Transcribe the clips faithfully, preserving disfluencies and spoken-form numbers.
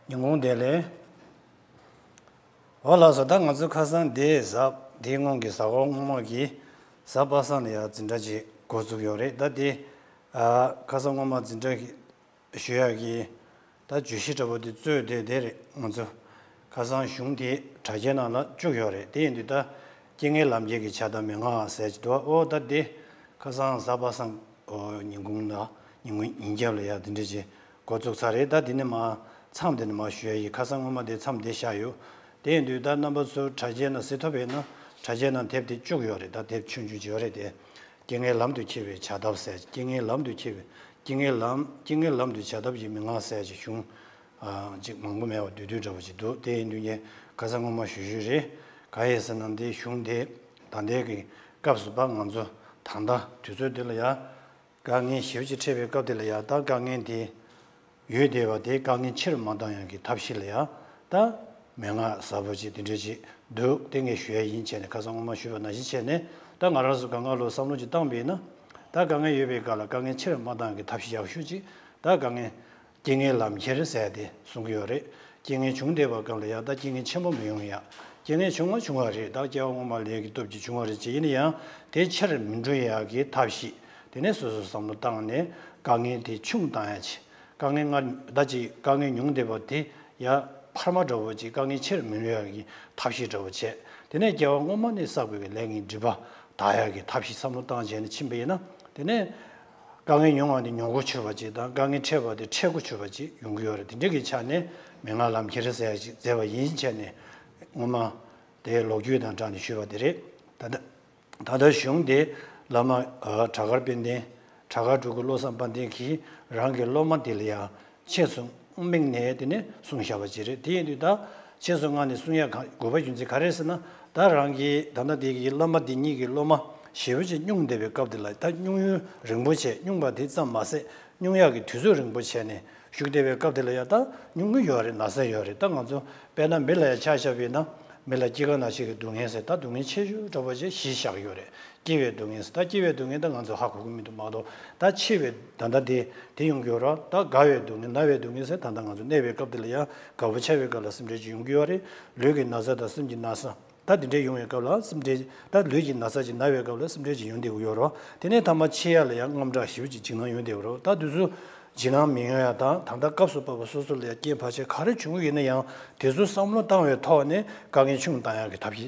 ཉིན་གུང་བདེ་ལེགས། འོ་ལགས་སོ། ད་ང་ཚོ་ཁ་སང་དེ་གཟའ་དེའི་སྔོན་གྱི་གཟའ་འཁོར་སྔོན་མ་གི་གཟའ་པ་སངས་ལ་ཡང་འཛིན་གྲྭ་ཅིག་འགོ་བཙུགས་ཡོད་རེད། ད་དེ་ཨ་ཁ་སང་སྔོན་མ་འཛིན་གྲྭ་གི་ཞུ་ཡག་གི་ད་བརྗོད་གཞི་འདྲ་པོ་དེ་རྩོད་བསྡད་དེ་རེད། ང་ཚོ་ཁ་སང་གཞུང་དེ་དྲ་རྒྱའི་ནང་ལ་བཅུག་ཡོད་རེད། དེ་ཡིན་དུས་ད་རྐྱེན་ངན་ལམ་ཁྱེར་གྱི་བྱ་ཐབས་མན་ངག་ཟེར་གྱི་འདུག་འོ་ད་དེ་ཁ་སང་གཟའ་པ་སངས་ཨོ་ཉིན་གུང་ལ་ཉིན་གུང་ཉིན་རྒྱབ་ལ་ཡ་དེ་འདྲ་ཅིག་འགོ་བཙུགས་ཚར་རེད། ད་དེ་ནས་མ་མཚམས་དེ་ནས་མ་ཞུ་ཡ་ཡིན། ཁ་སང་སྔོན་མ་དེ་མཚམས་དེ་བཞག་ཡོད། དེ་ཡིན་དུས་ད་རྣམ་པ་ཚོ་དྲ་རྒྱའི་ནང་གཟིགས་ཐུབ་པ་ཡིན་ན་དྲ་རྒྱའི་ནང་དེབ་དེ་བཅུག་ཡོད་རེད། ད་དེབ་ཆུང་ཆུང་ཅིག་ཡོད་རེད་དེ། རྐྱེན་ངན་ལམ་དུ་ཁྱེར་བའི་བྱ་ཐབས་ཟེར། རྐྱེན་ངན་ལམ་དུ་ཁྱེར་བའི་རྐྱེན་ངན་ལམ་རྐྱེན་ངན་ལམ་དུ་བྱ་ཐབས་ཀྱི་མན་ངག་ཟེར་གྱི་གཞུང་ཨ་ཅིག་མང་པོ་མེད་པ་བསྡུས་བསྡུས་འདྲ་པོ་ཅིག་འདུག་དེ་ཡིན་དུས་ངས་ཁ་སང་སྔོན་མ་ཞུ་ཞུས་རེད། ག་ཡེ་ཟེར་ན་འདི་གཞུང་དེ་ད་ལྟའི་གི་སྐབས་སུ་ཕར་ང་ཚོ་ད་ལྟ་དུས་ཚོད་འདི་ལ་ཡ་དཀའ་ངལ་ཞེ་པོ་ཅིག་འཕྲད་པའི་སྐབས་དེ་ལ་ཡ་ད་དཀའ་ངལ་དེ་ཡོད་བསྡད་པ་དེ་དཀའ་ངལ་ཆེ་རུ་མ་བཏང་ཡག་གི་ཐབས་ཤེས་ལ་ཡ་ད་མན་ངག་ཟབ་པོ་ཅིག་དེ་འདྲ་ཅིག་འདུག་དེ་ངས་ཞུ་ཡ་ཡིན་བྱས་ནས་ཁ་སང་སྔོན་མ་ཞུས་པ་ནང་བཞིན་བྱས་ནས་ད་ང་རང་ཚོ་གང་ག་ལོ་བསམ་བློ་ཅིག་བཏང་པ་ཡིན་ན་ད་དཀའ་ངལ་ཡོད་པའི་སྐབས་ལ་དཀའ་ངལ་ཆེ་རུ་མ་བཏང་ཡག་གི་ཐབས་ཤེས་ཡག་ཤོས་ཅིག་ད་དཀའ་ངལ་རྐྱེན་ངན་ལམ་ཁྱེར་ཟེར་དེ་གསུང་གི་ཡོད་རེད། རྐྱེན་ངན་བྱུང་བསྡད་པའི་སྐབས་ལ་ཡ་ད་རྐྱེན་ངན་ཆེན་པོ་མི་ཡོང་ཡ། རྐྱེན་ངན་བྱུང་བ་བྱུང་བ་རེད། ད་སྐྱེ་བ་སྔོན་མ་ལས་ཀྱི་སྟོབས་ཀྱིས་བྱུང་བ་རེད་ཅེས་ཡིན་ན་ཡང་དེ་ཆེར་མི་འགྲོ་ཡག་གི་ཐབས་ཤེས། དེ་ནས་སོ་སོས་བསམ་བློ་བཏང་ནས་དཀའ་ངལ་དེ་ཆུང་བཏང་ཡ་ཆེད། དཀའ་ངལ་སྔར་ད་ཅིག་དཀའ་ངལ་མྱོང་བསྡད་པ་དེ་ཡ་འཕར་མ་འདྲ་བོ་ཅིག་དཀའ་ངལ་ཆེར་མི་འགྲོ་ཡག་གི་ཐབས་ཤེས་འདྲ་བོ་བྱས། དེ་ནས་སྐྱེ་བ་སྔོན་མ་ནས་བསགས་པའི་ལས་ངན་སྒྲིབ་པ་དག་ཡག་གི་ཐབས་ཤེས་བསམ་བློ་བཏང་བྱས་ནས་ཕྱིན་པ་ཡིན་ན་དེ་ནས། དཀའ་ངལ་མྱོང་བ་དེ་མྱོང་གོ་ཆོད་པ་ཅིག་དང་དཀའ་ངལ་འཕྲད་པ་དེ་འཕྲད་གོ་ཆོད་པ་ཅིག་ཡོང་གི་ཡོད་རེད། དེ་འདྲ་གི་ཆ་ནས་མན་ངག་ལམ་ཁྱེར་ཟེར་ཡ་ཅིག་མཛད་པ་ཡིན་བྱས་ནས་སྔོན་མ་དེ་ལོ་རྒྱུས་དང་སྦྲགས་ནས་ཞུས་པ་དེ་རེད། ད་ལྟ་ད་ལྟ་གཞུང་དེ་བླ་མ་བྲག་དཀར་དཔལ་ལྡན་བྲག་དཀར་སྤྲུལ་སྐུ་བློ་བཟང་དཔལ་ལྡན་གྱིས་རང་གི་སློབ་མ་དེ་ལ་ཡང་ཆེད་དུ་དམིགས་ནས་དེ་ནས་གསུངས་བཞག་པ་ཅིག་རེད། དེ་ཡིན་དུས་ད་ཆེད་དུ་མངགས་ནས་གསུང་ཡ་གང་དགོས་པ་རྒྱུ་མཚན་ག་རེ་ཟེར་ན་ད་རང་གི་ད་ལྟ་དེ་གི་བླ་མ་དེ་ཉིད་ཀྱི་སློབ་མ་ཞེ་པོ་ཅིག་སྙུང་བསྡད་པའི་སྐབས་དེ་ལ་ད་སྙུང་ཡུན་རིང་པོ་བྱས་སྙུང་བ་དེ་ཙམ་མ་ཟད་སྙུང་ཡག་གི་དུས་ཚོད་རིང་པོ་བྱས་ནས་བཞུགས་བསྡད་པའི་སྐབས་དེ་ལ་ཡ་ད་སྙུང་གི་ཡོད་རེད། ན་ཚ་ཡོད་རེད། ད་ང་ཚོ་དཔེར་ན་མི་ལ་ཡ་ཆ་བཞག་པ་ཡིན་ན་མི་ལ་སྐྱེ་རྒ་ན་འཆི་གི་སྡུག་བསྔལ་ཟེར་ད་སྡུག་བསྔལ་ཆེ་ཤོས་འདྲ་པོ་ཅིག་གཞི་བཞག་གི་ཡོད་རེད། སྐྱེ་བའི་སྡུག་བསྔལ་ཟེར་ད་སྐྱེ་བའི་སྡུག་བསྔལ་ད་ང་ཚོ་ཧ་གོ་གི་མི་འདུག་མ་གཏོགས་ད་འཆི་བའི་ད་ལྟ་དེ་དེ་ཡོང་གི་ཡོད་རེད། ད་རྒ་བའི་སྡུག་བསྔལ་ན་བའི་སྡུག་བསྔལ་ཟེར་ད་ལྟ་ང་ཚོ་གནས་པའི་སྐབས་དེ་ལ་ཡང་རྒད་པོ་ཆགས་པའི་སྐབས་ལ་སེམས་ཁྲལ་ཅིག་ཡོང་གི་ཡོད་རེད། ལུས་ཀྱི་ན་ཚ་དང་སེམས་ཀྱི་ན་ཚ་ད་དེ་འདྲས་ཡོང་བའི་སྐབས་ལ་སེམས་ཁྲལ་ད་ལུས་ཀྱི་ན་ཚ་ཅིག་ན་བའི་སྐབས་ལ་སེམས་ཁྲལ་ཅིག་ཡོང་བསྡད་ཀྱི་ཡོད་རེད། དེ་ནས་མཐའ་མ་འཆི་ཡ་ལ་ཡང་དངངས་སྐྲག་ཞེ་པོ་ཅིག་འཇིགས་སྣང་ཡོང་བསྡད་ཀྱི་རེད། ད་དེ་ཚོ་འཇིགས་སྣང་མི་ཡོང་ཡ་དང་ད་ལྟ་སྐབས་སུ་བབས་པ་སོ་སོ་ལ་ཡང་རྐྱེན་བར་ཆད་ག་རེ་བྱུང་གི་ཡིན་ན་ཡང་དེ་ཚོ་བསམ་བློ་བཏང་བའི་ཐོག་ནས་དཀའ་ངལ་ཆུང་བཏང་ཡག་གི་ཐབས་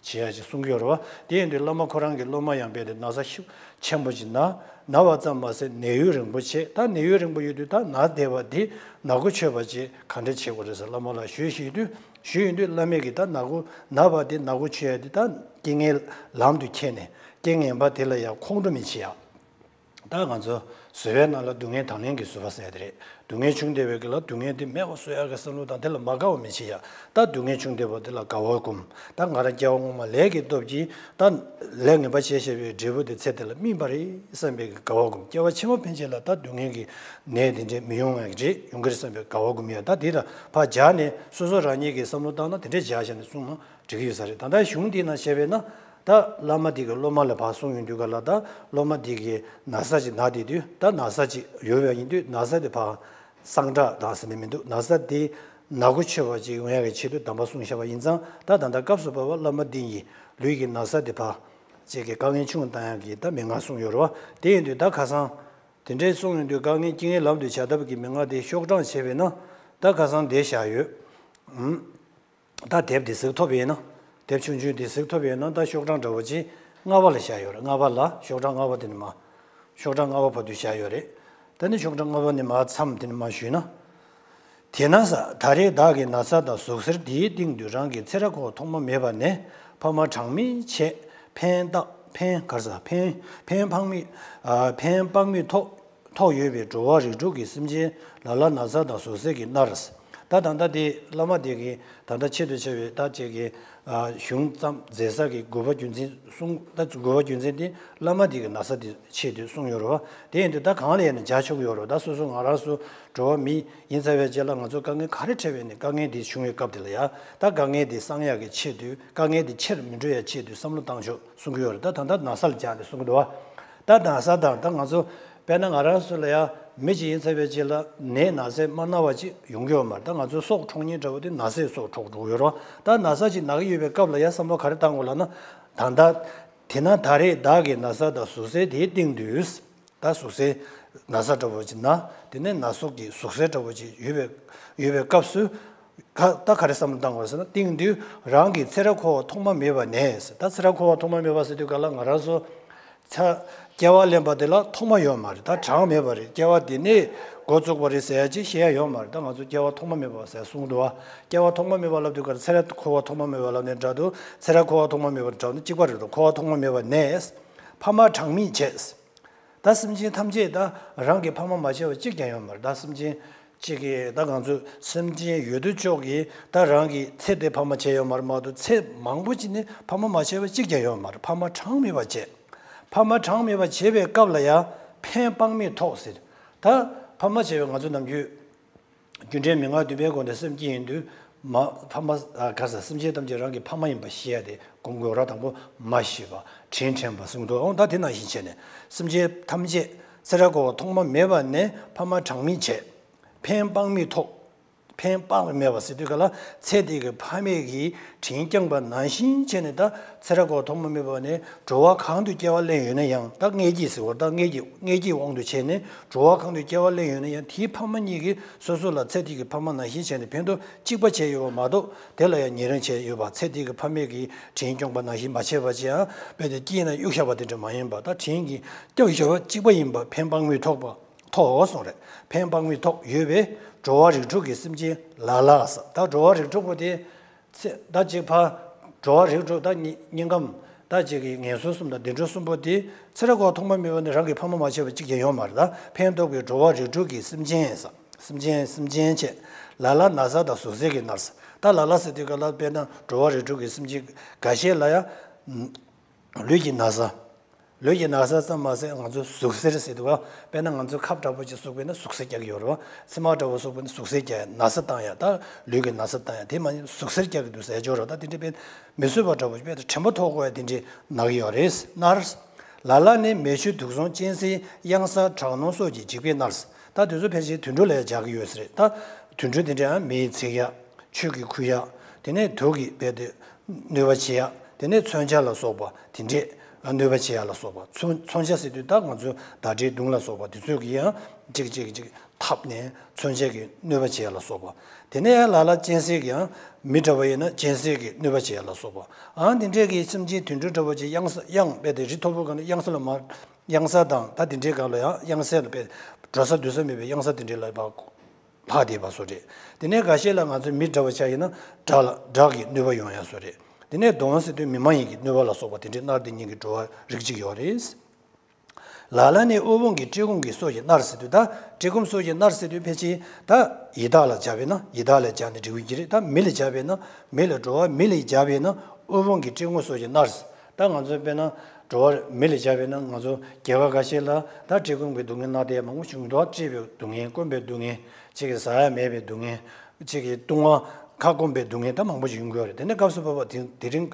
ཤེས་བྱེད་ཡ་ཅིག་གསུང་གི་ཡོད་རེད་བ། དེ་ཡིན་དུས་བླ་མ་ཁོ་རང་གི་སློབ་མ་ཡང་རྦད་དེ་ན་ཚ་ཤུགས་ཆེན་པོ་ཅིག་ན། ན་བ་ཙམ་མ་ཟད་ནད་ཡུན་རིང་པོ་བྱས། ད་ནད་ཡུན་རིང་པོ་ཡོད་དུས་ད་ན་བསྡད་པ་དེ་ནད་གོ་ཆོད་པ་ཅིག་ག་འདྲ་བྱེད་དགོས་རེད་ཟེར་བླ་མ་ལ་ཞུས་ཞུས་དུས་ཞུས་ཡོང་དུས་བླ་མས་ཀྱིས་ད་ནད་གོ་ན་བ་དེ་ནད་གོ་ཆོད་ཡ་དེ་ད་རྐྱེན་ངན་ལམ་དུ་ཁྱེར་ནས་རྐྱེན་ངན་པ་དེ་ལ་ཡང་ཁོང་ཁྲོ་མི་བྱེད་ཡ། ད་ང་ཚོ་བཟོད་པའི་ནང་ལ་སྡུག་བསྔལ་དང་ལེན་གྱི་བཟོད་པ་ཟེར་ཡ་དེ་རེད། སྡུག་བསྔལ་བྱུང་བསྡད་པའི་སྐབས་ལ་སྡུག་བསྔལ་དེ་མེད་པ་བཟོ་ཡག་གི་བསམ་བློ་དང་དེ་ལ་མ་དགའ་བ་མི་བྱེད་ཡ། ད་སྡུག་བསྔལ་བྱུང་བསྡད་པ་དེ་ལ་དགའ་བ་སྒོམ། ད་ང་རང་སྐྱེ་བ་སྔོན་མ་ལས་ཀྱི་སྟོབས་ཀྱིས་ད་ལས་ངན་པ་བྱས་བྱས་པའི་འབྲས་བུ་དེ་ཚེ་འདི་ལ་སྨིན་པ་རེད་བསམ་པའི་དགའ་བ་སྒོམ། སྐྱེ་བ་ཕྱི་མ་ཕན་ཆད་ལ་ད་སྡུག་བསྔལ་གྱི་ནད་དེ་འདྲས་མི་ཡོང་བ་རེད་ཡོང་གི་རེད་བསམ་པའི་དགའ་བ་སྒོམ་ཡ། ད་དེ་ལ་ཕར་སྦྱར་ནས་སོ་སོ་རང་ཉིད་ཀྱིས་བསམ་བློ་བཏང་ན་དེ་འདྲས་སྦྱར་བྱས་ནས་གསུངས་ན་འགྲིག་གི་ཡོད་ས་རེད། ད་ལྟ་གཞུང་འདིའི་ནང་བཤད་པས་ན་ད་བླ་མ་དེ་གི་སློབ་མ་ལ་ཕར་གསུངས་ཡོང་དུས་ག་ལ་ད་སློབ་མ་དེ་གི་ན་ཚ་ཅིག་ན་བསྡད་དུས་ད་ན་ཚ་ཅིག་ཡོད་པ་ཡིན་དུས་ན་ཚ་དེ་ཕར་སངས་དྲག་དང་ཟེར་ནས་མི་འདུག་ན་ཚ་དེ་ནད་གོ་ཆོད་པ་ཅིག་ཡོང་ཡག་གི་ཆེད་དུ་གདམས་པ་གསུངས་བཞག་པ་ཡིན་ཙང་ད་ད་ལྟ་སྐབས་སུ་བབས་པ་བླ་མ་འདི་ཡིས་ལུས་ཀྱི་ན་ཚ་དེ་ཕར་ཅིག་གི་དཀའ་ངལ་ཆུང་བཏང་ཡག་གི་ད་མན་ངག་གསུངས་ཡོད་རེད་བ། དེ་ཡིན་དུས་ད་ཁ་སང་དེ་འདྲའི་གསུངས་ཡོང་དུས་དཀའ་ངལ་རྐྱེན་ངན་ལམ་དུ་བྱ་ཐབས་ཀྱི་མན་ངག་དེ་ཤོག་གྲངས་བྱས་པས་ན་ད་ཁ་སང་དེ་བཞག་ཡོད། ཨུམ། ད་དེབ་དེ་གཟིགས་ཐུབ་ཡིན་ན། དེབ་ཆུང་ཆུང་དེ་གཟིགས་ཐུབ་ཡིན་ན་ད་ཤོག་གྲངས་འདྲ་བོ་ཅིག་ལྔ་པ་ལ་བཞག་ཡོད་རེད། ལྔ་པ་ལ་ཤོག་གྲངས་ལྔ་པ་དེ་ནི་མ། ཤོག་གྲངས་ལྔ་པ་བར་དུ་བཞག་ཡོད་རེད། ད་ནི་ཤོག་གྲངས་ལྔ་པ་ནི་མ་མཚམས་དེ་ནི་མ་ཞུས་ན། དེས་ན་ས་ད་རེས་བདག་གི་ན་ཚ་དང་ཟུག་གཟེར་འདིའི་སྟེང་དུ་རང་གི་ཚེ་རབས་འཁོར་ཐོག་མ་མེད་པ་ནས་ཕ་མ་གྲངས་མེད་ཆེད་ཕན་བཏགས་ཕན་གར་ས་ཕན་ཕན་ཕངས་མེད་ཨ་ཕན་དཔག་མེད་ཐོགས། ཐོགས་ཡོད་པའི་འགྲོ་བ་རིགས་དྲུག་གི་སེམས་ཅན་ལ་ལ་ན་ཚ་དང་ཟུག་གཟེར་གྱིས་མནར། ད་ད་ལྟ་དེ་བླ་མ་དེ་གིས་ད་ལྟ་ཆེད་དུ་བྱ་བའི་ད་ཅིག་གི་གཞུང་ཙམ་མཛད་ས་གི་དགོས་པ་རྒྱུ་མཚན་གསུངས། ད་དགོས་པ་རྒྱུ་མཚན་དེ་བླ་མ་དེ་གི་ན་ཚ་དེ་ཆེད་དུ་གསུངས་ཡོད་རེད་བ། དེ་ཡིན་དུས་ད་གང་ལ་ཡིན་ན་བྱ་ཆོག་གི་ཡོད་རེད་བ། ད་སོ་སོ་ང་རང་ཚོ་འགྲོ་བ་མི་ཡིན་ཚར་བའི་རྗེས་ལ་ང་ཚོ་དཀའ་ངལ་ག་རེ་འཕྲད་པས་ནས་དཀའ་ངལ་དེ་བྱུང་བའི་སྐབས་དེ་ལ་ཡ་ད་དཀའ་ངལ་དེ་སངས་ཡག་གི་ཆེད་དུ་དཀའ་ངལ་དེ་ཆེར་མི་འགྲོ་ཡག་ཆེད་དུ་བསམ་བློ་བཏང་ཆོག་གསུང་གི་ཡོད་རེད། ད་ད་ལྟ་ན་ཚ་ལ་སྦྱར་ནས་གསུང་གི་འདུག་བ། ད་ན་ཚ་དང་ད་ང་ཚོ་དཔེར་ན་ང་རང་ཚོ་ལ་ཡ་ མི་གཅིག་ཡིན་ཚར་བའི་རྗེས་ལ་ནད་ན་ཚས་མ་ན་བ་ཅིག་ཡོང་གི་ཡོད་མ་རེད། ད་ང་ཚོའི་སྲོག་འཕྲོག་མཁན་འདྲ་བོ་དེ་ན་ཚས་སྲོག་འཕྲོག་འགྲོ་གི་ཡོད་རེད་བ། ད་ན་ཚ་ཅིག་ན་གི་ཡོད་པའི་སྐབས་ལ་ཡ་བསམ་བློ་ག་རེ་བཏང་དགོས་ལབ་ན། ད་ལྟ་དེ་ན་ད་རེས་བདག་གི་ན་ཚ་དང་ཟུག་གཟེར་དེའི་སྟེང་དུ། ད་ཟུག་གཟེར་ན་ཚ་འདྲ་བོ་ཅིག་ན། དེ་ནས་ན་ཟུག་གི་ཟུག་གཟེར་འདྲ་བོ་ཅིག་ཡོད་པའི་ཡོད་པའི་སྐབས་སུ། ད་ག་རེ་བསམ་བློ་བཏང་དགོས་ཟེར་ན། སྟེང་དུ་རང་གི་ཚེ་རབས་འཁོར་བ་ཐོག་མ་མེད་པ་ནས། ད་ཚེ་རབས་འཁོར་བ་ཐོག་མ་མེད་པ་ཟེར་དུས་ག་ལ་ང་རང་ཚོ་ཚ་སྐྱེ་བ་ལེན་པ་དེ་ལ་ཐོག་མ་ཡོད་མ་རེད། ད་གྲངས་མེད་པ་རེད། སྐྱེ་བ་འདི་ནས་འགོ་བཙུགས་པ་རེད་ཟེར་ཡ་ཅིག་བཤད་ཡ་ཡོད་མ་རེད། ད་ང་ཚོ་སྐྱེ་བ་ཐོག་མ་མེད་པ་ཟེར་གསུངས་འདུག་བ། སྐྱེ་བ་ཐོག་མ་མེད་པ་ལབ་དུས་ག་ལ་ཚེ་རབས་འཁོར་བ་ཐོག་མ་མེད་པ་ལབ་ནས་འདྲ་འདུག་ཚེ་རབས་འཁོར་བ་ཐོག་མ་མེད་པ་འདྲ་འདུག་གཅིག་པ་རེད་འདུག་འཁོར་བ་ཐོག་མ་མེད་པ་ནས། ཕ་མ་གྲངས་མེད་བྱས། ད་སེམས་ཅན་ཐམས་ཅད་ད་རང་གི་ཕ་མ་མ་བྱས་པ་གཅིག་ཀྱང་ཡོད་མ་རེད། ད་སེམས་ཅན་གཅིག་གིས་ད་ང་ཚོ་སེམས་ཅན་ཡོད་དོ་ཅོག་གིས་ད་རང་གི་ཚེ་འདི་ཕ་མ་བྱས་ཡོད་མ་རེད་མ་གཏོགས། ཚེ་མང་པོ་ཅིག་ནས་ཕ་མ་མ་བྱས་པ་གཅིག་ཀྱང་ཡོད་མ་རེད། ཕ་མ་གྲངས་མེད་པ་བྱས། ཕ་མ་གྲངས་མེད་པ་བྱས་པའི་སྐབས་ལ་ཡང་ཕན་དཔག་མེད་ཐོགས་ཟེར། ད་ཕ་མ་བྱས་པའི་ང་ཚོ་ནམ་རྒྱུན། རྒྱུ་འབྲས་མན་ངག་བདུན་པའི་སྒོ་ནས་སེམས་བསྐྱེད་ཡིན་དུས། མ་ཕ་མ་ཨ་ག་ས་སེམས་ཅན་ཐམས་ཅད་རང་གི་ཕ་མ་ཡིན་པ་ཤེས་ཡ་དེ་སྒོམ་དགོས་ར། དང་པོ་མ་ཤེས་པ་དྲིན་དྲན་པ་གསུངས་འདུག་འོང་ད་དེ་ནང་བཞིན་བྱས་ནས་སེམས་ཅན་ཐམས་ཅད་ཚེ་རབས་འཁོར་བ་ཐོག་མ་མེད་པ་ནས་ཕ་མ་གྲངས་མེད་བྱས། ཕན་དཔག་མེད་ཐོགས། ཕན་དཔག་མེད་པ་ཟེར་དུས་ག་ལ་ཚེ་འདི་གི་ཕ་མས་ཀྱི་དྲིན་བསྐྱངས་པ་ནང་བཞིན་བྱས་ནས། ད་ཚེ་རབས་འཁོར་བ་ཐོག་མ་མེད་པ་ནས་འགྲོ་བ་གང་དུ་སྐྱེ་བ་ལེན་ཡོད་ན་ཡང་། ད་མངལ་སྐྱེས་ཟེར་བ་ད་མངལ་སྐྱེས་མངལ་སྐྱེས་དབང་དུ་བྱས་ནས་འགྲོ་བ་གང་དུ་སྐྱེ་བ་ལེན་ཡོད་ན་ཡང་། དེའི་ཕ་མ་གཉིས་ཀྱིས་སོ་སོ་ལ་ཚེ་འདི་གི་ཕ་མ་ནང་བཞིན་བྱས་ནས་ཕན་ཐོགས་གཅིག་པ་བྱས་ཡོད་པ་མ་གཏོགས། དེ་ལ་ཡང་ཉེ་རིང་བྱས་ཡོད་པ། ཚེ་འདི་གི་ཕ་མས་ཀྱི་དྲིན་སྐྱོང་པ་ནང་བཞིན་མ་བྱས་པ་ཅིའང་རྦད་དེ་སྐྱེས་ན་གཡུག་བཞག་པ་དེ་འདྲ་མ་ཡིན་པ། ད་དྲིན་གྱིས་སྐྱོང་བཞག་པ་གཅིག་པ་ཡིན་པ་ཕན་དཔག་མེད་ཐོགས་པ། ཐོགས་གསུངས་རེད། ཕན་དཔག་མེད་ཐོགས་ཡོད་པས་འགྲོ་བ་རིགས་དྲུག་གི་སེམས་ཅན་ལ་ལ་ཟེར། ད་འགྲོ་བ་རིགས་དྲུག་པོ་དེ། ཚེ་ད་ཅིག་ཕ། འགྲོ་བ་རིགས་དྲུག་ད་མྱི་མྱི་ཁམས་ད་ཅིག་གི་ངན་སོང་གསུམ་དང་བདེ་འགྲོ་གསུམ་པོ་དེ་ཚེ་རབས་འཁོར་བ་ཐོག་མ་མེད་པ་ནས་རང་གི་ཕ་མ་མ་བྱས་པ་གཅིག་ཀྱང་ཡོད་མ་རེད། ད་ཕན་འདོགས་པའི་འགྲོ་བ་རིགས་དྲུག་གི་སེམས་ཅན་ཟེར། སེམས་ཅན་སེམས་ཅན་བྱས། ལ་ལ་ན་ཚ་དང་ཟུག་གཟེར་གྱིས་མནར་ཟེར། ད་ལ་ལ་ཟེར་དུས་ག་ལ་དཔེར་ན་འགྲོ་བ་རིགས་དྲུག་གི་སེམས་ཅན་འགའ་ཤས་ལ་ཡང་། ལུས་ཀྱི་ན་ཚ། ལུས་ཀྱི་ན་ཚ་ཙམ་མ་ཟད་ང་ཚོ་ཟུག་གཟེར་ཟེར་འདུག་ག་དཔེར་ན་ང་ཚོ་ཁབ་འདྲ་པོ་ཅིག་ཟུག་པས་ན་ཟུག་གཟེར་རྒྱག་གི་ཡོད་རེད་བ། མཆིལ་མ་འདྲ་པོ་ཟུག་པས་ན་ཟུག་གཟེར་རྒྱག་ཡ། ན་ཚ་བཏང་ཡ། ད་ལུས་ཀྱི་ན་ཚ་བཏང་ཡ། དེ་མ་ཡིན་ཟུག་གཟེར་རྒྱག་གི་འདུག་ཟེར་ཡ་ཅིག་ཡོད་རེད། ད་དེ་འདྲ་དཔེ་མི་བཟོད་པ་འདྲ་པོ་ཅིག་དཔེ་དྲན་པ་ཐོར་དགོས་ཡ་དེ་འདྲའི་ན་གི་ཡོད་རེད། མནར། ལ་ལ་ནི་མེ་ཆུ་དུག་གསུམ་གཅན་གཟན་གཡང་ས་དྲག་སྣང་སོགས་ཀྱི་འཇིགས་པས་མནར། ད་དེ་ཚོ་ཕལ་ཆེར་དུད་འགྲོ་ལ་ཡ་སྦྱར་གི་ཡོད་ས་རེད། ད་དུད་འགྲོ་དེ་འདྲའི་མེས་འཚིག་ཡ། ཆུ་གིས་ཁུ་ཡ། དེ་ནས་དུག་གིས་རྦད་དེ་གནོད་པ་བྱེད་ཡ། དེ་ནས་མཚོན་ཆ་ལ་སོགས་པ་དེ་འདྲས་གནོད་པ་བྱེད་ཡ་ལ་སོགས་པ། མཚོན་མཚོན་ཆ་ཟེར་དུས་ད་ང་ཚོའི་ཟླ་སྒྲིལ་མདུང་ལ་སོགས་པ་དེ་ཚོས་ཀྱིས་ཡང་ཅིག་ཅིག་ཅིག་འཐབ་ནས་མཚོན་ཆ་གིས་གནོད་པ་བྱེད་ཡ་ལ་སོགས་པ། དེ་ནས་ཡང་ལ་ལ་གཅན་གཟན་གྱིས་ཡང་མི་འདྲ་བ་ཡིན་ན་གཅན་གཟན་གྱིས་གནོད་པ་བྱེད་ཡ་ལ་སོགས་པ། ཨང་དེ་འདྲས་ཀྱི་སེམས་ཅན་དུད་འགྲོ་འདྲ་བོ་ཅིག་གཡང་ས་གཡང་རྦད་དེ་རི་མཐོ་པོ་སྒང་ནས་གཡང་ས་ལ་མར། གཡང་ས་དང་ད་དེ་འདྲའི་སྒང་ལ་ཡང་གཡང་སའི་ལ་དཔེ་འགྲོ་ས་སྡོད་ས་མེད་པའི་གཡང་ས་དེ་འདྲའི་ལ་ཕར་ལྷག་བསྡད་པ་བཟོ་འདྲ། དེ་ནས་འགའ་ཤས་ལ་ང་ཚོ་མི་འདྲ་བ་ཆ་ཡིན་ན་དགྲ་ལ་དགྲ་གི་གནོད་པ་ཡོང་ཡ་བཟོ་འདྲ། དེ་ནས་གདོན་ཟེར་དུས་མི་མ་ཡིན་གྱི་གནོད་པ་ལ་སོགས་པ་དེ་འདྲའི་མནར་ཏེ་ཉན་གྱི་འགྲོ་བ་རིགས་གཅིག་ཡོད་རེད། ལ་ལ་ནི་དབུལ་ཕོངས་ཀྱི་བཀྲེས་སྐོམ་གྱི་སོ་ཞིག་མནར་ཟེར་དུས། ད་བཀྲེས་སྐོམ་སོ་ཞིག་མནར་ཟེར་དུས་ཕལ་ཆེར་ད་ཡི་དྭགས་ལ་སྦྱར་བས་ན་ཡི་དྭགས་ལ་སྦྱར་ནས་འགྲིག་གི་རེད། ད་མི་ལ་སྦྱར་བས་ན་མི་ལ་འགྲོ་བ་མི་ལ་སྦྱར་བས་ན་དབུལ་ཕོངས་ཀྱི་བཀྲེས་སྐོམ་སོ་ཞིག་མནར། ད་ང་ཚོ་དཔེར་ན་འགྲོ་བ་མི་ལ་སྦྱར་བས་ན་ང་ཚོ་རྒྱལ་ཁབ་ཁ་ཤས་ལ་ད་བཀྲེས་སྐོམ་གྱི་སྡུག་བསྔལ་མནར་བསྡད་ཡ་མང་པོ་བྱུང་གི་འདུག་བཀྲེས་པའི་སྡུག་བསྔལ། སྐོམ་པའི་སྡུག་བསྔལ། གཅིག་གིས་ཟ་ཡ་མེད་པའི་སྡུག་བསྔལ། གཅིག་གིས་བཏུང་བ་ཁ་སྐོམ་པའི་སྡུག་བསྔལ་ད་མང་པོ་ཞིག་ཡོང་གི་ཡོད་རེད། དེ་ནས་སྐབས་སུ་བབ་པ་དེ་དེ་རིང་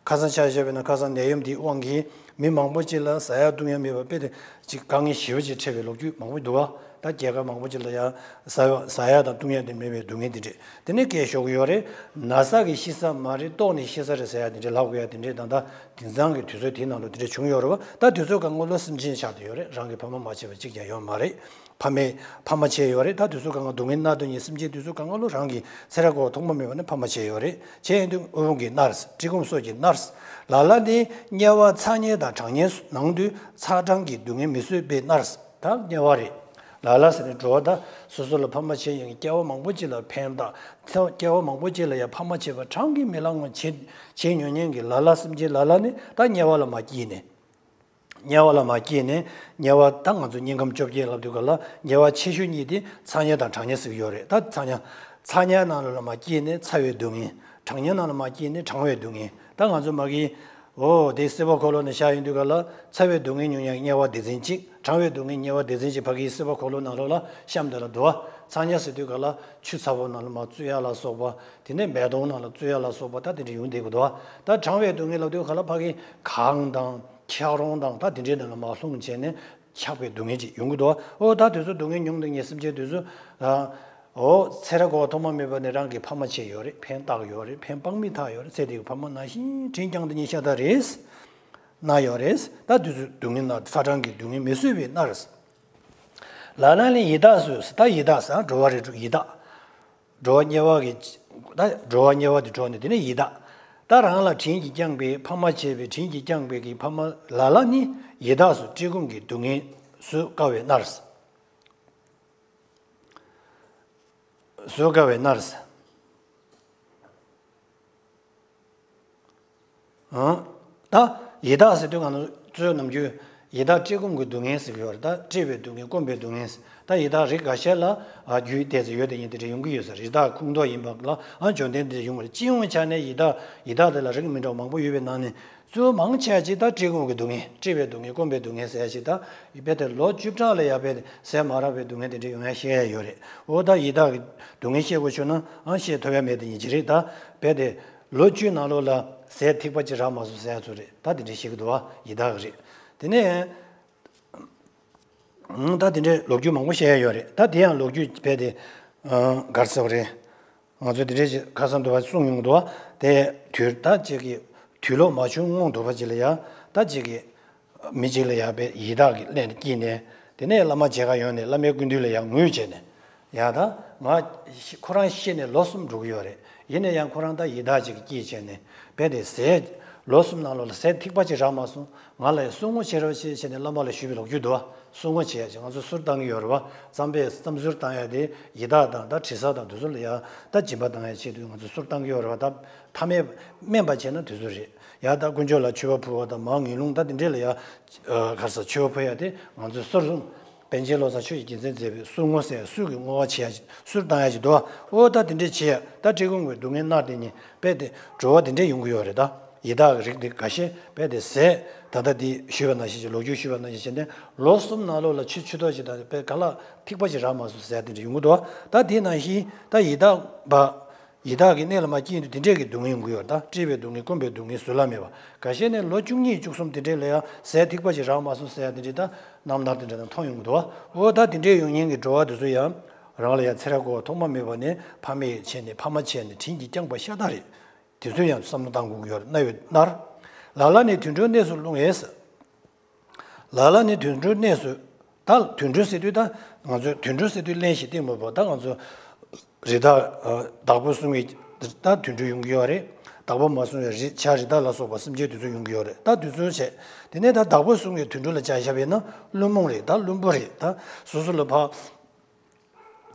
ཁ་སང་ཆ་བཞག་པས་ན་ཁ་སང་ནད་ཡམས་འདིའི་དབང་གིས་མི་མང་པོ་ཅིག་ལ་ཟ་ཡ་བཏུང་ཡ་མེད་པ་དཔེ་དེ་ཅིག་དཀའ་ངལ་ཞེ་པོ་ཅིག་འཕྲད་པའི་ལོ་རྒྱུས་མང་པོ་འདུག་བ། ད་རྒྱལ་ཁབ་མང་པོ་ཅིག་ལ་ཡང་ཟ་ཡ་ཟ་ཡ་དང་བཏུང་ཡ་དེ་མེད་པའི་སྡུག་བསྔལ་དེ་འདྲས་དེ་ནས་སྐད་ཤོར་གི་ཡོད་རེད། ན་ཚ་གིས་ཤི་ས་མ་རེད། ལྟོགས་ནས་ཤི་ས་རེད་ཟེར་ཡ་དེ་འདྲས་ལབ་དགོས་ཡ་དེ་འདྲས་ད་ལྟ་དེང་སང་གི་དུས་ཚོད་དེའི་ནང་ལ་དེ་འདྲས་བྱུང་ཡོད་རེད་བ། ད་དུས་ཚོད་གང་ག་ལོ་སེམས་ཅན་ཆགས་བསྡད་ཡོད་རེད། རང་གི་ཕ་མ་མ་བྱས་པ་གཅིག་ཀྱང་ཡོད་མ་རེད། ཕ་མས་ཕ་མ་བྱས་ཡོད་རེད། ད་དུས་ཚོད་གང་ག་སྡུག་བསྔལ་མནར་དུ་ཉེ་སེམས་ཅན་དུས་ཚོད་གང་ག་ལོ་རང་གི་ཚེ་རབས་འཁོར་བ་ཐོག་མ་མེད་པ་ནས་ཕ་མ་བྱས་ཡོད་རེད། བྱས་ཡོད་དུས་དབུལ་ཕོངས་ཀྱིས་མནར། བཀྲེས་སྐོམ་སོགས་ཀྱིས་མནར། ལ་ལ་ནི་དམྱལ་བ་ཚ་དམྱལ་དང་གྲང་དམྱལ་ནང་དུ་ཚ་གྲང་གི་སྡུག་བསྔལ་མི་བཟོད་པས་མནར། ད་དམྱལ་བ་རེད། ལ་ལ་ཟེར་ནས་འགྲོ་བ་ད་སོ་སོ་ལ་ཕ་མ་བྱས་ཡོང་གི་སྐྱེ་བ་མང་པོ་ཅིག་ལ་ཕན་བཏགས། ཚེ་སྐྱེ་བ་མང་པོ་ཅིག་ལ་ཡང་ཕ་མ་བྱས་པ་གྲངས་ཀྱིས་མི་ལང་བ་བྱས་བྱས་མྱོང་མཁན་གྱི་ལ་ལ་སེམས་ཅན་ལ་ལ་ནི་ད་དམྱལ་བ་ལ་མར་སྐྱེས་ནས། དམྱལ་བ་ལ་མར་སྐྱེས་ནས་དམྱལ་བ་ད་ང་ཚོ་དམྱལ་ཁམས་བཅོ་བརྒྱད་ལབ་དུས་ག་ལ་དམྱལ་བ་ཆེ་ཤོས་གཉིས་དེ་ཚ་དམྱལ་དང་གྲང་དམྱལ་ཟེར་གྱི་ཡོད་རེད། ད་ཚ་དམྱལ་ཚ་དམྱལ་ནང་ལ་མར་སྐྱེས་ནས་ཚ་བའི་སྡུག་བསྔལ། གྲང་དམྱལ་ནང་ལ་མར་སྐྱེས་ནས་གྲང་བའི་སྡུག་བསྔལ། ད་ང་ཚོ་མ་གི་འོ་དེ་སྲིད་པ་འཁོར་ལོ་ནས་བཞག་ཡོང་དུས་ག་ལ་ཚ་བའི་སྡུག་བསྔལ་མྱོང་ཡག་དམྱལ་བ་སྡེ་ཚན་གཅིག་གྲང་བའི་སྡུག་བསྔལ་དམྱལ་བ་སྡེ་ཚན་གཅིག་ཕ་གིའི་སྲིད་པ་འཁོར་ལོ་ནང་ལོགས་ལ་གཤམ་དེ་ལ་འདུག་བ། ཚ་དམྱལ་ཟེར་དུས་ག་ལ་ཆུ་ཚ་པོ་ནང་ལ་མར་བཙུད་ཡག་ལ་སོགས་པ། དེ་ནས་མེ་དོང་ནང་ལ་བཙུད་ཡག་ལ་སོགས་པ་ད་དེ་འདྲ་ཡོང་བསྡད་ཀྱི་འདུག་བ། ད་གྲང་བའི་སྡུག་བསྔལ་ལབ་དུས་ག་ལ་ཕ་གི་གངས་དང་འཁྱགས་རོམ་དང་ད་དེ་འདྲའི་ནང་ལ་མར་ལྷུང་བྱས་ནས། ཆགས་པའི་སྡུག་བསྔལ་ཅིག་ཡོང་གི་འདུག་ཨོ་ད་དུས་ཚོད་སྡུག་བསྔལ་མྱོང་དུས་ངས་སེམས་ཅན་དུས་ཚོད། ཨོ་ཚེ་རབས་འཁོར་བ་ཐོག་མ་མེད་པ་ནས་རང་གི་ཕ་མ་བྱས་ཡོད་རེད། ཕན་བཏགས་ཡོད་རེད། ཕན་སྤང་མི་ཐག་ཡོད་རེད། ཚེ་འདིའི་ཕ་མ་ནང་བཞིན་དྲིན་བསྐྱངས་དེ་ཉིད་ཤ་སྟག་རེད། ན་ཡོད་རེད། ད་དུས་ཚོད་སྡུག་བསྔལ་ན་ཚ་གྲང་གི་སྡུག་བསྔལ་མི་བཟོད་པའི་མནར། ལ་ལ་ནི་ཡི་དྭགས་སུ། ད་ཡི་དྭགས་ཟེར་འགྲོ་བ་རིགས་དྲུག་ཡི་དྭགས། འགྲོ་བ་དམྱལ་བ་གི། ད་འགྲོ་བ་དམྱལ་བ་དུ་འགྲོ་ནས་དེ་ནས་ཡི་དྭགས། ད་རང་ལ་དྲིན་གྱིས་བསྐྱངས་པའི་ཕ་མ་བྱས་པའི་དྲིན་གྱིས་བསྐྱངས་པའི་གི་ཕ་མ་ལ་ལ་ནི་ཡི་དྭགས་སུ་བཀྲེས་སྐོམ་གྱི་སྡུག་བསྔལ་བཟོད་དཀའ་བའི་མནར། བཟོད་དཀའ་བའི་མནར། ཨང་། ད་ཡི་དྭགས་ཟེར་དུས་ང་ཚོ་གཙོས་ནམ་རྒྱུན་ཡི་དྭགས་བཀྲེས་སྐོམ་གྱི་སྡུག་བསྔལ་ཟེར་གྱི་ཡོད་རེད། ད་བཀྲེས་པའི་སྡུག་བསྔལ་སྐོམ་པའི་སྡུག་བསྔལ། ད་ཡི་དྭགས་རིགས་འགའ་ཤས་ལ་ཨ་རྒྱུད་དེ་ཚོ་ཡོད་དེ་ཡིན་དེ་འདྲ་ཡོང་གི་ཡོད་ས་རེད། ཡི་དྭགས་ཁོངས་གཏོགས་ཡིན་པ་ལ་ཨ་འབྱོར་ལྡན་དེ་འདྲ་ཡོང་གི་རེད། སྤྱི་ཡོངས་ཆ་ནས་ཡི་དྭགས་ཡི་དྭགས་དེ་ལ་རིགས་མི་འདྲ་བ་མང་པོ་ཡོད་པའི་ནང་ནས་གཙོ་བོ་མང་ཆེ་བ་ཅིག་ད་བཀྲེས་སྐོམ་གྱི་སྡུག་བསྔལ། བཀྲེས་པའི་སྡུག་བསྔལ་སྐོམ་པའི་སྡུག་བསྔལ་ཟེར་ཡ་ཅིག་ད་རྦད་དེ་ལོ་བཅུ་ཕྲག་ལ་ཡ་རྦད་དེ་ཟས་མ་རག་པའི་སྡུག་བསྔལ་དེ་འདྲ་ཡོང་ཡ་བཤད་ཡ་ཡོད་རེད། འོ་ད་ཡི་དྭགས་ཀྱི་སྡུག་བསྔལ་བཤད་དགོས་བྱུང་ན་ཨ་བཤད་ཐུབ་ཡ་མེད་དེ་ཡིན་གྱི་རེད། ད་རྦད་དེ། ལོ་བཅུའི་ནང་ལོགས་ལ་ཟས་ཐིགས་པ་གཅིག་རག་མ་སོང་ཟེར་ཡ་ཚོ་རེད། ད་དེ་འདྲ་བཤད་ཀྱི་འདུག་བ། ཡི་དྭགས་རེད། དེ་ནས་ཨང་། ད་དེ་འདྲའི་ལོ་རྒྱུས་མང་པོ་བཤད་ཡ་ཡོད་རེད། ད་དེ་ཡང་ལོ་རྒྱུས་རྦད་དེ་ཨང་ག་རེ་ཟེར་བ་རེད། ང་ཚོས་དེ་འདྲའི་ཅིག་ཁ་སང་དུ་བ་གསུངས་ཡོང་གི་འདུག་བ། དེ་དུས་ད་ཅིག་གི་དུས་ལོག་མ་བྱུང་སྔོན་དུ་བ་ཅིག་ལ་ཡ་ད་ཅིག་གི་མི་གཅིག་ལ་ཡ་པའི་ཡི་དྭགས་ཀྱི་ཀླད་ནས་སྐྱེས་ནས། དེ་ནས་བླ་མ་མཇལ་ཁ་ཡོང་ནས་བླ་མའི་སྐུ་མདུན་ལ་ཡ་ངུས་བྱས་ནས། ཡ་ད་ང་ཁོ་རང་ཤི་ནས་ལོ་གསུམ་འགྲོ་གི་ཡོད་རེད། ཡིན་ན་ཡང་ཁོ་རང་ད་ཡི་དྭགས་ཅིག་གི་སྐྱེས་བྱས་ནས་རྦད་དེ་ཟས་ལོ་གསུམ་ནང་ལོགས་ལ་ཟས་ཐིགས་པ་ཅིག་རག་མ་སོང་། ང་ལ་ཡ་གསུར་བསྔོ་བྱེད་རོགས་བྱེད་བྱས་ནས་བླ་མ་ལ་ཞུས་པའི་ལོ་རྒྱུས་འདུག་བ། གསུར་བསྔོ་བྱེད་ཡ་ཅིག་ང་ཚོ་གསུར་བཏང་གི་ཡོད་རེད་བ། རྩམ་པས་རྩམ་གསུར་བཏང་ཡ་དེ་ཡི་དྭགས་དང་ད་དྲི་ཟ་དང་དེ་ཚོ་ལ་ཡ་ད་སྦྱིན་པ་བཏང་ཡ་ཆེད་དུ་ང་ཚོ་གསུར་བཏང་གི་ཡོད་རེད་བ། ད་ཐ་མལ་དམན་པ་བྱས་ན་དེ་ཚོ་རེད། ཡ་ད་དཀོན་མཆོག་ལ་མཆོད་པ་ཕུལ་བ་དང་མར་ངན་ལུང་ད་དེ་འདྲས་ལ་ཡ། ཨ་ག་རེ་ཟེར་མཆོད་པ་ཕུལ་ཡ་དེ་ང་ཚོས་གསུར་བསྔོ། པཎ་ཆེན་བློ་བཟང་ཆོས་ཀྱི་རྒྱལ་མཚན་མཛད་པའི་གསུར་བསྔོ་ཟེར་ཡ་གསུར་གྱི་བསྔོ་བ་བྱེད་ཡ་ཅིག་གསུར་བཏང་ཡ་ཅིག་འདུག་བ། ཨོ་ད་དེ་འདྲས་བྱེད་ཡ་ད་བཀྲེས་སྐོམ་གྱི་སྡུག་བསྔལ་མནར་དེ་ཉིད་རྦད་དེ་འགྲོ་བ་དེ་འདྲས་ཡོང་གི་ཡོད་རེད། ད་ཡི་དྭགས་ཀྱི་རིགས་དེ་འགའ་ཤས་རྦད་དེ་ཟས་ད་ལྟ་འདི་ཞུས་པ་ནང་བཞིན་ཅིག་ལོ་རྒྱུས་ཞུས་པ་ནང་བཞིན་བྱས་ནས་ལོ་གསུམ་ནང་ལོགས་ལ་ཆུ་ཆུ་ཏོག་ཅིག་དང་དཔེ་ག་ལ་ཐིགས་པ་ཅིག་རག་མ་སོང་ཟེར་ཡ་དེ་འདྲས་ཡོང་གི་འདུག་བ། ད་དེ་ནང་བཞིན་ད་ཡི་དྭགས་པ། ཡི་དྭགས་ཀྱི་གནས་ལ་མར་སྐྱེས་དུས་དེ་འདྲས་ཀྱི་སྡུག་བསྔལ་ཡོང་གི་ཡོད་རེད། ད་བཀྲེས་པའི་སྡུག་བསྔལ་སྐོམ་པའི་སྡུག་བསྔལ་བཟོད་གླགས་མེད་པ། འགའ་ཤས་ནས་ལོ་བཅུ་གཉིས་བཅུ་གསུམ་དེ་འདྲས་ལ་ཡང་ཟས་ཐིགས་པ་ཅིག་རག་མ་སོང་ཟེར་ཡ་དེ་འདྲས་ད་རྣམ་ཐར་དེ་འདྲས་ནང་མཐོང་ཡོང་གི་འདུག་བ། འོ་ད་དེ་འདྲས་ཡོང་མཁན་གྱི་འགྲོ་བ་དེ་ཚོ་ཡང་རང་ལ་ཡང་ཚེ་རབས་འཁོར་བ་ཐོག་མ་མེད་པ་ནས་ཕ་མ་བྱས་ནས་ཕ་མ་བྱས་ནས་དྲིན་གྱིས་བསྐྱངས་པ་ཤ་སྟག་རེད། དེ་ཚོ་ཡང་བསམ་བློ་བཏང་དགོས་ཀྱི་ཡོད་རེད། ན་ཡོད་མནར། ལ་ལ་ནི་དུད་འགྲོའི་གནས་སུ་ལྷུང་བས། ལ་ལ་ནི་དུད་འགྲོའི་གནས་སུ། ད་དུད་འགྲོ་ཟེར་དུས་ད་ང་ཚོས་དུད་འགྲོ་ཟེར་དུས་གླེན་ཞིག་སྟེང་མོ་བོ་ད་ང་ཚོ་རི་དྭགས་ཨ་བདག་པོ་སྲུང་བའི་ད་དུད་འགྲོ་ཡོང་གི་ཡོད་རེད། བདག་པོ་མ་སྲུང་བའི་རི་བྱ་རི་དྭགས་ལ་སོགས་པ་སེམས་ཅན་དེ་ཚོ་ཡོང་གི་ཡོད་རེད། ད་དུད་འགྲོ་བྱས། དེ་ནས་ད་བདག་པོ་སྲུང་བའི་དུད་འགྲོ་ལ་ཆ་བཞག་པ་ཡིན་ན་བླུན་རྨོངས་རེད། ད་བླུན་པོ་རེད། ད་སོ་སོ་ལ་ཕ།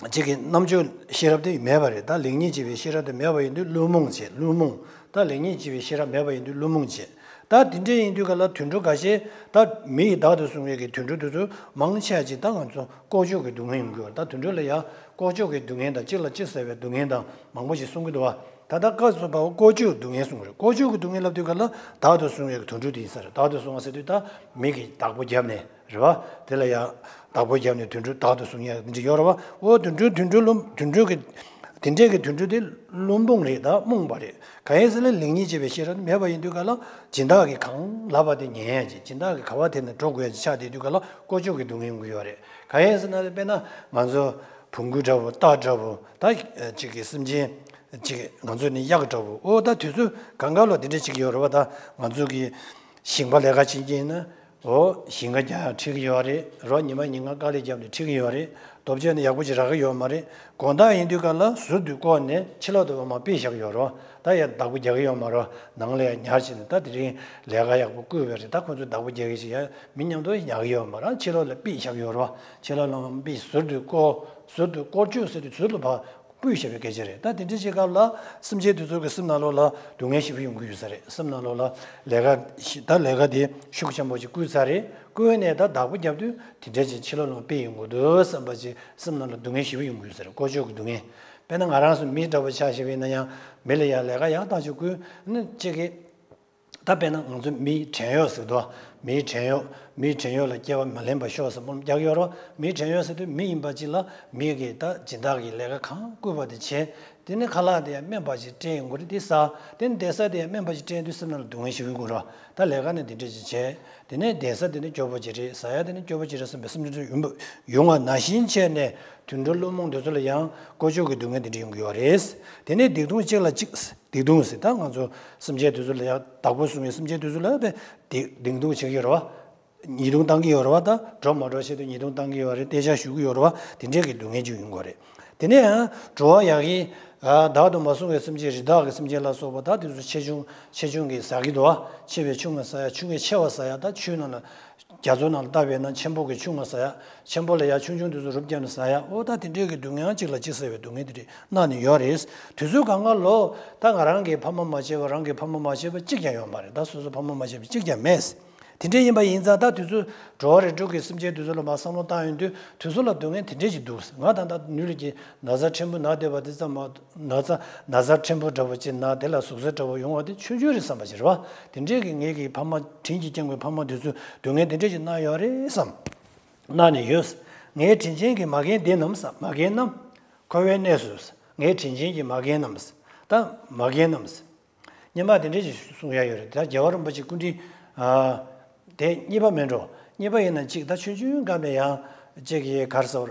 གཅིག་གི་རྣམ་དཔྱོད་ཤེས་རབ་དེ་མེད་པ་རེད། ད་ལེགས་ཉེས་འབྱེད་པའི་ཤེས་རབ་དེ་མེད་པ་ཡིན་དུས་བླུན་རྨོངས་བྱས། བླུན་རྨོངས། ད་ལེགས་ཉེས་འབྱེད་པའི་ཤེས་རབ་མེད་པ་ཡིན་དུས་བླུན་རྨོངས་བྱས། ད་དེ་འདྲ་ཡིན་དུས་ག་ལ་དུད་འགྲོ་འགའ་ཤས་ད་མི་ཡིས་བདག་ཏུ་བཟུང་བའི་གི་དུད་འགྲོ་དེ་ཚོ་མང་ཆེ་བ་ཅིག་ད་ང་ཚོ་ལྐོག་ཆོས་ཀྱི་སྡུག་བསྔལ་ཡོང་གི་ཡོད་རེད། ད་དུད་འགྲོ་ལ་ཡ་ལྐོག་ཆོས་ཀྱི་སྡུག་བསྔལ་དང་གཅིག་ལ་གཅིག་བསད་པའི་སྡུག་བསྔལ་དང་མང་པོ་ཞིག་གསུང་གི་འདུག་བ། ད་ལྟ་སྐབས་སུ་བབ་པ་ལྐོག་ཆོས་ཀྱི་སྡུག་བསྔལ་གསུང་གི་རེད། ལྐོག་ཆོས་ཀྱི་སྡུག་བསྔལ་ལབ་དུས་ག་ལ་བདག་ཏུ་བཟུང་བའི་གི་དུད་འགྲོ་དེ་ཡིན་ས་རེད། བདག་ཏུ་བཟུང་བ་ཟེར་དུས་ད་མི་གིས་བདག་པོ་བརྒྱབ་ནས། རེད་བ། དེ་ལ་ཡང་བདག་པོ་བརྒྱབ་ནས་དུད་འགྲོ་བདག་ཏུ་བཟུང་ཡ་འདི་འདྲ་ཡོད་རེད་བ། འོ་དུད་འགྲོའི་དུད་འགྲོ་བླུན་དུད་འགྲོ་གི་དེ་འདྲས་ཀྱི་དུད་འགྲོ་དེ་བླུན་རྨོངས་རེད། ད་རྨོངས་པ་རེད། གང་ཡིན་ཟེར་ན་ལེགས་ཉེས་འབྱེད་པའི་ཤེས་རབ་མེད་པ་ཡིན་དུས་ག་ལ་སྦྱིན་བདག་གིས་གང་ལབ་པ་དེ་ཉན་ཡ་ཅིག་སྦྱིན་བདག་གིས་ག་བ་དེ་ནས་འགྲོ་དགོས་ཡ་ཅིག་ཆགས་བསྡད་དུས་ག་ལ་ལྐོག་ཆོས་ཀྱི་སྡུག་བསྔལ་ཡོང་གི་ཡོད་རེད། གང་ཡིན་ཟེར་ན་དཔེར་ན་ང་ཚོ་བོང་གུ་འདྲ་བོ་རྟ་འདྲ་བོ་ད་ཅིག་གི་སེམས་ཅན་ཅིག་ང་ཚོ་ནི་གཡག་འདྲ་བོ། འོ་ད་དུས་ཚོད་གང་ག་ལ་དེ་འདྲ་ཅིག་ཡོད་རེད་བ། ད་ང་ཚོ་གི་ཞིང་པ་ལས་ཀ་བྱེད་ཀྱི་ཡིན་ན། འོ་ཞིང་ཁ་རྒྱག་ཡ་འགྲིག་གི་ཡོད་རེད། རོ་ཉི་མ་ཉིན་གང་དཀའ་ལས་བརྒྱབ་ནས་འགྲིག་གི་ཡོད་རེད། ལྡོག་ཕྱོགས་ནས་ཡག་པོ་ཅིག་རག་གི་ཡོད་མ་རེད། དགོང་དག་ཡིན་དུས་ག་ལ་ཟུར་དུ་བསྐོར་ནས་ཕྱི་ལོགས་དུ་མར་ཕུད་བཞག་གི་ཡོད་རེད། ད་ཡ་བདག་པོ་རྒྱག་གི་ཡོད་མ་རེད། ནང་ལ་ཡ་ཉར་བྱས་ནས་ད་དེ་རིང་ལས་ཀ་ཡག་པོ་བསྐུལ་བ་རེད། ད་ཁོ་ཚོས་བདག་པོ་རྒྱག་གི་ཞིག་ཡ་མི་མཉམ་དུ་ཉར་གི་ཡོད་མ་རེད། ཕྱི་ལོགས་ལ་ཕུད་བཞག་གི་ཡོད་རེད། ཕྱི་ལོགས་ལ་ཕུད་ཟུར་དུ་བསྐོར། ཟུར་དུ་བསྐོར་བཅུག་ཟེར་དུས་ཟུར་དུ་ཕར་སྤུས་བྱས་པའི་སྐད་ཆ་རེད། ད་དེ་འདྲ་བྱེད་སྐབས་ལ་སེམས་ཅན་དེ་ཚོ་གི་སེམས་ནང་ལོགས་ལ་སྡུག་བསྔལ་ཞེ་པོ་ཡོང་གི་ཡོད་ས་རེད། སེམས་ནང་ལོགས་ལ་ལས་ཀ་ཞིག་ད་ལས་ཀ་དེ་ཤུགས་ཆེན་པོ་ཞིག་བསྐུལ་ཚར་རེད། བསྐུལ་ནས་ད་བདག་པོ་རྒྱབ་དུས་དེ་འདྲ་ཅིག་ཕྱི་ལོགས་ལ་ཕུད་ཡོང་གི་འདུག་བསམ་པ་ཅིག་སེམས་ནང་ལ་སྡུག་བསྔལ་ཞེ་པོ་ཡོང་གི་ཡོད་ས་རེད། ལྐོག་ཆོས་ཀྱི་སྡུག་བསྔལ། དཔེར་ན་ང་རང་ཚོ་མི་འདྲ་བོ་ཆ་བཞག་པ་ཡིན་ན་ཡང་མི་ལ་ཡང་ལས་ཀ་ཡག་ཐག་ཆོད་བསྐུལ་ནི་གཅིག་གིས། ད་དཔེར་ན་ང་ཚོ་མི་བྲན་གཡོག་ཟེར་དུས། མིའི་བྲན་གཡོག་མིའི་བྲན་གཡོག་ལ་སྐྱེ་བ་མ་ལེན་པར་ཤོག་ཟེར་སྨོན་ལམ་རྒྱག་གི་ཡོད་རེད་བ། མིའི་བྲན་གཡོག་ཟེར་དུས་མི་ཡིན་པ་ཅིག་ལ་མི་གིས་ད་སྦྱིན་བདག་གི་ལས་ཀ་གང་བསྐུལ་བ་དེ་བྱས། དེ་ནས་ཁ་ལག་དེ་ཡང་སྨན་པ་ཅིག་སྤྲད་ཡོང་གི་རེད། དེ་ཟ། དེ་ནས་བསྡད་ས་དེ་ཡང་སྨན་པ་ཅིག་སྤྲད་དུས་སེམས་ནང་ལ་སྡུག་བསྔལ་ཞིག་ཡོང་གི་རེད་བ། ད་ལས་ཀ་ནི་དེ་འདྲ་ཅིག་བྱས། དེ་ནས་བསྡད་ས་དེ་ནི་སྐྱོ་པོ་ཅིག་རེད། ཟ་ཡ་དེ་ནི་སྐྱོ་པོ་ཅིག་རེད་བསམ་པའི་སེམས་ཁྲལ་ཡོང་བ་ནང་བཞིན་བྱས་ནས་དུད་འགྲོ་ཀླུ་རྨོངས་དེ་ཚོ་ལ་ཡང་ཀོ་ཅོག་གི་སྡུག་བསྔལ་དེ་འདྲ་ཡོང་གི་ཡོད་རེད། དེ་ནས་སྡིག་ལྟུང་གཅིག་ལ་གཅིག་སྡིག་ལྟུང་ཟེར་ད་ང་ཚོ་སེམས་ཅན་དེ་ཚོ་ལ་ཡང་བདག་པོ་བཟུང་བའི་སེམས་ཅན་དེ་ཚོ་ལ་ཡང་དཔེ་སྡིག་སྡིག་ལྟུང་བྱེད་ཀྱི་ཡོད་རེད་བ། ཉེས་ལྟུང་བཏང་གི་ཡོད་རེད་བ། ད་འགྲོ་མ་འགྲོ་ཆེད་དུ་ཉེས་ལྟུང་བཏང་གི་ཡོད་རེད། དཔེ་ཆ་ཞུ་གི་ཡོད་རེད་བ། དེ་འདྲས་ཀྱི་སྡུག་བསྔལ་ཅིག་ཡོང་གི་རེད། དེ་ནས་ཡང་འགྲོ་བ་ཡག་གི་བདག་ཏུ་མ་བཟུང་བའི་སེམས་ཅན་རི་དྭགས་ཀྱི་སེམས་ཅན་ལ་སོགས་པ་ད་དེ་ཚོ་ཆེ་ཆུང་ཆེ་ཆུང་གི་ཟ་གི་འདུག་བ། ཆེ་བའི་ཆུང་བ་ཟ་ཡ། ཆུང་བའི་ཆེ་བ་ཟ་ཡ། ད་ཆུའི་ནང་ལ་རྒྱ་མཚོ་ནང་ལ་བཏབ་པས་ན་ཆེན་པོ་གི་ཆུང་བ་ཟ་ཡ། ཆེན་པོ་ལ་ཡ་ཆུང་ཆུང་དེ་ཚོ་རུབ་བརྒྱབ་ནས་ཟ་ཡ། ཨོ་ད་དེ་འདྲས་ཀྱི་སྡུག་བསྔལ་གཅིག་ལ་གཅིག་བསྲེ་བའི་སྡུག་བསྔལ་དེ་འདྲས་གནང་ནས་ཡོད་རེད། དུས་ཚོད་གང་ག་ལོ་ད་ང་རང་གི་ཕ་མ་མ་བྱས་པ་རང་གི་ཕ་མ་མ་བྱས་པ་གཅིག་ཀྱང་ཡོད་མ་རེད། ད་སོ་སོ་ཕ་མ་མ་བྱས་པ་གཅིག་ཀྱང་མེད། དེ་འདྲ་ཡིན་པ་ཡིན་ཙང་ད་དུས་ཚོད་འགྲོ་བ་རིགས་དྲུག་གི་སེམས་ཅན་དུས་ཚོད་ལ་མར་བསམ་བློ་བཏང་ཡོང་དུས་དུས་ཚོད་ལ་སྡུག་བསྔལ་དེ་འདྲས་ཅིག་འདུག་ང་ད་ལྟ་ནུས་ལ་གྱི་ན་ཚ་ཕྲན་བུ་ན་བསྡད་པ་དེ་ཙམ་མ་ན་ཚ་ན་ཚ་ཕྲན་བུ་འདྲ་བོ་ཅིག་ན་དེ་ལ་ཟུག་གཟེར་འདྲ་བོ་ཡོང་བ་དེ་ཆུང་ཆུང་རེད་བསམ་པ་ཅིག་རེད་བ། དེ་འདྲས་ཀྱི་ངེད་ཀྱི་ཕ་མ་དྲིན་གྱིས་བསྐྱངས་པའི་ཕ་མ་དེ་ཚོས་སྡུག་བསྔལ་དེ་འདྲས་ཅིག་གནང་ཡོད་རེད་བསམ། གནང་ནས་ཡོད། ངའི་དྲིན་ཆེན་གྱི་མ་རྒན་འདི་རྣམས་མ་རྒན་རྣམས་འཁོར་བའི་གནས་སུ། ངའི་དྲིན་ཆེན་གྱི་མ་རྒན་རྣམས་ད་མ་རྒན་རྣམས། སྙན་པ་དེ་འདྲས་ཅིག་གསུང་ཡ་ཡོད་རེད། ད་རྒྱལ་བ་རིན་པོ་ཆེ་སྐུ་ཕྲེང་ཨ་དེ་གཉིས་པ་མིན་འགྲོ། གཉིས་པ་ཡིན་ན་གཅིག་ད་ཆུང་ཆུང་སྐབས་ནས་ཡང་གཅིག་གི་གར་སོར་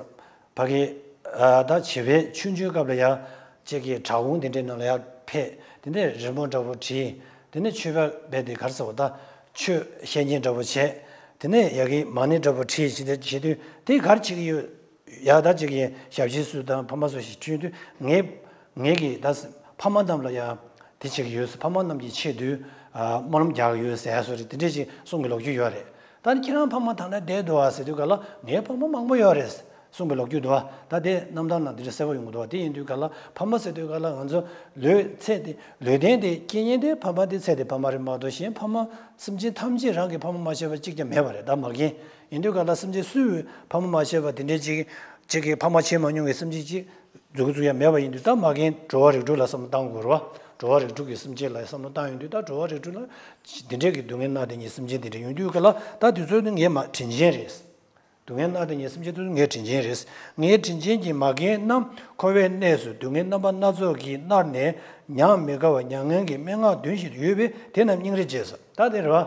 ཕ་གི་ཨ་ད་བྱིས་པའི་ཆུང་ཆུང་སྐབས་ལ་ཡང་གཅིག་གི་དྲག་དགོང་དེ་འདྲའི་ནང་ལ་ཡང་ཕེབས། དེ་ནས་རི་མོ་འདྲ་པོ་བྲིས། དེ་ནས་ཆོས་པ་རྦད་དེ་གར་སོར་ད་ཆོས་བཤད་མཁན་འདྲ་པོ་བྱས། དེ་ནས་ཡ་གི་མ་ཎི་འདྲ་པོ་བྲིས་བྱས་ཏེ་བྱེད་དུས་དེ་གར་བྱེད་ཀྱི་ཡོད། ཡ་ད་ཅིག་གི་ཞབས་ཕྱི་སུ་དང་ཕ་མ་སུ་ཞིག་བྱུང་དུས་ངས་ངས་ཀྱི་ད་ཕ་མ་རྣམས་ལ་ཡ་དེ་བྱེད་ཀྱི་ཡོད། ཕ་མ་རྣམས་ཀྱི་ཆེད་དུ་ཨ་སྨོན་ལམ་རྒྱག་གི་ཡོད་ཟེར་ཡ་སོ་རེད། དེ་འདྲས་ཅིག་གསུང་གི་ལོ་རྒྱུས་ཡོད་རེད། ད་ནི་ཁྱེད་རང་ཕ་མ་ད་ལྟ་བསྡད་འདུག་ཨ་ཟེར་དུས་ག་ལ་ངའི་ཕ་མ་མང་པོ་ཡོད་རེད་གསུང་གི་ལོ་རྒྱུས་འདུག་ཨ། ད་དེ་རྣམ་ཐར་ནང་དེ་འདྲ་གསལ་པོ་ཡོང་གི་འདུག་ཨ། དེ་ཡིན་དུས་ག་ལ་ཕ་མ་ཟེར་དུས་ག་ལ་ང་ཚོ་ལོས་ཚད་དེ་ལོས་ལྡན་དེ་སྐྱེ་མཁན་དེ་ཕ་མ་དེ་ཚད་དེ་ཕ་མ་རེད་མ་གཏོགས་གཞན་ཕ་མ་སེམས་ཅན་ཐམས་ཅད་རང་གི་ཕ་མ་མ་བྱས་པ་གཅིག་ཀྱང་མེད་པ་རེད། ད་མ་རྒན། ཡིན་དུས་ག་ལ་སེམས་ཅན་སུས་ཕ་མ་མ་བྱས་པ་དེ་འདྲའི་ཅིག་ཅིག་གིས་ཕ་མ་བྱས་མ་མྱོང་བའི་སེམས་ཅན་ཅིག་འཛུགས་འཛུགས་ཡ་མེད་པ་ཡིན་དུས། ད་མ་རྒན་འགྲོ་བ་རིགས་དྲུག་ལ་བསམ་བློ་བཏང་དགོས་རེད་བ། འགྲོ་བ་རིགས་དྲུག་གི་སེམས་ཅན་ལ་བསམ་བློ་བཏང་ཡོང་དུས་ད་འགྲོ་བ་རིགས་དྲུག་ལ་འདི་འདྲའི་གི་སྡུག་བསྔལ་མནར་དེ་ཉིད་སེམས་ཅན་དེ་འདྲ་ཡོང་དུས་ག་ལ་ད་དུས་ཚོད་ནི་ངའི་མ་དྲིན་ཆེན་རེད། སྡུག་བསྔལ་མནར་དེ་ཉིད་སེམས་ཅན་དུ་ངའི་དྲིན་ཆེན་རེད། ངའི་དྲིན་ཆེན་གྱི་མ་རྒན་རྣམས་འཁོར་བའི་གནས་སུ་སྡུག་བསྔལ་རྣམ་པ་སྣ་ཚོགས་ཀྱིས་མནར་ནས་མྱང་མི་དགའ་བ་མྱ་ངན་གྱི་སྨྲེ་སྔགས་འདོན་བཞིན་ཡོད་པས་དེ་རྣམས་སྙིང་རེ་རྗེ་སོ། ད་དེ་རེད་བ།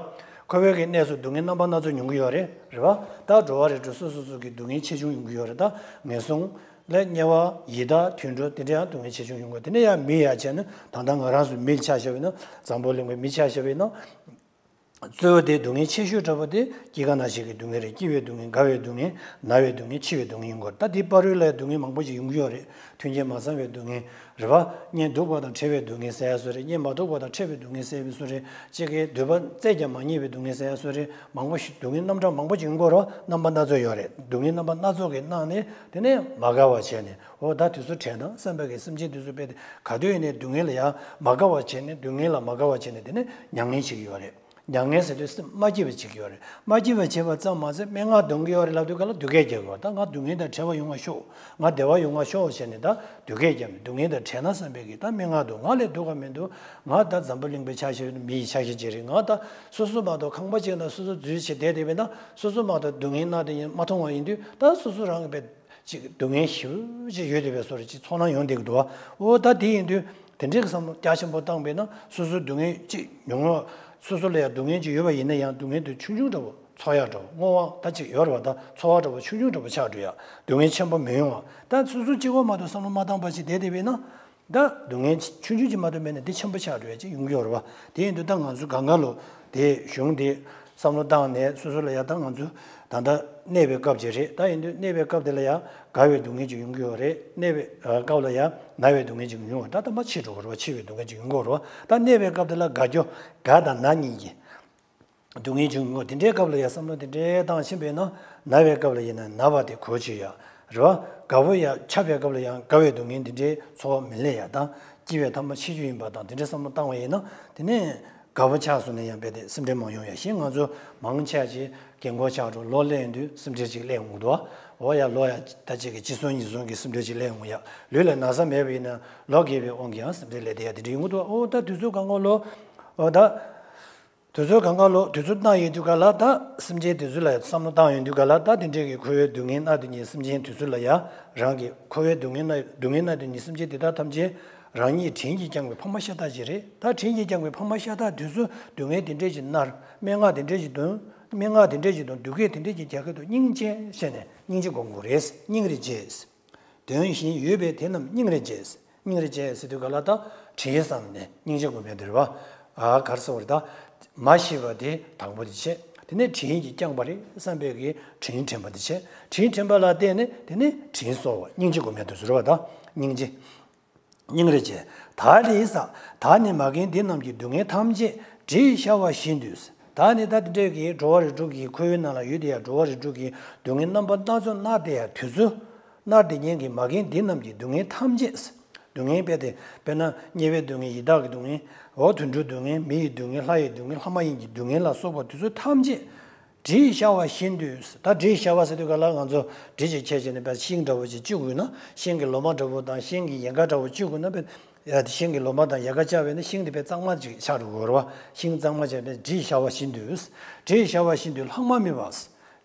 འཁོར་བའི་གི་གནས་སུ་སྡུག་བསྔལ་རྣམ་པ་སྣ་ཚོགས་མྱོང་གི་ཡོད་རེད། རེད་བ། ད་འགྲོ་བ་རིགས་དྲུག་སོ་སོ་སོ་གི་སྡུག་བསྔལ་ཆེ་ཆུང་ཡོང་གི་ཡོད་རེད། ད་ངན་སོང་ལ་དམྱལ་བ་ཡི་དྭགས་དུད་འགྲོ་དེ་འདྲ་ཡང་སྡུག་བསྔལ་ཆེ་ཆུང་ཡོང་གི་ཡོད། དེ་ནས་ཡང་མི་ཡ་བྱས་ན་ད་ལྟ་ང་རང་ཚོ་མི་ཆ་བཞག་པ་ཡིན་ན་འཛམ་བུ་གླིང་པའི་མི་ཆ་བཞག་པ་ཡིན་ན། གཙོ་བོ་དེ་སྡུག་བསྔལ་ཆེ་ཤོས་འདྲ་པོ་དེ་སྐྱེ་རྒ་ན་འཆི་གི་སྡུག་བསྔལ་རེད། སྐྱེ་བའི་སྡུག་བསྔལ། རྒ་བའི་སྡུག་བསྔལ། ན་བའི་སྡུག་བསྔལ། འཆི་བའི་སྡུག་བསྔལ་ཡིན་དགོས་རེད། ད་དེའི་བར་རོལ་ལ་སྡུག་བསྔལ་མང་པོ་ཞིག་ཡོང་གི་ཡོད་རེད། མཐུན་རྐྱེན་མ་ཚང་བའི་སྡུག་བསྔལ་རེད་བ། གཉེན་སྡུག་པ་དང་བྲལ་བའི་སྡུག་བསྔལ་ཟེར་ཡ་བཟོ་རེད། གཉེན་མ་ཐུག་པ་དང་འཕྲད་པའི་སྡུག་བསྔལ་ཟེར་བའི་བཟོ་རེད། གཅིག་གིས་འདོད་པ་རྩད་ཀྱང་མ་རྙེད་པའི་སྡུག་བསྔལ་ཟེར་ཡ་བཟོ་རེད། མང་པོ་ཞིག་སྡུག་བསྔལ་རྣམ་གྲངས་མང་པོ་ཞིག་ཡོང་གི་ཡོད་རེད་བ། རྣམ་པ་སྣ་ཚོགས་ཡོད་རེད། སྡུག་བསྔལ་རྣམ་པ་སྣ་ཚོགས་ཀྱིས་མནར་ནས་དེ་ནས་མ་དགའ་བ་བྱས་ནས། འོ་ད་དུས་ཚོད་བྲལ་ན་བསམ་པའི་གི་སེམས་ཅན་དུས་ཚོད་སྤེལ་ཏེ་ག་དུས་ཡིན་ནའི་སྡུག་བསྔལ་ལ་ཡང་མ་དགའ་བ་བྱས་ནས། སྡུག་བསྔལ་ལ་མ་དགའ་བ་བྱས་ནས་དེ་ནས་མྱ་ངན་བྱེད་ཀྱི་ཡོད་རེད། མྱ་ངན་ཟེར་དུས་སེམས་མ་སྐྱིད་པ་བྱེད་ཀྱི་ཡོད་རེད། མ་སྐྱིད་པ་བྱེད་པ་ཙམ་མ་ཟད་སྨྲེ་སྔགས་འདོན་གྱི་ཡོད་རེད། ལབ་དུས་ག་ལ་སྡུག་སྐད་རྒྱག་གི་ཡོད་རེད། ད་ང་སྡུག་བསྔལ་དང་བྲལ་བ་ཡོང་བ་ཤོག་ང་བདེ་བ་ཡོང་བ་ཤོག་བྱས་ནས་ད་སྡུག་སྐད་རྒྱབ་ནས། སྡུག་བསྔལ་དང་བྲལ་ན་བསམ་པའི་གི་ད་སྨྲེ་སྔགས་འདོན། ང་ལས་སྡུག་ག་མི་འདུག་ང་ད་འཛམ་བུ་གླིང་པའི་ཆ་བཞག་ན་མི་ཡི་ཆ་ཤས་ཅིག་རེད། ང་ད་སོ་སོ་མ་གཏོགས་ཁང་པ་གཅིག་ནང་སོ་སོ་འཛུལ་བྱས་བསྡད་བསྡད་པས་ན་སོ་སོ་མ་གཏོགས་སྡུག་བསྔལ་མནར་དེ་ཡིན་མ་མཐོང་བ་ཡིན་དུས། ད་སོ་སོ་རང་གི་བས་ཅིག་སྡུག་བསྔལ་ཞེ་པོ་ཅིག་ཡོད་བསྡད་པའི་བཟོ་འདྲ་ཅིག་ཚོར་སྣང་ཡོང་བསྡད་ཀྱི་འདུག་བ། འོ་ད་དེ་ཡིན་དུས་དེ་འདྲའི་བསམ་བློ་རྒྱ་ཆེན་པོ་བཏང་བས་ན་སོ་སོའི་སྡུག་བསྔལ་ཅིག་མྱོང་བ། སོ་སོ་ལ་ཡང་སྡུག་བསྔལ་ཅིག་ཡོད་པ་ཡིན་ན་ཡང་སྡུག་བསྔལ་དེ་ཆུང་ཆུང་འདྲ་བོ། ཚོར་ཡག་འདྲ་བོ་བསྔོ་བ་ད་ཅིག་ཡོད་རེད་བ། ད་ཚོར་བ་འདྲ་བོ་ཆུང་ཆུང་འདྲ་བོ་ཆགས་འགྲོ་ཡ། སྡུག་བསྔལ་ཆེན་པོ་མི་ཡོང་བ། ད་སོ་སོ་གཅིག་པོ་མ་གཏོགས་བསམ་བློ་མ་བཏང་བ་ཞིག་བསྡད་བསྡད་པས་ན། ད་སྡུག་བསྔལ་ཆུང་ཆུང་ཅིག་མ་གཏོགས་མེད་ན་འདི་ཆེན་པོ་ཆགས་འགྲོ་ཡ་ཅིག་ཡོང་གི་ཡོད་རེད་བ། དེ་ཡིན་དུས་ད་ང་ཚོ་གང་ག་ལོ་དེ་གཞུང་དེ་བསམ་བློ་བཏང་ནས་སོ་སོ་ལ་ཡ། ད་ང་ཚོ་ད་ལྟ་གནས་པའི་སྐབས་ཅིག་རེད། ད་ཡིན་དུས་གནས་པའི་སྐབས་དེ་ལ་ཡ་དགའ་བའི་སྡུག་བསྔལ་ཅིག་ཡོང་གི་ཡོད་རེད། གནས་པའི་ཨ་སྐབས་ལ་ཡ་ན་བའི་སྡུག་བསྔལ་ཅིག་ཡོང་གི་ཡོད་རེད། ད་ད་མ་འཆི་འགྲོ་གི་རེད་བ། འཆི་བའི་སྡུག་བསྔལ་ཅིག་ཡོང་གི་ཡོད་རེད་བ། ད་གནས་པའི་སྐབས་དེ་ལ་དགའ་སྐྱོ་དགའ་དང་ན་གཉིས་ཀྱི་སྡུག་བསྔལ་བྱུང་ངོ་། དེ་འདྲའི་སྐབས་ལ་ཡང་བསམ་བློ་དེ་འདྲའི་བཏང་ཕྱིན་པས་ན། ན་བའི་སྐབས་ལ་ཡིན་ན་ན་བ་དེ་གོ་ཆོད་ཡ་རེད་བ། དགའ་བོ་ཡ་ཆགས་པའི་སྐབས་ལ་ཡང་དགའ་བའི་སྡུག་བསྔལ་འདི་འདྲའི་ཚོར་བ་མི་སླེབས་ཡ་དང་། སྐྱིད་པའི་ཐ་མ་ཆེ་ཆུང་ཡིན་པ་དང་དེ་འདྲའི་བསམ་བློ་བཏང་བ་ཡིན་ན། དེ་ནས་དགའ་བོ་ཆགས་སོང་ན་ཡང་རྦད་དེ་སེམས་ཁྲལ་མ་ཡོང་ཡ། གཞན་ང་ཚོ་མང་ཆེ་ཅིག་རྒན་གོག་ཆགས་འགྲོ། ལོ་སླེབས་དུས་སེམས་ཁྲལ་ཅིག་སླེབས་འོང་གི་འདུག་བ། འོ་ཡ་ལོ་ཡ་ད་ཅིག་གི་གཅིག་སོང་གཉིས་སོང་གི་སེམས་ཁྲལ་ཅིག་སླེབས་འོང་ཡ། ལུས་ལ་ན་ཚ་མེད་པ་ཡིན་ན་ལོ་རྒས་པའི་དབང་གིས་ཡང་སེམས་ཁྲལ་སླེབས་བསྡད་ཡ་དེ་འདྲ་ཡོང་གི་འདུག་བ། འོ་ད་དུས་ཚོད་གང་ག་ལོ། འོ་ད། དུས་ཚོད་གང་ག་ལོ་དུས་ཚོད་བཏང་ཡོང་དུས་ག་ལ་ད་སེམས་ཅན་དེ་ཚོ་ལ་བསམ་བློ་བཏང་ཡོང་དུས་ག་ལ་ད་དེ་འདྲས་ཀྱི་འཁོར་བའི་སྡུག་བསྔལ་མནར་དུ་ཉེན་སེམས་ཅན་དེ་ཚོ་ལ་ཡ་རང་གི་འཁོར་བའི་སྡུག་བསྔལ་མནར་སྡུག་བསྔལ་མནར་དུ་ཉེན་སེམས་ཅན་དེ་དག་ཐམས་ཅད་རང་ཉིད་བྲན་གྱིས་བསྐྱངས་པའི་ཕ་མ་ཤ་སྟག་ཅིག་རེད། ད་བྲན་གྱིས་བསྐྱངས་པའི་ཕ་མ་ཤ་སྟག་དེ་ཚོ་སྡུག་བསྔལ་དེ་འདྲས་ཀྱི་མནར། སྨྲེ་སྔགས་དེ་འདྲས་ཀྱི་འདོན། སྨྲེ་སྔགས་དེ་འདྲས་ཀྱི་འདོན། སྡུག་སྐད་དེ་འདྲས་ཀྱི་རྒྱག་གི་འདུག་སྙིང་རྗེ་བྱས་ནས་སྙིང་རྗེ་སྒོམ་དགོས་རེད། སྙིང་རེ་རྗེ། དོན་བཞིན་ཡོད་པའི་དེ་རྣམས་སྙིང་རེ་རྗེ། སྙིང་རེ་རྗེ་ཟེར་དུས་ག་ལ་ད་དྲིན་བསམ་ནས་སྙིང་རྗེ་སྒོམ་ཡ་འདིར་བ། ཨ་གར་སོ་བར་ད་མ་ཤི་བ་དེ་དང་པོ་དེ་བྱས། དེ་ནས་དྲིན་གྱིས་བསྐྱངས་པ་རེད་བསམ་པའི་གི་དྲིན་དྲན་པ་དེ་བྱས། དྲིན་དྲན་པ་ལ་བརྟེན་ནས་དེ་ནས་དྲིན་གཟོ་བ་སྙིང་རྗེ་སྒོམ་ཡ་དེ་ཟུར་བ་ད་སྙིང་རྗེ། སྙིང་རེ་རྗེ། ད་ལས་ས། ད་ནི་མ་རྒན་འདི་རྣམས་ཀྱི་སྡུག་བསྔལ་ཐམས་ཅད་དྲིས་ཤར་བ་བཞིན་དུ། ད་ནི་ད་དེ་འདྲའི་གི་འགྲོ་བ་རིགས་དྲུག་གི་འཁོར་བའི་ནང་ལ་ཡོད་དེ་ཡ་འགྲོ་བ་རིགས་དྲུག་གི་སྡུག་བསྔལ་རྣམ་པ་སྣ་ཚོགས་མནར་ཏེ་ཡ་དུས་ཚོད། མནར་ཏེ་ཉན་གྱི་མ་རྒན་འདི་རྣམས་ཀྱི་སྡུག་བསྔལ་ཐམས་ཅད། སྡུག་བསྔལ་དཔེ་དེ་དཔེར་ན་དམྱལ་བའི་སྡུག་བསྔལ། ཡི་དྭགས་ཀྱི་སྡུག་བསྔལ། འོ་དུད་འགྲོའི་སྡུག་བསྔལ། མི་ཡི་སྡུག་བསྔལ། ལྷ་ཡི་སྡུག་བསྔལ། ལྷ་མ་ཡིན་གྱི་སྡུག་བསྔལ་ལ་སོགས་པ་དེ་ཚོ་ཐམས་ཅད་དྲིས་ཤར་བ་བཞིན་དུ། ད་དྲིས་ཤར་བ་ཟེར་དུས་ག་ལ་ང་ཚོ་དྲི་ཞིག་ཆད་བྱས་ནས་པའི་ཤིང་འདྲ་བོ་ཅིག་བཅུག་དགོས་ན་ཤིང་གི་ལོ་མ་འདྲ་བོ་དང་ཤིང་གི་ཡལ་ག་འདྲ་བོ་བཅུག་དགོས་ན་པའི་ཤིང་གི་ལོ་མ་དང་ཡལ་ག་བཅག་པས་ན་ཤིང་དེ་པའི་གཙང་མ་ཅིག་ཆགས་འགྲོ་དགོས་རེད་བ། ཤིང་གཙང་མ་བྱས་པས་དྲིས་ཤར་བ་བཞིན་དུ། དྲིས་ཤར་བ་བཞིན་དུ་ལྷག་མ་མེད་པ།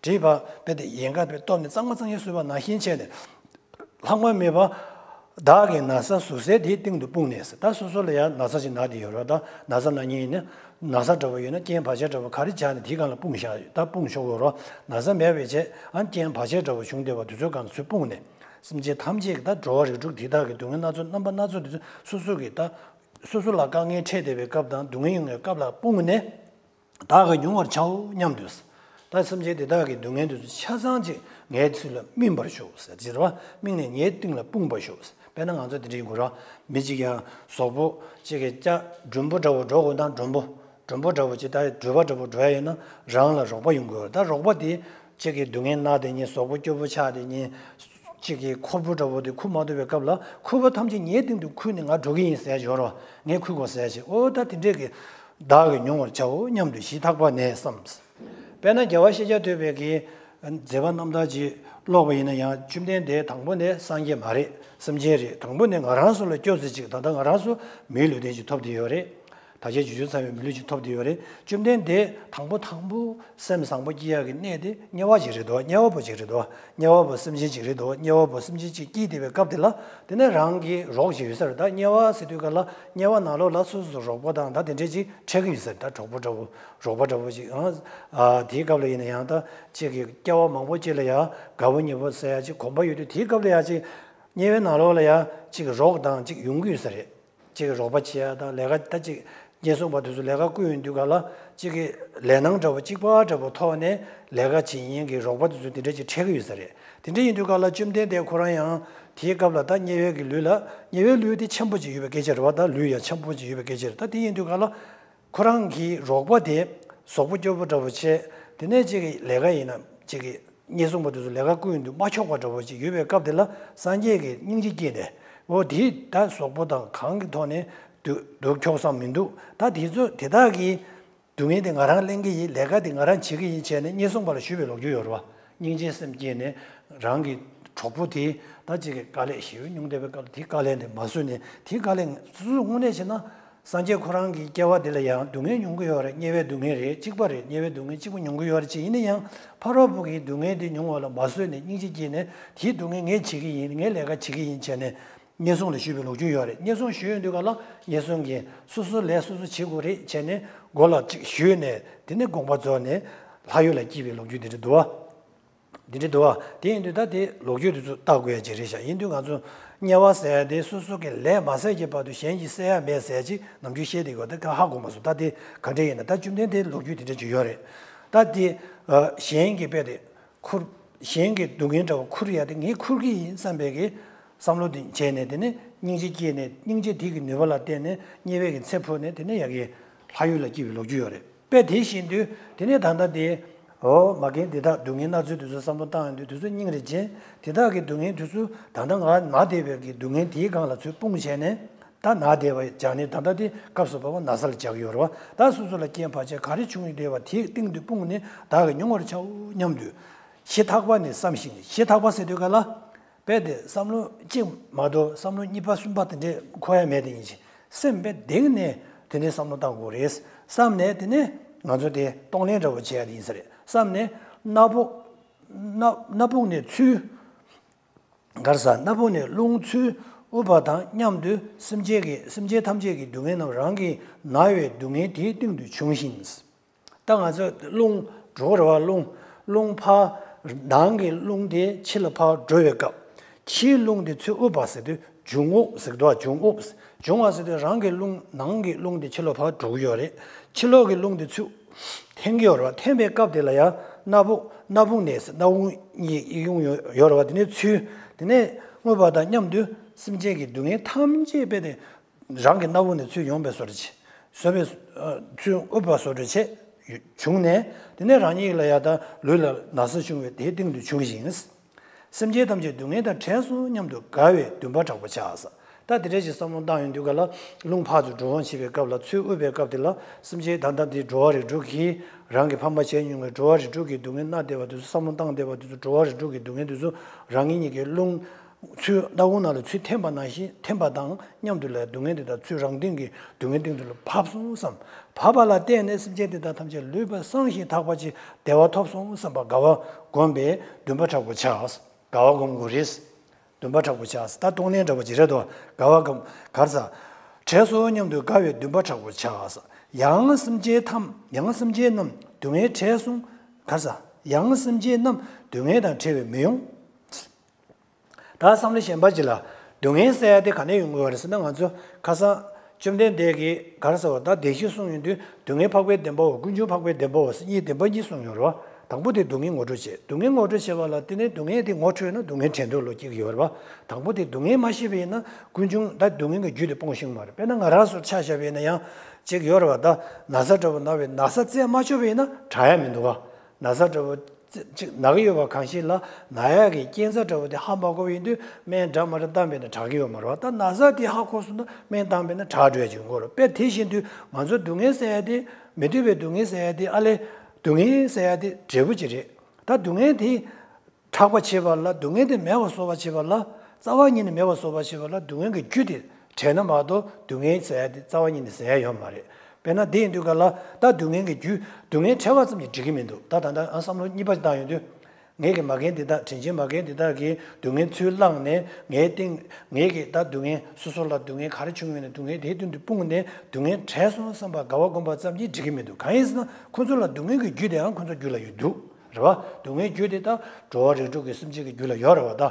དྲིས་པ་དཔེ་དེ་ཡལ་ག་དཔེ་སྟོབས་ནས་གཙང་མ་གཙང་ཡལ་བཟོས་པ་ནང་བཞིན་བྱས་ནས། ལྷག་མ་མེད་པ། བདག་གི་ན་ཚ་ཟུག་གཟེར་དེའི་སྟེང་དུ་སྤུངས་ནས་ཟེར། ད་སོ་སོ་ལ་ཡང་ན་ཚ་ཞིག་ན་བསྡད་ཡོད་རེད་བ། ད་ན་ཚ་ན་མཁན་ཡིན་ན་ན་ཚ་འདྲ་བོ་ཡོད་ན་རྐྱེན་བར་ཆད་འདྲ་བོ་ག་རེ་བྱས་ནས་དེའི་སྒང་ལ་སྤུངས་བཞག་ཡོད། ད་སྤུངས་ཆོག་གི་རེད་བ། ན་ཚ་མེད་པའི་ཆེད་ཨ་རྐྱེན་བར་ཆད་འདྲ་བོ་བྱུང་བསྡད་པ་དེ་ཚོའི་སྒང་ལ་ཚུར་སྤུངས་ནས་སེམས་ཅན་ཐམས་ཅད་ཀྱི་ད་འགྲོ་བ་རིགས་དྲུག་དེ་དག་གི་སྡུག་བསྔལ་སྣ་ཚོགས་རྣམ་པ་སྣ་ཚོགས་དེ་ཚོ་སོ་སོ་གི་ད་སོ་སོ་ལ་དཀའ་ངལ་འཕྲད་བསྡད་པའི་སྐབས་དང་སྡུག་བསྔལ་ཡོང་བའི་སྐབས་ལ་སྤུངས་ནས། བདག་གིས་མྱོང་བར་བྱའོ་སྙམ་དུ། ད་སེམས་ཅན་དེ་དག་གི་སྡུག་བསྔལ་དེ་ཚོ་ཆ་ཚང་ཅིག་ངའི་ཚུལ་ལ་སྨིན་པར་ཤོག་ཟེར་ཟེར་བ། སྨིན་ནས་ངའི་སྟེང་ལ་སྤུངས་པར་ཤོག་ཟེར། དཔེར་ན་ང་ཚོ་དེ་འདྲ་ཡིན་དགོས་ར། མི་གཅིག་ཡང་གཟུགས་པོ་གཅིག་གི་ལྕགས་མགྲོན་པོ་འདྲ་བོ་འགྲོ་དགོས་ན་མགྲོན་པོ། མགྲོན་པོ་འདྲ་བོ་གཅིག་ད་འགྲུལ་པ་འདྲ་བོ་འགྲོ་ཡ་ཡིན་ན་རང་ལ་རོགས་པ་ཡོང་དགོས་ར། ད་རོགས་པ་དེ་གཅིག་གི་སྡུག་བསྔལ་ན་དེ་ཉིན་གཟུགས་པོ་སྐྱོ་པོ་ཆགས་དེ་ཉིན། གཅིག་གི་ཁུར་པོ་འདྲ་བོ་དེ་ཁུར་མ་ཐུབ་པའི་སྐབས་ལ་ཁུར་པོ་ཐམས་ཅད་ངའི་སྟེང་དུ་ཁུར་ནས་ང་འགྲོ་གི་ཡིན་ཟེར་ཡ་ཡོད་ར། ངས་ཁུར་དགོས་ཟེར་ཡ་ཅིག་འོ་ད་དེ་འདྲས་ཀྱི། བདག་གིས་མྱོང་བར་བྱའོ་སྙམ་དུ་ཞི་ཐག་པ་ནས་བསམ། དཔེར་ན་རྒྱལ་བ་ཤཱཀྱ་ཐུབ་པའི་གི་མཛད་པ་རྣམ་ཐར་ཅིག་ཀློག་པ་ཡིན་ན་ཡང་བཅོམ་ལྡན་འདས་དང་པོ་ནས་སངས་རྒྱས་མ་རེད། སེམས་ཅན་རེད། དང་པོ་ནས་ང་རང་ཚོ་ལ་སྐྱོ་ཙི་ཅིག་ད་ལྟ་ང་རང་ཚོ་མིའི་ལུས་རྟེན་ཅིག་ཐོབ་བསྡད་ཡོད་རེད། ད་ཆ་བྱུང་བྱུང་ཚར་བའི་མི་ལུས་ཅིག་ཐོབ་བསྡད་ཡོད་རེད། བཅོམ་ལྡན་འདས་དང་པོ་དང་པོ་སེམས་བཟང་པོ་སྐྱེ་ཡག་གི་གནས་དེ་དམྱལ་བ་ཅིག་རེད་དོ། དམྱལ་བ་པོ་ཅིག་རེད་དོ། དམྱལ་བ་པོ་སེམས་ཅན་ཅིག་རེད་དོ། དམྱལ་བ་པོ་སེམས་ཅན་ཅིག་སྐྱེས་བསྡད་པའི་སྐབས་དེ་ལ་དེ་ནས་རང་གི་རོགས་ཅིག་ཡོད་ས་རེད། ད་དམྱལ་བ་ཟེར་དུས་ག་ལ་དམྱལ་བ་ནང་ལོགས་ལ་སོ་སོ་རོགས་པ་དང་ད་དེ་འདྲས་ཅིག་འཕྲད་གི་ཡོད་ས་རེད། ད་གྲོགས་པོ་འདྲ་བོ་རོགས་པ་འདྲ་བོ་ཅིག་ཨང་། ཨ་དེའི་སྐབས་ལ་ཡིན་ན་ཡང་ད་ཅིག་གི་སྐྱེ་བ་མང་པོ་ཅིག་ལ་ཡང་དགའ་བོ་ཉེ་བོ་ཟེར་ཡ་ཅིག་གོམས་པ་ཡོད་དུས་དེའི་སྐབས་ལ་ཡང་ཅིག་དམྱལ་བའི་ནང་ལོགས་ལ་ཡང་ཅིག་གི་རོགས་དང་ཅིག་ཡོང་གི་ཡོད་ས་རེད། གཅིག་གི་རོགས་པ་བྱེད་ཡ་དང་ལས་ཀ་ད་གཅིག་ཉེན་སྲུང་པ་དེ་ཚོ་ལས་ཀ་བསྐུལ་ཡོང་དུས་ག་ལ་གཅིག་གི་ལས་སྣང་འདྲ་བོ་གཅིག་པ་འདྲ་བོ་ཐོག་ནས་ལས་ཀ་བྱེད་མཁན་གྱི་རོགས་པ་དེ་ཚོ་དེ་འདྲ་ཅིག་འཕྲད་ཀྱི་ཡོད་ས་རེད། དེ་འདྲ་ཡིན་དུས་ག་ལ་བཅོམ་ལྡན་འདས་ཁོ་རང་ཡང་དེའི་སྐབས་ལ་ད་དམྱལ་བའི་གི་ལུས་ལ་དམྱལ་བའི་ལུས་དེ་ཆེན་པོ་ཅིག་ཡོད་པའི་སྐད་ཆ་རེད་བ། ད་ལུས་ཡང་ཆེན་པོ་ཅིག་ཡོད་པའི་སྐད་ཆ་རེད། ད་དེ་ཡིན་དུས་ག་ལ་ཁོ་རང་གི་རོགས་པ་དེ་གཟུགས་པོ་སྐྱོ་པོ་འདྲ་བོ་བྱས། དེ་ནས་གཅིག་གི་ལས་ཀ་ཡིན་ན་གཅིག་གི་ཉེན་སྲུང་པ་དེ་ཚོ་ལས་ཀ་བསྐུལ་ཡོང་དུས་མ་ཆོག་པ་འདྲ་བོ་ཅིག་ཡོད་པའི་སྐབས་དེ་ལ་སངས་རྒྱས་ཀྱིས་སྙིང་རྗེ་སྐྱེས་ནས་འོ་དེ་ད་གཟུགས་པོ་དང་གང་གི་ཐོག་ནས་སྡུག་སྡུག་ཁྱོག་བསམ་མི་འདུག་ད་དེ་ཚོ་དེ་དག་གི་སྡུག་བསྔལ་དེ་ང་རང་ལེན་གྱི་ཡིན། ལས་ཀ་དེ་ང་རང་བྱེད་ཀྱི་ཡིན་བྱས་ནས་ཉེན་སྲུང་པ་ལ་ཞུས་པའི་ལོ་རྒྱུས་ཡོད་རེད་བ། སྙིང་རྗེའི་སེམས་སྐྱེས་ནས་རང་གི་གྲོགས་པོ་དེ་ད་ཅིག་གི་དཀའ་ལས་ཞེ་པོ་མྱོང་བསྡད་པའི་སྐབས་ལ་དེའི་དཀའ་ལས་དེ་མ་བཟོད་ནས་དེའི་དཀའ་ལས་སོ་སོ་དངོས་གནས་བྱས་ན། སངས་རྒྱས་ཁོ་རང་གི་སྐྱེ་བ་འདི་ལ་ཡང་སྡུག་བསྔལ་མྱོང་གི་ཡོད་རེད། དམྱལ་བའི་སྡུག་བསྔལ་རེད། གཅིག་པ་རེད། དམྱལ་བའི་སྡུག་བསྔལ་གཅིག་པ་མྱོང་གི་ཡོད་རེད་ཅེས་ཡིན་ན་ཡང་ཕ་རོལ་པོ་གི་སྡུག་བསྔལ་འདི་མྱོང་བ་ལ་མ་བཟོད་ནས་སྙིང་རྗེ་སྐྱེས་ནས་དེའི་སྡུག་བསྔལ་ངས་བྱེད་ཀྱི་ཡིན། ངས་ལས་ཀ་བྱེད་ཀྱི་ཡིན་བྱས་ནས་ཉེན་སྲུང་ལ་ཞུས་པའི་ལོ་རྒྱུས་ཡོད་རེད། ཉེན་སྲུང་ཞུས་ཡོང་དུས་ག་ལ་ཉེན་སྲུང་གིས་སོ་སོ་ལས་སོ་སོ་བྱེད་དགོས་རེད་བྱས་ནས་མགོ་ལ་གཅིག་གཞུས་ནས་དེ་ནས་དགོངས་པ་རྫོགས་ནས་ལྷ་ཡུལ་ལ་སྐྱེས་པའི་ལོ་རྒྱུས་འདི་འདྲ་འདུག་བ། འདི་འདྲ་འདུག་བ། དེ་ཡིན་དུས་ད་དེ་ལོ་རྒྱུས་དེ་ཚོ་བལྟ་དགོས་ཡ་ཅིག་རེད་ཤག་ཡིན་དུས་ང་ཚོ་དམྱལ་བ་ཟེར་ཡ་དེ་སོ་སོ་གི་ལས་མ་ཟད་ཀྱི་བར་དུ་གཞན་གྱིས་བསད་ཡ་མེད་ཟེར་ཡ་ཅིག་ནམ་རྒྱུན་བཤད་བསྡད་ཡོད། ད་ག་ཧ་གོ་མ་སོང་། ད་དེ་ག་འདྲ་ཡིན་ན་ད་བཅོམ་ལྡན་འདས་ལོ་རྒྱུས་དེ་འདྲ་ཅིག་ཡོད་རེད། ད་དེ་གཞན་གྱི་དཔེ་དེ་ཁུར་གཞན་གྱི་སྡུག་བསྔལ་འདྲ་བོ་ཁུར་ཡ་དེ་ངས་ཁུར་གྱི་ཡིན་བསམ་པའི་གི་བསམ་བློ་དེ་བྱས་ནས་དེ་ནས་སྙིང་རྗེ་སྐྱེས་ནས་སྙིང་རྗེ་དེ་གི་ནུས་པ་ལ་བརྟེན་ནས་དམྱལ་བའི་གི་ཚེ་འཕོས་ནས་དེ་ནས་ཡ་གི་ལྷ་ཡུལ་ལ་སྐྱེས་པའི་ལོ་རྒྱུས་ཡོད་རེད། དཔེ་དེ་བཞིན་དུ་དེ་ནས་ད་ལྟ་དེ་འོ་མ་རྒན་དེ་དག་སྡུག་བསྔལ་སྣ་ཚོགས་དེ་ཚོ་བསམ་བློ་བཏང་ཡོང་དུས་དེ་ཚོ་སྙིང་རེ་རྗེ། དེ་དག་གི་སྡུག་བསྔལ་དེ་ཚོ་ད་ལྟ་ང་ན་བསྡད་པའི་གི་སྡུག་བསྔལ་དེའི་སྒང་ལ་ཚུར་སྤུངས་བྱས་ནས་ད་ན་བསྡད་པ་སྦྱངས་ནས་ད་ལྟ་དེ་སྐབས་སུ་བབ་པ་ན་ཚ་ལ་སྦྱར་གྱི་ཡོད་རེད་བ། ད་སོ་སོ་ལ་རྐྱེན་བར་ཆད་ག་རེ་བྱུང་ཡོད་བསྡད་པ་དེའི་སྟེང་དུ་སྤུངས་ནས་བདག་གིས་མྱོང་བར་བྱའོ་སྙམ་དུ་ཞི་ཐག་པ་ནས་བསམ་ཞིང་། ཞི་ཐག་པ་ཟེར་དུས་ག་ལ། དཔེ་དེ་བསམ་བློ་གཅིག་མ་གཏོགས་བསམ་བློ་གཉིས་པ་གསུམ་པ་དེ་འདྲས་འཁོར་ཡ་མེད་དེ་ཡིན་ཕྱིན་སེམས་དཔེ་གཏིང་ནས་དེ་ནས་བསམ་བློ་བཏང་དགོས་རེད། བསམ་ནས་དེ་ནས་ ང་ཚོ་དེ་གཏོང་ལེན་འདྲ་བོ་བྱས་ཡ་དེ་ཡིན་ས་རེད་བསམ་ནས། སྣ་བུག་སྣ་སྣ་བུག་ནས་ཚུར། ག་རེ་ཟ། སྣ་བུག་ནས་རླུང་ཚུར་དབུགས་པ་དང་མཉམ་དུ་སེམས་ཅན་གྱི་སེམས་ཅན་ཐམས་ཅད་ཀྱི་སྡུག་བསྔལ་རྣམས་རང་གི་ན་བའི་སྡུག་བསྔལ་དེའི་སྟེང་དུ་འབྱུང་ཞིང་། ད་ང་ཚོ་རླུང་འགྲོ་རེད་བ། རླུང་རླུང་ཕར་ནང་གི་རླུང་དེ་ཕྱི་ལ་ཕར་འགྲོ་བའི་སྐབས། ཕྱིའི་རླུང་དེ་ཚུར་དབུགས་པ་ཟེར་དུས་འབྱུང་དབུགས་ཟེར་གི་འདུག་འབྱུང་དབུགས། འབྱུང་བ་ཟེར་དུས་རང་གི་རླུང་ནང་གི་རླུང་དེ་ཕྱི་ལ་ཕར་འགྲོ་གི་ཡོད་རེད། ཕྱི་ལོགས་ཀྱི་རླུང་དེ་ཚུར་འཐེན་གྱི་ཡོད་རེད་བ། འཐེན་པའི་སྐབས་དེ་ལ་ཡང་སྣ་བུག་སྣ་བུག་ནས་སྣ་བུག་གཉིས་ཡིག་ཡོང་ཡོད་རེད་བ། དེ་ནས་ཚུར་དེ་ནས་དབུགས་པ་དང་མཉམ་དུ་སེམས་ཅན་གྱི་སྡུག་བསྔལ་ཐམས་ཅད་རྦད་དེ་རང་གི་སྣ་བུག་ནས་ཚུར་ཡོང་བའི་བཟོ་འདྲ་བྱས། བཟོ་བའི་ཚུར་དབུགས་པ་བཟོ་འདྲ་བྱས་བྱུང་ནས། དེ་ནས་རང་ཉིད་ལ་ཡང་ད་ལུས་ལ་ན་ཚ་བྱུང་བའི་དེའི་སྟེང་དུ་འབྱུང་ཞིང་། སེམས་ཅན་ཐམས་ཅད་སྡུག་བསྔལ་དང་བྲལ་སོང་སྙམ་དུ་དགའ་བའི་འདུན་པ་དྲག་པོ་ཆགས། ད་དེ་འདྲ་ཞིག་བསམ་བློ་བཏང་ཡོང་དུས་ག་ལ། རླུང་ཕར་ཚུར་འགྲོ་འོང་བྱེད་པའི་སྐབས་ལ། ཚུར་དབུགས་པའི་སྐབས་དེ་ལ་སེམས་ཅན་ད་ལྟ་འདི་འགྲོ་བ་རིགས་དྲུག་གིས་རང་གི་ཕ་མ་བྱས་མྱོང་བའི་འགྲོ་བ་རིགས་དྲུག་གི་སྡུག་བསྔལ་མནར་བསྡད་པ་དེ་ཚོ། བསམ་བློ་བཏང་བསྡད་པ་དེ་ཚོ། འགྲོ་བ་རིགས་དྲུག་གི་སྡུག་བསྔལ་དེ་ཚོ་རང་ཉིད་ཀྱི་རླུང་ཚུར་སྣ་ཁུང་ནང་ལ་ཚུར་འཐེན་པ་ནང་བཞིན། འཐེན་པ་དང་མཉམ་དུ་ལ་སྡུག་བསྔལ་དེ་དག་ཚུར་རང་སྟེང་གི་སྡུག་བསྔལ་སྟེང་དུ་ལ་བབས་སོང་བསམ། བབས་པ་ལ་བརྟེན་ནས་སེམས་ཅན་དེ་དག་ཐམས་ཅད་ལུས་པ་བསྲང་ཞིང་དག་པ་ཅིག་བདེ་བ་ཐོབ་སོང་བསམ་པ། དགའ་བ་སྒོམ་པའི་འདུན་པ་དྲག་པོ་ཆགས། དགའ་བ་སྒོམ་དགོས་རེད། འདུན་པ་དྲག་པོ་ཆགས། ད་གཏོང་ལེན་འདྲ་པོ་ཅིག་རེད་དོ། དགའ་བ་སྒོམ། ག་རེ་ཟ། བྲལ་སོང་སྙམ་དུ་དགའ་བའི་འདུན་པ་དྲག་པོ་ཆགས། ཡང་སེམས་ཅན་ཐམས། ཡང་སེམས་ཅན་རྣམས་སྡུག་བསྔལ་བྲལ་སོང་། ག་རེ་ཟ། ཡང་སེམས་ཅན་རྣམས་སྡུག་བསྔལ་དང་བྲལ་བའི་མི་ཡོང་། ད་བསམ་བློ་གཞན་པ་ཅིག་ལ། སྡུག་བསྔལ་ཟེར་ཡ་དེ་ག་ནས་ཡོང་གི་ཡོད་རེད་ཟེར་ན། ང་ཚོ་ཁ་སང་བཅོམ་ལྡན་འདས་ཀྱིས་ག་རེ་ཟེར་བ། ད་བདེན་བཞི་གསུངས་ཡོང་དུས། སྡུག་བསྔལ་འཕགས་པའི་བདེན་པའོ། ཀུན་འབྱུང་འཕགས་པའི་བདེན་པའོ་ཟེར་གཉིས། བདེན་པ་གཉིས་གསུངས་ཡོད་རེད་བ། དང་པོ་དེ་སྡུག་བསྔལ་ངོ་སྤྲོད་བྱེད། སྡུག་བསྔལ་ངོ་སྤྲོད་བྱེད་པ་ལ། དེ་ནས་སྡུག་བསྔལ་དེ་ངོ་འཕྲོད་ན་སྡུག་བསྔལ་བྲལ་འདོད་ལ་སྐྱེ་གི་ཡོད་རེད་བ། དང་པོ་དེ་སྡུག་བསྔལ་མ་ཤེས་པ་ཡིན་ན། ཀུན་འབྱུང་ད་སྡུག་བསྔལ་གྱི་རྒྱུ་དེ་སྤོང་ཤེས་མ་རེད། དཔེར་ན་ང་རང་ཚོར་ཆ་བཞག་པ་ཡིན་ན་ཡང་ཅིག་ཡོད་རེད་བ། ད་ན་ཚ་འདྲ་པོ་ན་བའི། ན་ཚ་རྩད་མ་ཆོད་པ་ཡིན་ན་དྲག་ཡ་མི་འདུག་བ། ན་ཚ་འདྲ་པོ་ཅིག་ན་གི་ཡོད་པ་གང་ཞིག་ལ། ན་ཡག་གི་རྐྱེན་རྩ་འདྲ་པོ་དེ་ཧ་མ་གོ་བ་ཡིན་དུས། སྨན་འདྲ་མ་འདྲ་བཏང་བས་ན་དྲག་གི་ཡོད་མ་རེད་བ། ད་ན་ཚ་དེ་ཧ་གོ་སོང་ན་སྨན་བཏང་བས་ན་དྲག་འགྲོ་ཡ་ཅིག་ཡོང་གི་རེད། དཔེ་དེ་བཞིན་དུ་ང་ཚོ་སྡུག་བསྔལ་ཟེར་ཡ་དེ། མི་འདོད་པའི་སྡུག་བསྔལ་ཟེར་ཡ་དེ། ཨ་ལས། སྡུག་བསྔལ་ཟེར་ཡ་དེ་འབྲས་བུ་ཅིག་རེད། ད་སྡུག་བསྔལ་དེ་དྲག་པ་བྱེད་པ་ལ། སྡུག་བསྔལ་དེ་མེད་པ་བཟོ་བ་བྱེད་པ་ལ། རྩ་བ་ཉིད་ནས་མེད་པ་བཟོ་བ་བྱེད་པ་ལ། སྡུག་བསྔལ་གྱི་རྒྱུ་དེ་བྲལ་ན་མ་གཏོགས་སྡུག་བསྔལ་ཟེར་ཡ་དེ་རྩ་བ་ཉིད་ནས་ཟེར་ཡ་ཡོད་མ་རེད། དཔེར་ན་དེ་ཡིན་དུས་ག་ལ། ད་སྡུག་བསྔལ་གྱི་རྒྱུ། སྡུག་བསྔལ་བྲལ་བ་ཙམ་གྱིས་འགྲིག་གི་མི་འདུག་ད་ད་ལྟ་ཨ་བསམ་བློ་གཉིས་པ་བཏང་ཡོང་དུས། ངེད་ཀྱི་མ་རྒན་འདི་དག་དྲིན་ཆེན་མ་རྒན་འདི་དག་གིས་སྡུག་བསྔལ་ཚུར་བླངས་ནས། ངའི་སྟེང་། ངེད་ཀྱི་ད་སྡུག་བསྔལ། སོ་སོ་ལ་སྡུག་བསྔལ་ག་རེ་བྱུང་བ་ཡིན་ན་སྡུག་བསྔལ་དེའི་སྟེང་དུ་སྤུངས་ནས་སྡུག་བསྔལ་བྲལ་སོང་བསམ་པ། དགའ་བ་བསྒོམ་པ་ཙམ་གྱིས་འགྲིག་གི་མི་འདུག་གང་ཡིན་ཟེར་ན་ཁོ་ཚོ་ལ་སྡུག་བསྔལ་གྱི་རྒྱུ་དེའང་ཁོ་ཚོ་རྒྱུད་ལ་ཡོད་འདུག་རེད་བ། སྡུག་བསྔལ་རྒྱུ་དེ་ད་འགྲོ་བ་རིགས་དྲུག་གི་སེམས་ཅན་གྱི་རྒྱུད་ལ་ཡོད་རེད་བ། ད་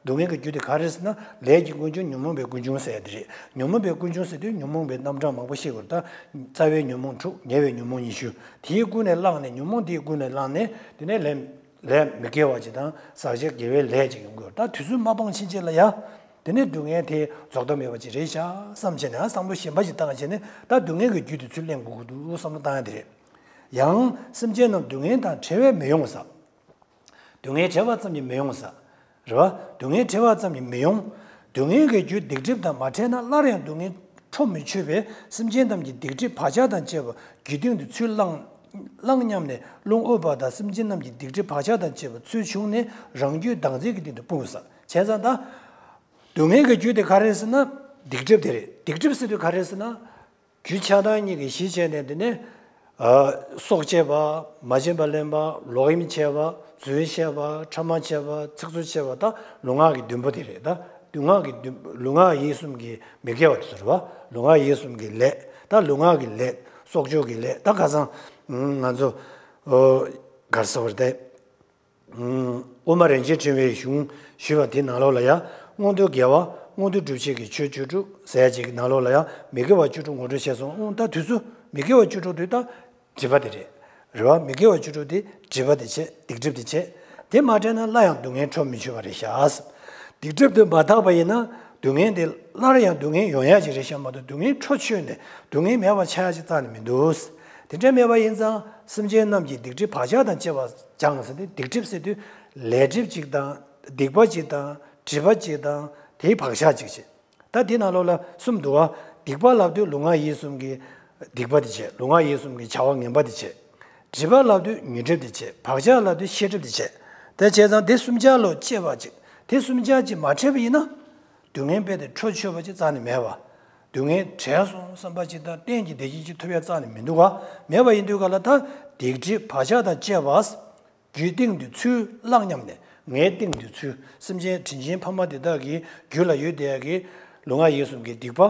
སྡུག་བསྔལ་གྱི་རྒྱུ་དེ་ག་རེ་ཟེར་ན། ལས་ཀྱི་ཀུན་འབྱུང་། ཉོན་མོངས་པའི་ཀུན་འབྱུང་ཟེར་ཡ་དེ་རེད། ཉོན་མོངས་པའི་ཀུན་འབྱུང་ཟེར་དུས་ཉོན་མོངས་པའི་རྣམ་གྲངས་མང་པོ་ཤེས་དགོས་རེད། ད་རྩ་བའི་ཉོན་མོངས་དྲུག་ཉེ་བའི་ཉོན་མོངས་ཉི་ཤུ། དེའི་ཀུན་ནས་བསླངས་ནས། ཉོན་མོངས་དེའི་ཀུན་ནས་བསླངས་ནས། དེ་ནས་ལས། ལས་མི་དགེ་བ་ཅིག་དང་ཟག་བཅས་དགེ་བའི་ལས་ཅིག་ཡོང་གི་ཡོད། ད་དུས་ཚོད་མ་སྤངས་ཕྱིན་ཆད་ལ་ཡ། དེ་ནས་སྡུག་བསྔལ་དེ་རྫོགས་མཐའ་མེད་པ་ཅིག་རེད་ཤག་བསམ་བྱས་ནས། ཨ་བསམ་བློ་གཞན་པ་ཞིག་བཏང་བྱས་ནས། ད་སྡུག་བསྔལ་གྱི་རྒྱུ་དེ་ཚུར་ལེན་དགོས་ཀྱི་འདུག་བསམ་བློ་བཏང་ཡ་དེ་རེད། ཡང་སེམས་ཅན་རྣམས་སྡུག་བསྔལ་དང་བྲལ་བས་མི་ཡོང་ཟེར། སྡུག་བསྔལ་བྲལ་བ་ཙམ་གྱིས་མི་ཡོང་ཟེར། རེད་བ། སྡུག་བསྔལ་བྲལ་བ་ཙམ་གྱིས་མི་ཡོང་། སྡུག་བསྔལ་གྱི་རྒྱུ་སྡིག་སྒྲིབ་དང་མ་བྲལ་ན། སླར་ཡང་སྡུག་བསྔལ་འཕྲོ་མི་ཆོད་པས། སེམས་ཅན་རྣམས་ཀྱི་སྡིག་སྒྲིབ་བག་ཆགས་དང་བཅས་པ་རྒྱུད་སྟེང་དུ་ཚུར་བླངས། བླངས་སྙམ་ནས་རླུང་དབུགས་པ་དང་སེམས་ཅན་རྣམས་ཀྱི་སྡིག་སྒྲིབ་བག་ཆགས་དང་བཅས་པ་ཚུར་བྱུང་ནས་རང་རྒྱུད་དྭངས་བཙད་ཀྱི་སྟེང་དུ་སྤུངས་ཟེར། བྱས་ཙང་ད་སྡུག་བསྔལ་གྱི་རྒྱུ་དེ་ག་རེ་ཟེར་ན་སྡིག་སྒྲིབ་དེ་རེད། སྡིག་སྒྲིབ་ཟེར་དུས་ག་རེ་ཟེར་ན། རྒྱུ་ཆགས་སྡང་གཉིས་ཀྱིས་གཞི་བྱས་ནས། དེ་ནས་ཨ་སྲོག་བཅད་པ། མ་བྱིན་པ་ལེན་པ། ལོག་གཡེམ་བྱས་པ། རྫུན་བཤད་པ། ཕྲ་མ་བྱས་པ། ཚིག་རྩུབ་བྱས་པ། ད་ལུས་ངག་གི་བདུན་པོ་དེ་རེད། ད་ལུས་ངག་གི་བདུན། ལུས་ངག་ཡིད་གསུམ་གྱི་མི་དགེ་བ་དེ་ཚོ་རེད་བ། ལུས་ངག་ཡིད་གསུམ་གྱི་ལས། ད་ལུས་ངག་གི་ལས། སྲོག་གཅོད་ཀྱི་ལས། ད་ཁ་སང་ང་ཚོ་ཨོ་ག་རེ་ཟེར་བ་རེད་དེ། ཨུམ། དབུ་མ་རིན་ཆེན་ཕྲེང་བའི་གཞུང་ཞུས་པ་དེའི་ནང་ལོགས་ལ་ཡང་། མངོན་མཐོ་དགེ་བ་མངོན་མཐོ་སྒྲུབ་བྱེད་ཀྱི་ཆོས་བཅུ་དྲུག་ཟེར་ཡ་ཅིག་གི་ནང་ལོགས་ལ་ཡང་མི་དགེ་བ་བཅུ་དྲུག་ངོ་སྤྲོད་བྱས་སོང་། ཨོ་ད་དུས་ཚོད་མི་དགེ་བ་བཅུ་དྲུག་དེ་ད་སྒྲིབ་པ་དེ་རེད། རེད་བ། མི་དགེ་བ་བཅུ་དྲུག་དེ་སྒྲིབ་པ་དེ་བྱས། སྡིག་སྒྲིབ་དེ་བྱས། དེ་མ་བྲལ་ན་སླར་ཡང་སྡུག་བསྔལ་འཕྲོ་མི་ཆོད་པ་རེད་ཤག་སྡིག་སྒྲིབ་དེ་མ་དག་པ་ཡིན་ན་སྡུག་བསྔལ་དེ་སླར་ཡང་སྡུག་བསྔལ་ཡོང་ཡ་ཅིག་རེད་ཤག་མ་གཏོགས་སྡུག་བསྔལ་འཕྲོ་ཆོད་ནས་སྡུག་བསྔལ་མེད་པ་ཆགས་ཡ་ཅིག་རྩ་ནས་མི་འདུག་དེ་འདྲ་མེད་པ་ཡིན་ཙང་སེམས་ཅན་རྣམས་ཀྱི་སྡིག་སྒྲིབ་བག་ཆགས་དང་བཅས་པ་སྦྱངས་ཟེར་ཏེ། སྡིག་སྒྲིབ་ཟེར་དུས་ལས་སྒྲིབ་ཅིག་དང་། སྡིག་པ་ཅིག་དང་། སྒྲིབ་པ་ཅིག་དང་། དེའི་བག་ཆགས་ཅིག་བྱེད། ད་དེའི་ནང་ལོགས་ལ་གསུམ་འདུག་བ། སྡིག་པ་ལབ་དུས་ལུས་ངག་ཡིད་གསུམ་གྱི་སྡིག་པ་དེ་བྱེད། ལུས་ངག་ཡིད་གསུམ་གྱི་བྱ་བ་ངན་པ་དེ་བྱེད། སྒྲིབ་པ་ལབ་དུས་ཉོན་སྒྲིབ་དེ་བྱེད། བག་ཆགས་ལབ་དུས་ཤེས་སྒྲིབ་དེ་བྱེད། དེ་བྱས་ཙང་དེ་གསུམ་ཆ་ལ་དཔྱད་པ་ཅིག་དེ་གསུམ་ཆ་ཅིག་མ་འཕྲད་པ་ཡིན་ན། སྡུག་བསྔལ་རྦད་དེ་འཕྲོ་ཆོད་པ་ཅིག་རྩ་ནས་མེད་པ། སྡུག་བསྔལ་བྲལ་སོང་བསམ་པ་ཅིག་དང་གཏན་གྱི་བདེ་སྐྱིད་ཅིག་ཐོབ་ཡ་རྩ་ནས་མི་འདུག་ག་མེད་པ་ཡིན་དུས་ག་ལ་ད་སྡིག་སྒྲིབ་བག་ཆགས་དང་བཅས་པ། རྒྱུའི་སྟེང་དུ་ཚུར་བླངས་སྙམ་ནས་ངའི་སྟེང་དུ་ཚུར་སེམས་ཅན་དྲིན་ཆེན་ཕ་མ་དེ་དག་གི་རྒྱུད་ལ་ཡོད་བསྡད་ཡ་གི་ལུས་ངག་ཡིད་གསུམ་གྱི་སྡིག་པ།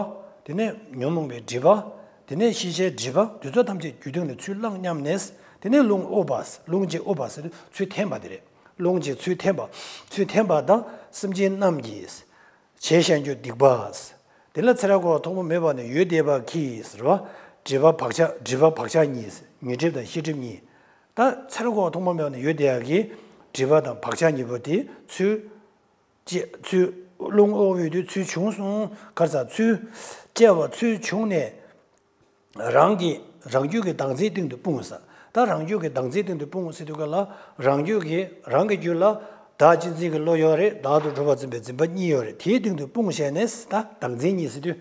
དེ་ནས་ཉོན་མོངས་པའི་སྒྲིབ་པ། དེ་ནས་ཤེས་བྱའི་སྒྲིབ་པ་དེ་ཚོ་ཐམས་ཅད་རྒྱུའི་སྟེང་དུ་ཚུར་བླངས་སྙམ་ནས། དེ་ནས་རླུང་དབུ་བ། རླུང་གཅིག་དབུ་བ་ཟེར་དུས་ཚུར་འཐེན་པ་དེ་རེད། རླུང་གཅིག་ཚུར་འཐེན་པ། ཚུར་འཐེན་པ་དང་སེམས་ཅན་རྣམས་ཀྱིས། བྱས་བཞག་རྒྱུ་སྡིག་པ། དེ་ལ་ཚེ་རབས་འཁོར་བ་ཐོག་མ་མེད་པ་ནས་ཡོད་བསྡད་པ་གིས་ཟེར་བ། སྒྲིབ་པ་བག་ཆགས་སྒྲིབ་པ་བག་ཆགས་གཉིས། ཉོན་སྒྲིབ་དང་ཤེས་སྒྲིབ་གཉིས། ད་ཚེ་རབས་འཁོར་བ་ཐོག་མ་མེད་པ་ནས་ཡོད་བསྡད་ཡག་གི་སྒྲིབ་པ་དང་བག་ཆགས་གཉིས་པོ་དེ་ཚུར། ཅེས་ཚུར། རླུང་དབུ་བའི་དུས་ཚུར་བྱུང་སོང་གར་ས་ཚུར། བཅས་པ་ཚུར་བྱུང་ནས། རང་གི་རང་རྒྱུད་ཀྱི་བདག་འཛིན་སྟེང་དུ་སྤུངས་ས། ད་རང་རྒྱུད་ཀྱི་བདག་འཛིན་སྟེང་དུ་སྤུངས་ཟེར་དུས་ག་ལ། རང་རྒྱུད་ཀྱི་རང་གི་རྒྱུད་ལ་བདག་གཅེས་འཛིན་གྱི་བློ་ཡོད་རེད། བདག་ཏུ་གྲུབ་པར་འཛིན་པའི་འཛིན་པ་གཉིས་ཡོད་རེད། དེའི་སྟེང་དུ་སྤུངས་བྱས་ནས་ད་བདག་འཛིན་གཉིས་ཟེར་དུས།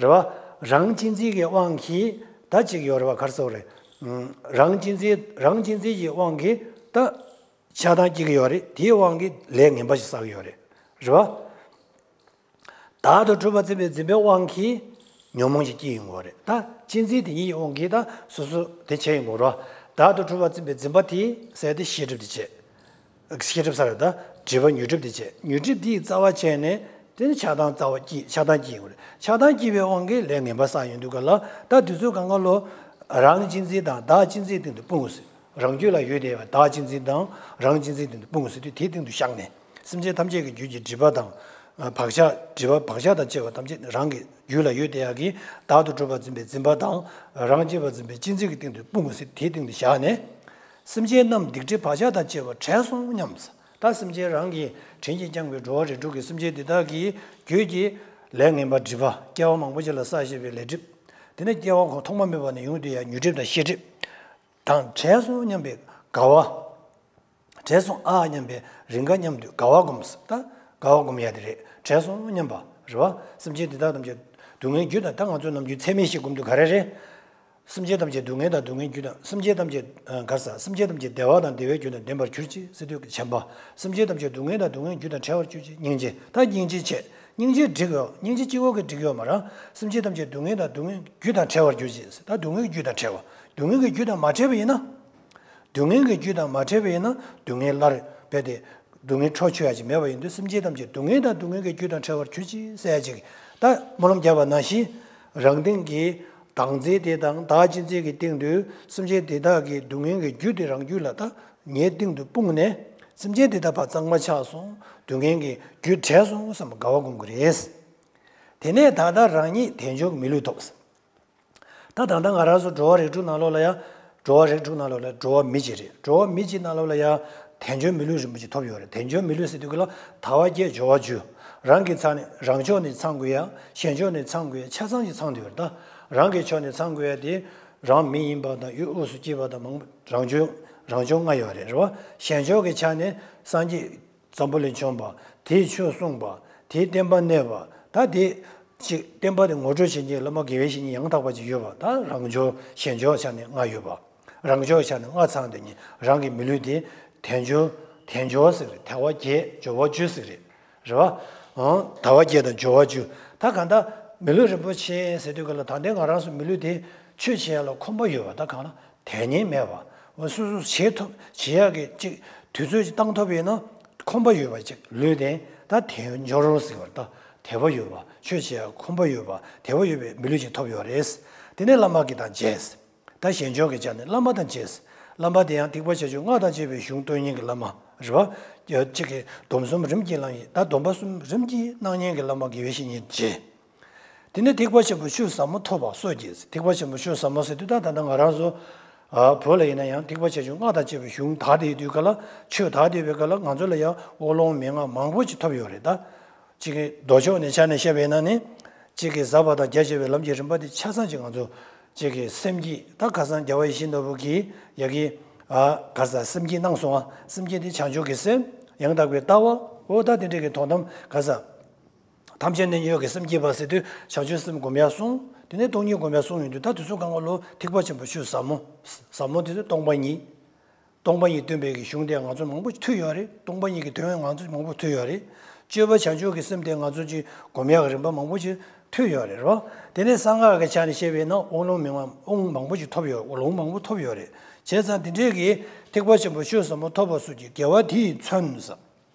རེད་བ། རང་གཅེས་འཛིན་གྱི་དབང་གིས་ད་ཅིག་ཡོད་རེད་བ། གར་སོགས་རེད། རང་གཅེས་འཛིན་རང་གཅེས་འཛིན་གྱི་དབང་གིས་ད། ཆགས་སྡང་སྐྱེ་གི་ཡོད་རེད། དེའི་དབང་གིས་ལས་ངན་པ་ཞིག་བསགས་ཀྱི་ཡོད་རེད། རེད་བ། བདག་ཏུ་གྲུབ་པར་འཛིན་པའི་འཛིན་པའི་དབང་གིས་ཉོན་མོངས་ཤིག་སྐྱེ་ཡོང་གི་ཡོད་རེད། ད་གཅེས་འཛིན་དེ་ཉིད་ཀྱི་དབང་གིས་ད་སོ་སོ་དེ་བྱས་ཡོང་གི་ཡོད་རེད་བ། བདག་ཏུ་གྲུབ་པར་འཛིན་པའི་འཛིན་པ་དེ་ཟེར་དེ་ཤེས་སྒྲིབ་དེ་བྱས། ཤེས་སྒྲིབ་ས་རེད་ད། སྒྲིབ་པ་ཉོན་སྒྲིབ་དེ་བྱས། ཉོན་སྒྲིབ་དེའི་རྩ་བ་བྱས་ནས་དེ་ནི་ཆགས་སྡང་རྩ་བ་སྐྱེ། ཆགས་སྡང་སྐྱེ་ཡོང་གི་ཡོད་རེད། ཆགས་སྡང་སྐྱེ་བའི་དབང་གིས་ལས་ངན་པ་བསགས་ཡོང་དུས་ག་ལ། ད་དུས་ཚོད་གང་ག་ལོ། རང་གཅེས་འཛིན་དང་བདག་གཅེས་འཛིན་སྟེང་དུ་སྤུངས་ཟེར། རང་རྒྱུད་ལ་ཡོད་བསྡད་པའི་བདག་གཅེས་འཛིན་དང་རང་གཅེས་འཛིན་སྟེང་དུ་སྤུངས་ཟེར་དུས་དེའི་སྟེང་དུ་བཞག་ནས། སེམས་ཅན་ཐམས་ཅད་ཀྱི་རྒྱུད་ཀྱི་སྒྲིབ་པ་དང་། བག་ཆགས་སྒྲིབ་པ་བག་ཆགས་དང་བཅས་པ་ཐམས་ཅད་རང་གི་རྒྱུད་ལ་ཡོད་བསྡད་ཡག་གི་བདག་ཏུ་གྲུབ་པར་འཛིན་པའི་འཛིན་པ་དང་། རང་གཅེས་པར་འཛིན་པའི་གཅེས་འཛིན་གྱི་སྟེང་དུ་སྤུངས་ཟེར་དེའི་སྟེང་དུ་བཞག་ནས། སེམས་ཅན་རྣམས་སྡིག་སྒྲིབ་བག་ཆགས་དང་བཅས་པ་བྲལ་སོང་སྙམ། ད་སེམས་ཅན་རང་གི་དྲིན་གྱིས་བསྐྱངས་པའི་འགྲོ་བ་རིགས་དྲུག་གི་སེམས་ཅན་དེ་དག་གི་རྒྱུད་ཀྱི་ལས་ངན་པ་སྒྲིབ་པ་སྐྱེ་བ་མང་པོ་ཅིག་ལ་བསགས་བཞིན་པའི་ལས་སྒྲིབ། དེ་ནས་སྐྱེ་བ་ཁོ་ཐོག་མ་མེད་པ་ནས་ཡོང་དུས་ཡང་ཉོན་སྒྲིབ་དང་ཤེས་སྒྲིབ་དང་བྲལ་སོང་སྙམ་པའི་དགའ་བ། བྲལ་སོང་ཨ་སྙམ་པའི་རེ་འགའ་སྙམ་དུས་དགའ་བ་སྒོམ་ཟེར། ད་དགའ་བ་སྒོམ་ཡ་དེ་རེད། བྲལ་སོང་སྙམ་པ་རེད་བ། སེམས་ཅན་དེ་དག་ཐམས་ཅད་སྡུག་བསྔལ་རྒྱུ་དང་། ད་ང་ཚོ་ནམ་རྒྱུན་ཚད་མེད་བཞི་སྒོམ་དུས་ག་རེ་རེད། སེམས་ཅན་ཐམས་ཅད་སྡུག་བསྔལ་དང་སྡུག་བསྔལ་རྒྱུ་དང་། སེམས་ཅན་ཐམས་ཅད་ཨ་ག་རེ་ཟ། སེམས་ཅན་ཐམས་ཅད་བདེ་བ་དང་བདེ་བའི་རྒྱུ་དང་ལྡན་པར་གྱུར་ཅིག་ཟེར་དུས་ཀྱི་བྱམས་པ། སེམས་ཅན་ཐམས་ཅད་སྡུག་བསྔལ་དང་སྡུག་བསྔལ་རྒྱུ་དང་བྲལ་བར་གྱུར་ཅིག་སྙིང་རྗེ། ད་སྙིང་རྗེ་བྱས། སྙིང་རྗེ་འགྲིག་ཡོད། སྙིང་རྗེ་གཅིག་པོ་གིས་འགྲིག་ཡོད་མ་རེད། སེམས་ཅན་ཐམས་ཅད་སྡུག་བསྔལ་དང་སྡུག་བསྔལ་རྒྱུ་དང་བྲལ་བར་གྱུར་ཅིག་ད་སྡུག་བསྔལ་རྒྱུ་དང་བྲལ་བ། སྡུག་བསྔལ་གྱི་རྒྱུ་དང་མ་བྲལ་བ་ཡིན་ན། སྡུག་བསྔལ་གྱི་རྒྱུ་དང་མ་བྲལ་བ་ཡིན་ན་སྡུག་བསྔལ་སླར་རྦད་དེ། སྡུག་བསྔལ་འཕྲོ་ཆོད་ཡ་ཅིག་མེད་པ་ཡིན་དུས་སེམས་ཅན་ཐམས་ཅད་སྡུག་བསྔལ་དང་སྡུག་བསྔལ་གྱི་རྒྱུ་དང་བྲལ་བར་གྱུར་ཅིག་ཟེར་ཡ་ཅིག་ད་སྨོན་ལམ་བརྒྱབ་པ་ནང་བཞིན། རང་སྟེང་གི་བདག་འཛིན་དེ་དང་བདག་གཅེས་འཛིན་གྱི་སྟེང་དུ་སེམས་ཅན་དེ་དག་གི་སྡུག་བསྔལ་གྱི་རྒྱུ་དེ་རང་རྒྱུད་ལ་ད་ངའི་སྟེང་དུ་སྤུངས་ནས། སེམས་ཅན་དེ་དག་ཕར་གཙང་མ་ཆགས་སོང་། སྡུག་བསྔལ་གྱི་རྒྱུ་བྲལ་སོང་བསམ་པ་དགའ་བ་སྒོམ་གྱི་རེད། དེ་ནས་ད་ལྟ་རང་ཉིད་དལ་འབྱོར་གྱི་མི་ལུས་ཐོབ། ད་ད་ལྟ་ང་རང་ཚོ་འགྲོ་བ་རིགས་དྲུག་ནང་ལོགས་ལ་ཡང་། འགྲོ་བ་རིགས་དྲུག་ནང་ལོགས་ལ་འགྲོ་བ་མི་གཅིག་རེད། འགྲོ་བ་མི་གཅིག་ནང་ལོགས་ལ་ཡང་དལ་འབྱོར་མི་ལུས་རིན་པོ་ཆེ་ཐོབ་ཡོད་རེད། དལ་འབྱོར་མི་ལུས་ཟེར་དུས་ཀྱི་ལ་དལ་བ་བརྒྱད་འབྱོར་བ་བཅུ། རང་གི་ཚང་ནས་རང་ཕྱོགས་ནས་ཚང་དགོས་ཡ། གཞན་ཕྱོགས་ནས་ཚང་དགོས་ཡ་ཆ་ཚང་ཞིག་ཚང་བསྡད་ཡོད་རེད་ད། རང་གི་ཕྱོགས་ནས་ཚང་དགོས་ཡ་དེ། རང་མི་ཡིན་པ་དང་། ཡུལ་དབུས་སུ་སྐྱེས་པ་དང་མང་པོ་རང་ཕྱོགས། རང་ཕྱོགས་ལྔ་ཡོད་རེད། རེད་བ། གཞན་ཕྱོགས་ཀྱི་ཆ་ནས་སངས་རྒྱས། འཛམ་བུ་གླིང་བྱོན་པ། དེས་ཆོས་གསུངས་པ། དེས་བསྟན་པ་གནས་པ། ད་དེ་ཅིག་བསྟན་པ་དེ་ངོ་སྤྲོད་བྱེད་མཁན་བླ་མ་དགེ་བའི་བཤེས་གཉེན་ཡང་དག་པ་ཅིག་ཡོད་པ། ད་རང་ཕྱོགས་གཞན་ཕྱོགས་ཆ་ནས་ལྔ་ཡོད་པ། རང་ཕྱོགས་ཆ་ནས་ལྔ་ཚང་དེ་ཉིད་རང་གི་མི་ལུས་དེ་དལ་འབྱོར། དལ་འབྱོར་ཟེར་རེད། དལ་བ་བརྒྱད་འབྱོར་བ་བཅུ་ཟེར་རེད། རེད་བ། ཨང་། དལ་བ་བརྒྱད་དང་འབྱོར་བ་བཅུ། ད་གང་ལྟར་མི་ལུས་རིན་པོ་ཆེ་ཟེར་དུས་ག་ལ་ད་ལྟའི་ང་རང་ཚོ་མི་ལུས་དེ་ཆོས་བྱེད་ཡ་ལ་ཁོམ་པ་ཡོད་པ། ད་གང་ལ། དལ་ཉེན་མེད་པ། འོ་སོ་སོ་བྱེད་ཐུབ། བྱེད་ཡག་གི་ཅིག་དུས་ཚོད་ཅིག་བཏང་ཐུབ་ཡིན་ན་ཁོམ་པ་ཡོད་པ་ཅིག་ལུས་དེ་ད་དལ་འབྱོར་ཟེར་བ་ད་དལ་བ་ཡོད་པ། ཆོས་བྱེད་ཡག་ཁོམ་པ་ཡོད་པ། དལ་བ་ཡོད་པའི་མི་ལུས་ཅིག་ཐོབ་ཡོད་རེད། དེ་ནས་བླ་མ་གི་དང་མཇལ། ད་གཞན་ཕྱོགས་ཀྱི་ཆ་ནས་བླ་མ་དང་མཇལ། བླ་མ་དེ་ཡང་ཐེག་པ་བྱ་སྤྱོད་སྔགས་དང་བཅས་པའི་གཞུང་སྟོན་མཁན་གྱི་བླ་མ་རེད་བ། ཅིག་གི་སྡོམ་གསུམ་རིམ་གྱིས་བླངས་ཡིན། ད་སྡོམ་པ་གསུམ་རིམ་གྱིས་གནང་མཁན་གྱི་བླ་མ་དགེ་བའི་བཤེས་གཉེན་མཇལ། དེ་ནས་ཐེག་པ་ཆེན་པོ་ཆོས་ཟབ་མོ་ཐོབ་པ་སོགས་ཀྱིས། ཐེག་པ་ཆེན་པོ་ཆོས་ཟབ་མོ་ཟེར་དུས་ད་ད་ལྟ་ང་རང་ཚོ་ཨ་བོད་ལ་ཡིན་ན་ཡང་ཐེག་པ་ཆེ་ཆུང་སྔགས་དང་བཅས་པའི་གཞུང་དར་བསྡད་དུས་ག་ལ། ཆོས་དར་བསྡད་པའི་ག་ལ་ང་ཚོ་ལ་ཡང་དབུགས་ལོང་མན་ངག་མང་པོ་ཅིག་ཐོབ་ཡོད་རེད་ད། གཅིག་གི་མདོ་ཕྱོགས་ནས་ཆ་ནས་བཤད་པ་ཡིན་ན་ནི། གཅིག་གི་ཟབ་པ་དང་རྒྱ་ཆེ་བའི་ལམ་གྱི་རིམ་པ་དེ་ཆ་ཚང་ཅིག་ང་ཚོ་གཅིག་གི་སེམས་བསྐྱེད། ད་ཁ་སང་རྒྱལ་བ་ཡིད་བཞིན་ནོར་བུ་གིས་ཡ་གི་ཨ་ག་ས་སེམས་བསྐྱེད་གནང་སོང་ཨ། སེམས་བསྐྱེད་དེ་བྱང་ཆུབ་ཀྱི་སེམས། ཡང་དག་པའི་ལྟ་བ། འོ་ད་དེ་འདྲའི་གི་དོན་དམ་ག་ས། ཐམས་ཅད་མཁྱེན་པའི་སེམས་བསྐྱེད་པ་ཟེར་དུས་བྱང་ཆུབ་སེམས་སྒོམ་ཡག་གསུངས། དེ་ནས་སྟོང་ཉིད་སྒོམ་ཡག་གསུངས་ཡོང་དུས་ད་དེ་ཚོ་གང་ག་ལོ་ཐེག་པ་ཆེན་པོ་ཆོས་ཟབ་མོ། ཟབ་མོ་དེ་ཚོ་སྟོང་པ་ཉིད། སྟོང་པ་ཉིད་སྟོན་པའི་གི་གཞུང་དེ་ང་ཚོ་མང་པོ་ཐོས་ཡོད་རེད། སྟོང་པ་ཉིད་ཀྱི་དོན་ང་ཚོ་མང་པོ་ཐོས་ཡོད་རེད། སྤྱོད་པ་བྱང་ཆུབ་ཀྱི་སེམས་དེ་ང་ཚོ་ཅིག་སྒོམ་ཡག་གི་རིམ་པ་མང་པོ་ཅིག་ ཐོས་ཡོད་རེད་རོ། དེ་ནས་གསང་སྔགས་ཀྱི་ཆ་ནས་བཤད་པས་ན་དབང་ལུང་མི་མང་དབང་མང་པོ་ཞིག་ཐོབ་ཡོད། ལུང་མང་པོ་ཐོབ་ཡོད་རེད། བྱས་ཙང་དེ་འདྲའི་གི་ཐེག་པ་ཆེན་པོ་ཆོས་ཟབ་མོ་ཐོབ་པ་སོགས་ཀྱི་དགེ་བ་དེས་མཚོན་ཟེར།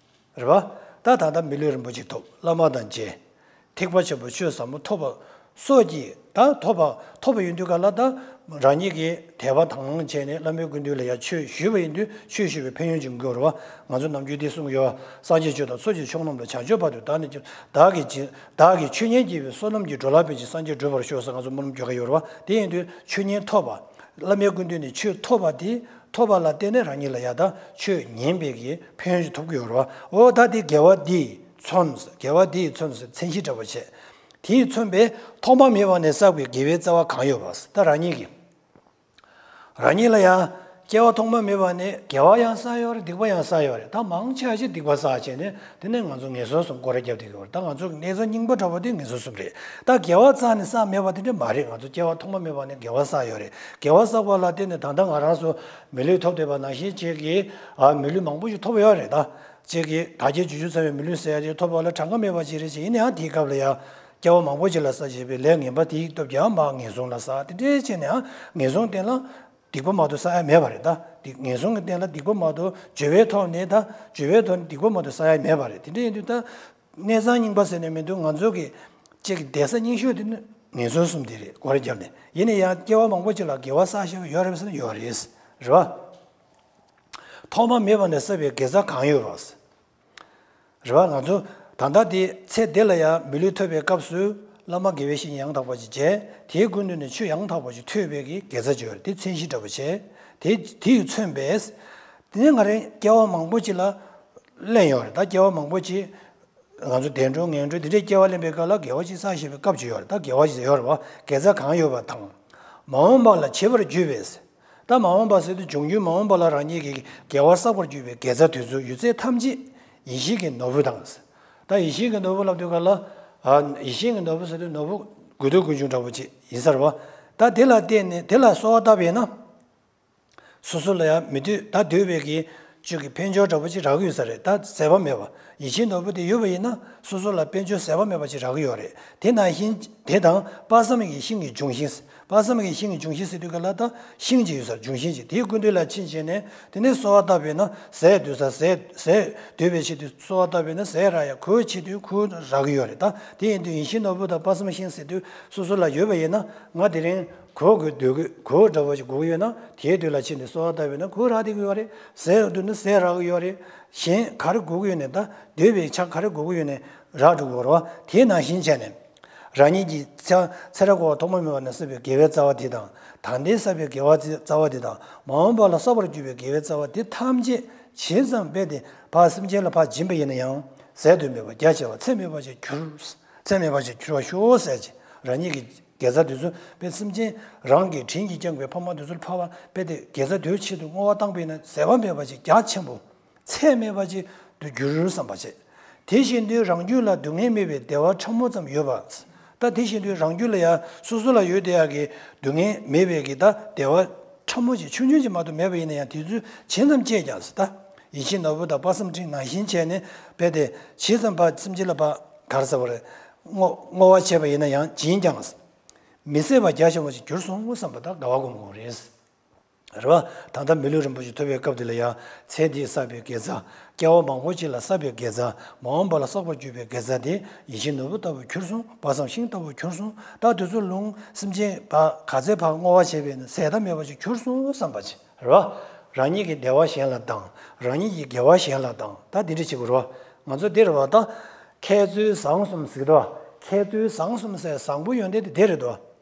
རེད་པ། ད་ད་ལྟ་མི་ལུས་རིན་པོ་ཆེ་ཐོབ། བླ་མ་དང་མཇལ། ཐེག་པ་ཆེན་པོ་ཆོས་ཟབ་མོ་ཐོབ་པ་སོགས་ཀྱིས་ད་ཐོབ་པ་ཐོབ་པ་ཡིན་དུས་ག་ལ་ད་རང་ཉིད་ཀྱི་དད་པ་དང་བླངས་བྱས་ནས་བླ་མའི་སྐུ་མདུན་ལ་ཡང་ཆོས་ཞུས་པ་ཡིན་དུས་ཆོས་ཞུས་པའི་ཕན་ཡོན་ཅིག་འགོར་བ། ང་ཚོ་ནམ་རྒྱུན་འདི་གསུང་གི་ཡོད། སངས་རྒྱས་ཆོས་དང་ཚོགས་ཀྱི་མཆོག་རྣམས་ལ། བྱང་ཆུབ་བར་དུ་བདག་ནི་བདག་གིས་བདག་གིས་ཆོས་ཉན་བགྱིས་པའི་བསོད་ནམས་ཀྱིས། འགྲོ་ལ་ཕན་ཕྱིར་སངས་རྒྱས་འགྲུབ་པར་ཤོག་ཟེར་ང་ཚོ་སྨོན་ལམ་རྒྱག་གི་ཡོད་རེད་བ། དེ་ཡིན་དུས་ཆོས་ཉན་ཐོབ་པ། བླ་མའི་སྐུ་མདུན་ནས་ཆོས་ཐོབ་པ་དེ། ཐོབ་པ་ལ་བརྟེན་ནས་རང་ཉིད་ལ་ཡང་དག་ཆོས་ཉན་པའི་གི་ཕན་ཡོན་ཞིག་ཐོབ་ཀྱི་ཡོད་རེད་བ། འོ་ད་དེ་དགེ་བ་འདིས་མཚོན། དགེ་བ་འདིས་མཚོན་ཟེར་མཚན་གཞི་འདྲ་བོ་བྱས། དེས་མཚོན་པའི་ཐོག་མ་མེད་པ་ནས་བསགས་པའི་དགེ་བའི་རྩ་བ་གང་ཡོད་པ། ད་རང་ཉིད་ཀྱིས། རང་ཉིད་ལ་ཡང་སྐྱེ་བ་ཐོག་མ་མེད་པ་ནས་དགེ་བ་ཡང་བསགས་ཡོད་རེད། སྡིག་པ་ཡང་བསགས་ཡོད་རེད། ད་མང་ཆེ་བ་ཞིག་སྡིག་པ་བསགས་བྱས་ནས་དེ་ནས་ང་ཚོ་ངན་སོང་གསུམ་སྐོར་ར་བརྒྱབ་བསྡད་ཀྱི་ཡོད་རེད། ད་ང་ཚོ་གི་གནས་ཚང་རྙིང་པ་འདྲ་བོ་དེ་ངན་སོང་གསུམ་རེད། ད་དགེ་བ་རྩ་ནས་བསགས་མེད་པ་དེ་འདྲ་མ་རེད། ང་ཚོ་སྐྱེ་བ་ཐོག་མ་མེད་པ་ནས་དགེ་བ་བསགས་ཡོད་རེད། དགེ་བ་བསགས་པ་ལ་བརྟེན་ནས་ད་ལྟ་ང་རང་ཚོ་མི་ལུས་ཐོབ་བསྡད་པ་ནང་བཞིན་ཅིག་གི་ཨ་མི་ལུས་མང་པོ་ཞིག་ཐོབ་ཡོད་རེད། ད་ཅིག་གི་དལ་བརྒྱད་འབྱོར་བཅུ་ཚང་བའི་མི་ལུས་ཟེར་ཡ་དེ་ཐོབ་པ་ལ་གྲངས་ཀ་མེད་པ་ཅིག་རེད། ཅིག་ཡིན་ན་ཡང་དེའི་སྐབས་ལ་ཡང་། སྐྱེ་བ་མང་པོ་ཅིག་ལ་བསགས་བྱས་པའི་ལས་ངན་པ་དེའི་སྟོབས་ཀྱིས་མར་ངན་སོང་ལ་བསགས། དེ་འདྲའི་བྱས་ནས་ངན་སོང་སྟེང་ལ་སྡིག་པ་མ་གཏོགས་བསགས་ཡ་མེད་པ་རེད། ད་སྡིག་ངན་སོང་གི་སྟེང་ལ་སྡིག་པ་མ་གཏོགས་འབྱོར་བའི་ཐོག་ནས་ད་འབྱོར་བའི་ཐོག་ནས་སྡིག་པ་མ་གཏོགས་བསགས་ཡ་མེད་པ་རེད། དེ་འདྲ་ཡིན་དུས་ད་གནས་ཚང་རྙིང་པ་ཟེར་ནས་མི་འདུག་ང་ཚོ་གི་གཅིག་གི་བསྡད་ས་རྙིང་ཤོས་དེ་ནི་ངན་སོང་གསུམ་དེ་རེད། སྒོ་ར་བརྒྱབ་ནས་ཡིན་ན་ཡང་སྐྱེ་བ་མང་པོ་ཅིག་ལ་དགེ་བ་བསགས་བཞག་པ་ཡོད་རེད་ཟེར་ན་ཡོད་རེད། རེད་བ། ཐོག་མ་མེད་པ་ནས་བསགས་པའི་དགེ་རྩ་གང་ཡོད་པ། རེད་བ། ང་ཚོ་ད་ལྟ་དེ་ཚེ་འདི་ལ་ཡང་མི་ལུས་ཐོབ་པའི་སྐབས་སུ་བླ་མ་དགེ་བའི་བཤེས་གཉེན་ཡང་དག་པ་ཅིག་མཇལ། དེའི་སྐུ་མདུན་ནས་ཆོས་ཡང་དག་པ་ཅིག་ཐོས་པའི་གི་དགེ་རྩ་ཅིག་ཡོད་རེད། དེ་མཚན་གཞི་འདྲ་པོ་བྱས། དེ་དེས་མཚོན་པས། དེ་ནས་ང་རང་སྐྱེ་བ་མང་པོ་ཅིག་ལ་ལེན་ཡོད་རེད། ད་སྐྱེ་བ་མང་པོ་ཅིག་ང་ཚོ་བདེ་འགྲོ་ངན་འགྲོ་འདི་འདྲའི་སྐྱེ་བ་ལེན་པའི་སྐབས་ལ་དགེ་བ་ཅིག་བསགས་བཞིན་པའི་སྐབས་ཅིག་ཡོད་རེད། ད་དགེ་བ་ཅིག་ཡོད་རེད་བ། དགེ་རྩ་གང་ཡོད་པ་དང་། མ་འོངས་པ་ལ་བྱེད་པར་གྱུར་པས། ད་མ་འོངས་པ་ཟེར་དུས་འབྱུང་འགྱུར་མ་འོངས་པ་ལ་རང་ཉིད་ཀྱིས་དགེ་བ་བསགས་པར་གྱུར་པའི་དགེ་རྩ་དེ་ཚོ་ཡོད་ཚད་ཐམས་ཅད་ཡིད་བཞིན་གྱི་ནོར་བུ་དང་། ད་ཡིད་བཞིན་གྱི་ནོར་བུ་ལབ་དུས་ག་ལ། ཡིད་བཞིན་གྱི་ནོར་བུ་ཟེར་དུས་ནོར་བུ་དགོས་འདོད་ཀུན་འབྱུང་འདྲ་པོ་ཅིག་ཡིན་ས་རེད་བ། ད་དེ་ལ་བརྟེན་ནས་དེ་ལ་གསོལ་བ་བཏབ་པས་ན། སོ་སོ་ལ་ཡང་མི་འདོད་ད་འདོད་པའི་གི་ཅིག་གི་དཔལ་འབྱོར་འདྲ་པོ་ཅིག་རག་གི་ཡོད་ས་རེད། ད་ཟད་པ་མེད་པ་ཡིད་བཞིན་ནོར་བུ་དེ་ཡོད་པ་ཡིན་ན་སོ་སོ་ལ་དཔལ་འབྱོར་ཟད་པ་མེད་པ་ཅིག་རག་གི་ཡོད་རེད། དེ་ནང་བཞིན་དེ་དང་དཔག་བསམ་གྱི་ཤིང་གི་འབྱུང་ཤིང་། དཔག་བསམ་གྱི་ཤིང་གི་འབྱུང་ཤིང་ཟེར་དུས་ག་ལ་ད་ཤིང་ཅིག་ཡོད་ས་འབྱུང་ཤིང་ཅིག་དེའི་སྐུ་མདུན་ལ་ཕྱིན་བྱས་ནས་དེ་ནས་གསོལ་བ་བཏབ་པས་ན་ཟས་འདོད་ས་ཟས་ཟས་འདོད་པའི་ཆེད་དུ་གསོལ་བ་བཏབ་པས་ན་ཟས་རག་ཡ་གོས་ཆེད་དུ་གོས་རག་གི་ཡོད་རེད། ད་དེ་ཡིན་དུས་ཡིད་བཞིན་ནོར་བུ་དང་དཔག་བསམ་ཤིང་ཟེར་དུས་སོ་སོ་ལ་ཡོད་པ་ཡིན་ན་ང་དེ་རིང་གོས་དགོས་འདོད་གོས་གོས་འདྲ་བོ་ཞིག་དགོས་ཀྱི་ཡོད་ན་དེའི་དུས་ལ་ཕྱིན་ནས་གསོལ་བ་བཏབ་པས་ན་གོས་རག་བསྡད་ཀྱི་ཡོད་རེད། ཟས་འདོད་ན་ཟས་རག་གི་ཡོད་རེད། གཞན་ག་རེ་དགོས་ཀྱི་ཡོད་ནས་ད་འདོད་པའི་ཆ་ག་རེ་དགོས་ཀྱི་ཡོད་ནས་རག་འགྲོ་གི་ཡོད་རེད་བ། དེ་ནང་བཞིན་བྱས་ནས། རང་ཉིད་ཀྱི་ཚེ་ཚེ་རབས་འཁོར་བ་ཐོག་མ་མེད་པ་ནས་བསགས་པའི་དགེ་བའི་རྩ་བ་དེ་དང་། ད་ལྟའི་བསགས་པའི་དགེ་བ་རྩ་བ་དེ་དང་མ་འོངས་པ་ལ་བསགས་པར་གྱུར་པའི་དགེ་བའི་རྩ་བ་དེ་ཐམས་ཅད་ཇི་ཙམ་འབད་དེ་ཕར་སེམས་ཅན་ལ་ཕར་སྦྱིན་པ་ཡིན་ན་ཡང་ཟད་དུ་མེད་པ་རྒྱ་ཆེ་བ་ཚད་མེད་པ་ཞིག་གྱུར། ཚད་མེད་པ་ཞིག་གྱུར་བར་ཤོག་ཟེར་གྱི་རང་ཉིད་ཀྱི་དགེ་རྩ་དེ་ཚོ་དཔེ་སེམས་ཅན་རང་གི་དྲིན་གྱིས་བསྐྱངས་པའི་ཕ་མ་དེ་ཚོར་ཕར་བ་དཔེ་དེ་དགེ་རྩ་དེའི་ཆེད་དུ་བསྔོ་བ་བཏང་པས་ན་ཟད་པ་མེད་པ་ཞིག་རྒྱ་ཆེན་པོ། ཚད་མེད་པ་ཅིག་ཏུ་འགྱུར་བསམ་པ་བྱེད། དེ་བཞིན་དུ་རང་རྒྱུད་ལ་སྡུག་བསྔལ་མེད་པའི་བདེ་བ་ཕྲ་མོ་ཙམ་ཡོད་པ། ད་དེ་བཞིན་དུ་རང་རྒྱུད་ལ་ཡང་སོ་སོ་ལ་ཡོད་བསྡད་ཡག་གི་སྡུག་བསྔལ་མེད་པའི་གི་ད་བདེ་བ་ཕྲ་མོ་ཅིག་ཆུང་ཆུང་ཅིག་མ་གཏོགས་མེད་པ་ཡིན་ན་ཡང་དེ་ཚོ་ཇི་ཙམ་སྤྱད་ཀྱང་ད་ཡིད་བཞིན་ནོར་བུ་དང་དཔག་བསམ་འཕྲིན་ནང་བཞིན་བྱས་ནས་རྦད་དེ་ཇི་ཙམ་ཕར་སེམས་ཅན་ལ་ཕར་ག་རེ་ཟེར་བ་རེད། བསྔོ་བསྔོ་བ་བྱས་པ་ཡིན་ན་ཡང་ཇི་ཡིན་ཀྱང་མི་ཟད་པ་རྒྱ་ཆེན་པོ་ཅིག་གྱུར་སོང་བསམ་པ་ད་དགའ་བ་སྒོམ་དགོས་རེད། རེད་བ། ད་ལྟ་མི་ལུས་རིན་པོ་ཆེ་ཐོབ་པའི་སྐབས་དེ་ལ་ཡང་ཚེ་འདིའི་བསགས་པའི་དགེ་རྩ། སྐྱེ་བ་མང་པོ་ཅིག་ལ་བསགས་པའི་དགེ་རྩ། མ་འོངས་པ་ལ་བསགས་པར་གྱུར་པའི་དགེ་རྩ་དེ་ཡིད་བཞིན་ནོར་བུ་ལྟ་བུར་གྱུར་སོང་། དཔག་བསམ་ཤིང་ལྟ་བུར་གྱུར་སོང་། ད་དེ་ཚོ་ལུང་སེམས་ཅན་བ་ག་ཚད་བག་བསྔོ་བ་བྱས་པས་ན་ཟད་མཐའ་མེད་པ་ཅིག་གྱུར་སོང་བསམ་པ་ཅིག་རེད་བ། རང་ཉིད་ཀྱི་བདེ་བ་གཞན་ལ་སྡང་། རང་ཉིད་ཀྱི་དགེ་བ་གཞན་ལ་སྡང་། ད་འདི་འདྲ་བྱེད་དགོས་རེད་བ། ང་ཚོ་འདི་རེད་བ་ད། མཁས་བཙུན་བཟང་གསུམ་ཟེར་གི་འདུག་བ། མཁས་བཙུན་བཟང་གསུམ་ཟེར་བཟང་པོ་ཡོན་ཏན་དེ་འདི་རེད་འདུག་བ།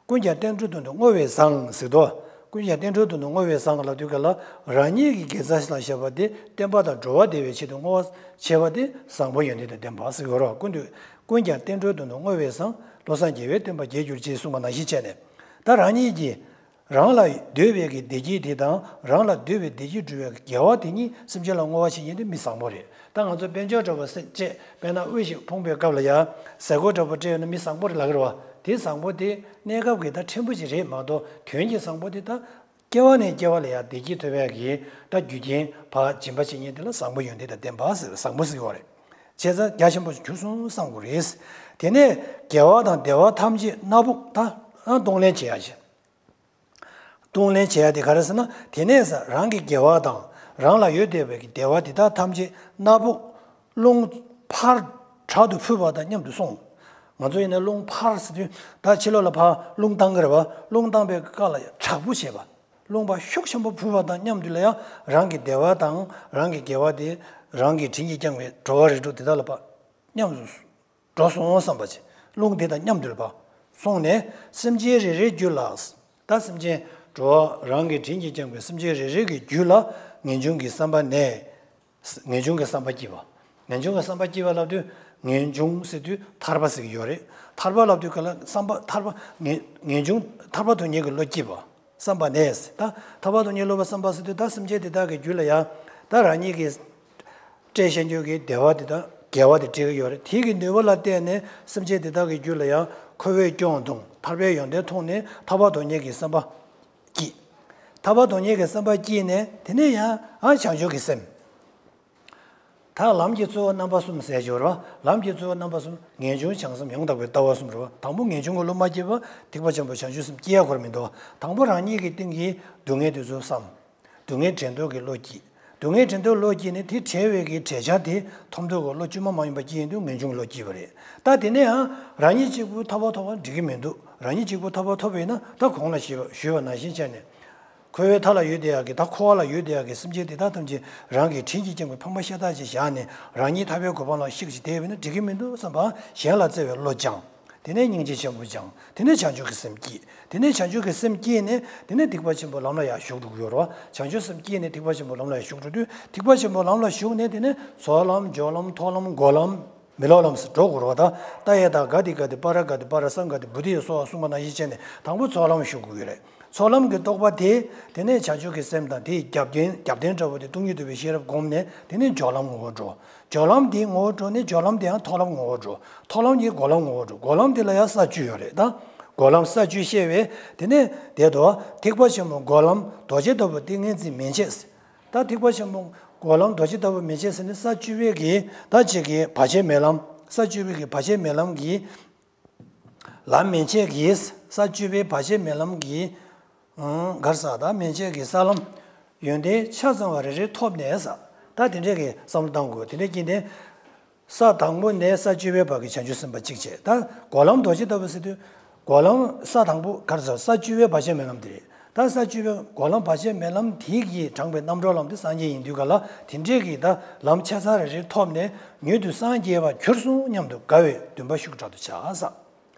ཀུན་ཀྱང་བསྟན་འགྲོའི་དོན་དུ་བསྔོ་བས་བཟང་ཟེར་དོ། ཀུན་ཀྱང་བསྟན་འགྲོའི་དོན་དུ་བསྔོ་བས་བཟང་ལབ་དུས་ག་ལ་རང་ཉིད་ཀྱི་དགེ་རྩ་ལ་བཞག་པ་དེ་བསྟན་པ་དང་འགྲོ་བ་བདེ་བའི་ཆེད་དུ་བསྔོ་བ་བྱས་པ་དེ་བཟང་པོ་ཡོན་ཏན་དང་ལྡན་པ་ཟེར་གྱི་ཡོད་རེད་བ། ཀུན་ཏུ་ཀུན་ཀྱང་བསྟན་འགྲོའི་དོན་དུ་བསྔོ་བས་བཟང་། བློ་བཟང་རྒྱལ་བའི་བསྟན་པ་རྒྱས་གྱུར་ཅིག་གསུངས་པ་ནང་བཞིན་བྱས་ནས། ད་རང་ཉིད་ཀྱིས་རང་ལ་འདོད་པའི་གི་བདེ་སྐྱིད་དེ་དང་རང་ལ་འདོད་པའི་བདེ་སྐྱིད་སྒྲུབ་པའི་དགེ་བ་དེ་གཉིས་སེམས་ཅན་ལ་བསྔོ་བ་བྱེད་མཁན་དེ་མི་བཟང་པོ་རེད། ད་ང་ཚོ་དཔལ་འབྱོར་འདྲ་པོ་བཅས་དཔེར་ན་དབུལ་ཞིང་ཕོངས་པའི་སྐབས་ལ་ཡང་ཟས་གོས་འདྲ་པོ་སྤྲད་ཡོད་ན་མི་བཟང་པོ་རེད་ལབ་ཀྱི་རེད་བ། དེ་བཟང་པོ་དེ་གནས་སྐབས་ཀྱི་ད་ཕྲན་བུ་ཅིག་རེད་མ་གཏོགས་དོན་གྱི་བཟང་པོ་དེ་ད་སྐྱེ་བ་ནས་སྐྱེ་བ་ལ་ཡང་བདེ་སྐྱིད་ཐོབ་ཡག་གི་ད་རྒྱུ་རྐྱེན་ཕར་སྦྱིན་པ་བྱེད་མཁན་དེ་ལ་བཟང་པོ་ཡོན་ཏན་དང་ལྡན་པ་ཟེར་བཟང་པོ་ཟེར་གྱི་ཡོད་རེད། བྱས་ཙང་རྒྱ་ཆེན་པོ་ཞིག་གྱུར་སོང་བསམ་དགོས་རེད། དེ་ནས་དགེ་བ་དང་བདེ་བ་ཐམས་ཅད་སྣ་ཕུག་ད་གཏོང་ལེན་བྱེད་ཡ་ཞིག་གཏོང་ལེན་བྱེད་ཡ་དེ་ག་རེ་ཟེར་ན། དེ་ནས་ཟེར་རང་གི་དགེ་བ་དང་རང་ལ་ཡོད་བསྡད་པའི་གི་བདེ་བ་དེ་དག་ཐམས་ཅད་སྣ་ཕུག་རླུང་ཕར་དྲག་ཏུ་ཕུལ་བ་དང་མཉམ་དུ་སོང་། ང་ཚོ་ཡིན་ན་རླུང་ཕར་ཟེར་དུས་ད་ཕྱི་ལོགས་ལ་ཕར་རླུང་བཏང་གི་རེད་བ། རླུང་བཏང་པའི་སྐབས་ལ་ཡང་དྲག་པོ་བྱེད་པ། རླུང་ཕར་ཤུགས་ཆེན་པོ་ཕུལ་བ་དང་མཉམ་དུ་ལ་ཡང་རང་གི་བདེ་བ་དང་རང་གི་དགེ་བ་དེ་རང་གི་དྲིན་གྱིས་བསྐྱངས་པའི་འགྲོ་བ་རིགས་དྲུག་དེ་དག་ལ་ཕར་མཉམ་དུ་འགྲོ་སོང་བསམ་པ་བྱས། རླུང་དེ་དང་མཉམ་དུ་ལ་ཕར་སོང་ནས་སེམས་ཅན་རེ་རེའི་རྒྱུད་ལ། ད་སེམས་ཅན་འགྲོ་བ་རང་གི་དྲིན་གྱིས་བསྐྱངས་པའི་སེམས་ཅན་རེ་རེ་གི་རྒྱུད་ལ་ངེས་འབྱུང་གི་བསམ་པ་ནས། ངེས་འབྱུང་གི་བསམ་པ་སྐྱེས་པ། ངེས་འབྱུང་གི་བསམ་པ་སྐྱེས་པ་ལབ་དུས་ངེས་འབྱུང་ཟེར་དུས་ཐར་པ་ཟེར་གྱི་ཡོད་རེད། ཐར་པ་ལབ་དུས་ག་ལ་བསམ་པ་ཐར་པ་ངེས་ངེས་འབྱུང་ཐར་པ་དོན་གཉེར་གྱི་བློ་སྐྱེས་པ། བསམ་པ་ནས་ད་ཐར་པ་དོན་གཉེར་བསླབ་པ་བསམ་པ་ཟེར་དུས་ད་སེམས་ཅན་དེ་དག་གི་རྒྱུད་ལ་ཡང་ད་རང་ཉིད་ཀྱི་སྤྲད་བཞག་རྒྱུ་གི་བདེ་བ་དེ་དང་དགེ་བ་དེ་སྤྲད་ཀྱི་ཡོད་རེད། དེ་གི་ནུས་པ་ལ་བརྟེན་ནས་སེམས་ཅན་དེ་དག་གི་རྒྱུད་ལ་ཡང་ཁོ་བོས་སྐྱོང་གཏོང་ཐར་པའི་ཡོན་ཏན་མཐོང་ནས་ཐར་པ་དོན་གཉེར་གྱི་བསམ་པ་སྐྱེས། ཐར་པ་དོན་གཉེར་གྱི་བསམ་པ་སྐྱེས་ནས་དེ་ནས་ཡང་ཨ་བྱང་ཆུབ་ཀྱི་སེམས། ད་ལམ་གྱི་གཙོ་བོ་རྣམ་པ་གསུམ་ཟེར་གྱི་ཡོད་རེད་བ། ལམ་གྱི་གཙོ་བོ་རྣམ་པ་གསུམ་ངེས་འབྱུང་བྱང་སེམས་ཡང་དག་པའི་ལྟ་བ་གསུམ་རེད་བ། དང་པོ་ངེས་འབྱུང་གི་བློ་མ་སྐྱེས་པ་ཐེག་པ་ཆེན་པོ་བྱང་ཆུབ་སེམས་སྐྱེ་ཡ་གོ་ར་མི་འདུག་བ། དང་པོ་རང་ཉིད་ཀྱི་སྟེང་གི་སྡུག་བསྔལ་དེ་ཚོ་བསམ། སྡུག་བསྔལ་བྲལ་འདོད་ཀྱི་བློ་སྐྱེས། སྡུག་བསྔལ་བྲལ་འདོད་བློ་སྐྱེས་ནས་དེ་བྲལ་བའི་གི་བྲལ་བྱ་དེ་ཐོབ་འདོད་ཀྱི་བློ་བཅོས་མ་མ་ཡིན་པ་སྐྱེས་ཡིན་དུས་ངེས་འབྱུང་གི་བློ་སྐྱེས་པ་རེད། ད་དེ་ནས་ཡང་རང་ཉིད་གཅིག་པུ་ཐར་པ་ཐོབ་པ་འགྲིག་གི་མི་འདུག་རང་ཉིད་གཅིག་པུ་ཐར་པ་ཐོབ་པ་ཡིན་ན་ད་གོང་ལ་ཞུས་པ་ཞུས་པ་ནང་བཞིན་བྱས་ནས། ཁོ་བོའི་མཐའ་ལ་ཡོད་བསྡད་ཡག་གི་ད་འཁོར་བ་ལ་ཡོད་བསྡད་ཡག་གི་སེམས་ཅན་དེ་དག་ཐམས་ཅད་རང་གི་དྲིན་གྱིས་བསྐྱངས་པའི་ཕ་མ་ཤ་སྟག་ཅིག་བཞག་ནས་རང་ཉིད་ཐར་པའི་གོ་འཕང་ལ་གཤེགས་ཤིག་བསྡད་པ་ཡིན་ན་འགྲིག་གི་མི་འདུག་བསམ་པ་གཞན་ལ་བརྩེ་བའི་བློ་སྦྱངས། དེ་ནས་སྙིང་རྗེ་ཆེན་པོ་སྦྱངས། དེ་ནས་བྱང་ཆུབ་ཀྱི་སེམས་སྐྱེས། དེ་ནས་བྱང་ཆུབ་ཀྱི་སེམས་སྐྱེས་ནས་དེ་ནས་ཐེག་པ་ཆེན་པོའི་ལམ་ལ་ཡར་ཞུགས་འགྲོ་གི་ཡོད་རེད་བ། བྱང་ཆུབ་སེམས་སྐྱེས་ནས་ཐེག་པ་ཆེན་པོའི་ལམ་ལ་ཡར་ཞུགས་འགྲོ་དུས་ཐེག་པ་ཆེན་པོའི་ལམ་ལ་ཞུགས་ནས་དེ་ནས་ཚོགས་ལམ་སྦྱོར་ལམ་མཐོང་ལམ་འགོག་ལམ། མི་སློབ་ལམ་སུ་འགྲོ་དགོས་རེད་བ། ད་ལྟ་ཡ་དང་ག་དི་ག་དི་པ་ར་ག་དི་པ་ར་སཾ་ག་དི་བུ་དི་ཡ་སོགས་གསུངས་པ་ནང་བཞིན་བྱས་ནས་དང་པོ་ཚོགས་ལམ་ཞུགས་དགོས་ཀྱི་རེད། ཚོགས་ལམ་གྱི་རྟོགས་པ་དེ་དེ་ནས་བྱང་ཆུབ་ཀྱི་སེམས་དང་དེའི་རྒྱབ་རྟེན་རྒྱབ་རྟེན་འདྲ་བོ་དེ་སྟོང་ཉིད་རྟོགས་པའི་ཤེས་རབ་བསྒོམས་ནས་དེ་ནས་སྦྱོར་ལམ་ངོ་བོར་འགྲོ། སྦྱོར་ལམ་དེའི་ངོ་བོར་འགྲོ་ནས་སྦྱོར་ལམ་དེའང་མཐོང་ལམ་ངོ་བོར་འགྲོ། མཐོང་ལམ་གྱིས་འགོག་ལམ་ངོ་བོར་འགྲོ། འགོག་ལམ་དེ་ལ་ཡང་ས་བཅུ་ཡོད་རེད་ད། འགོག་ལམ་ས་བཅུ་བཤད་པས་དེ་ནས་དེ་དོ་ཐེག་པ་ཆེན་པོ་འགོག་ལམ་རྡོ་རྗེ་ལྟ་བུ་ཏིང་ངེ་འཛིན་མན་ཆད། ད་ཐེག་པ་ཆེན་པོ་འགོག་ལམ་རྡོ་རྗེ་ལྟ་བུ་མན་ཆད་ཟེར་ནས་ས་བཅུ་པའི་གི་ད་ཅིག་གི་བར་ཆད་མེད་ལམ། ས་བཅུ་པའི་གི་བར་ཆད་མེད་ལམ་གྱི་ལམ་མན་ཆད་ཀྱི་ས་བཅུ་པའི་བར་ཆད་མེད་ལམ་གྱི་གར་ས་ད་མན་ཆད་ཀྱི་ས་ལམ་ཡོན་ཏན་ཆ་ཚང་བ་རེ་རེ་ཐོབ་ནས་ས་ད་དེ་འདྲས་ཀྱི་བསམ་བློ་བཏང་དགོས། དེ་འདྲས་ཀྱི་ནས། ས་དང་པོ་ནས་ས་བཅུ་པའི་བར་གྱི་བྱང་ཆུབ་སེམས་དཔའ་གཅིག་བྱས། ད་འགོག་ལམ་རྡོ་རྗེ་ལྟ་བུ་ཟེར་དུས། འགོག་ལམ་ས་དང་པོ་གར་ས་ས་བཅུ་པའི་བར་ཆད་མེད་ལམ་དེ་རེད། ད་ས་བཅུ་པའི་འགོག་ལམ་བར་ཆད་མེད་ལམ་དེ་གིས་དྲངས་པའི་རྣམ་གྲོལ་ལམ་དེ་སངས་རྒྱས་ཡིན་དུས་ག་ལ་དེ་འདྲས་ཀྱི་ད་ལམ་ཆ་ཚང་རེ་རེ་ཐོབ་ནས་མྱུར་དུ་སངས་རྒྱས་པར་གྱུར་སོང་སྙམ་དུ་དགའ་བའི་འདུན་པ་ཤུགས་དྲག་ཏུ་བྱ་ས།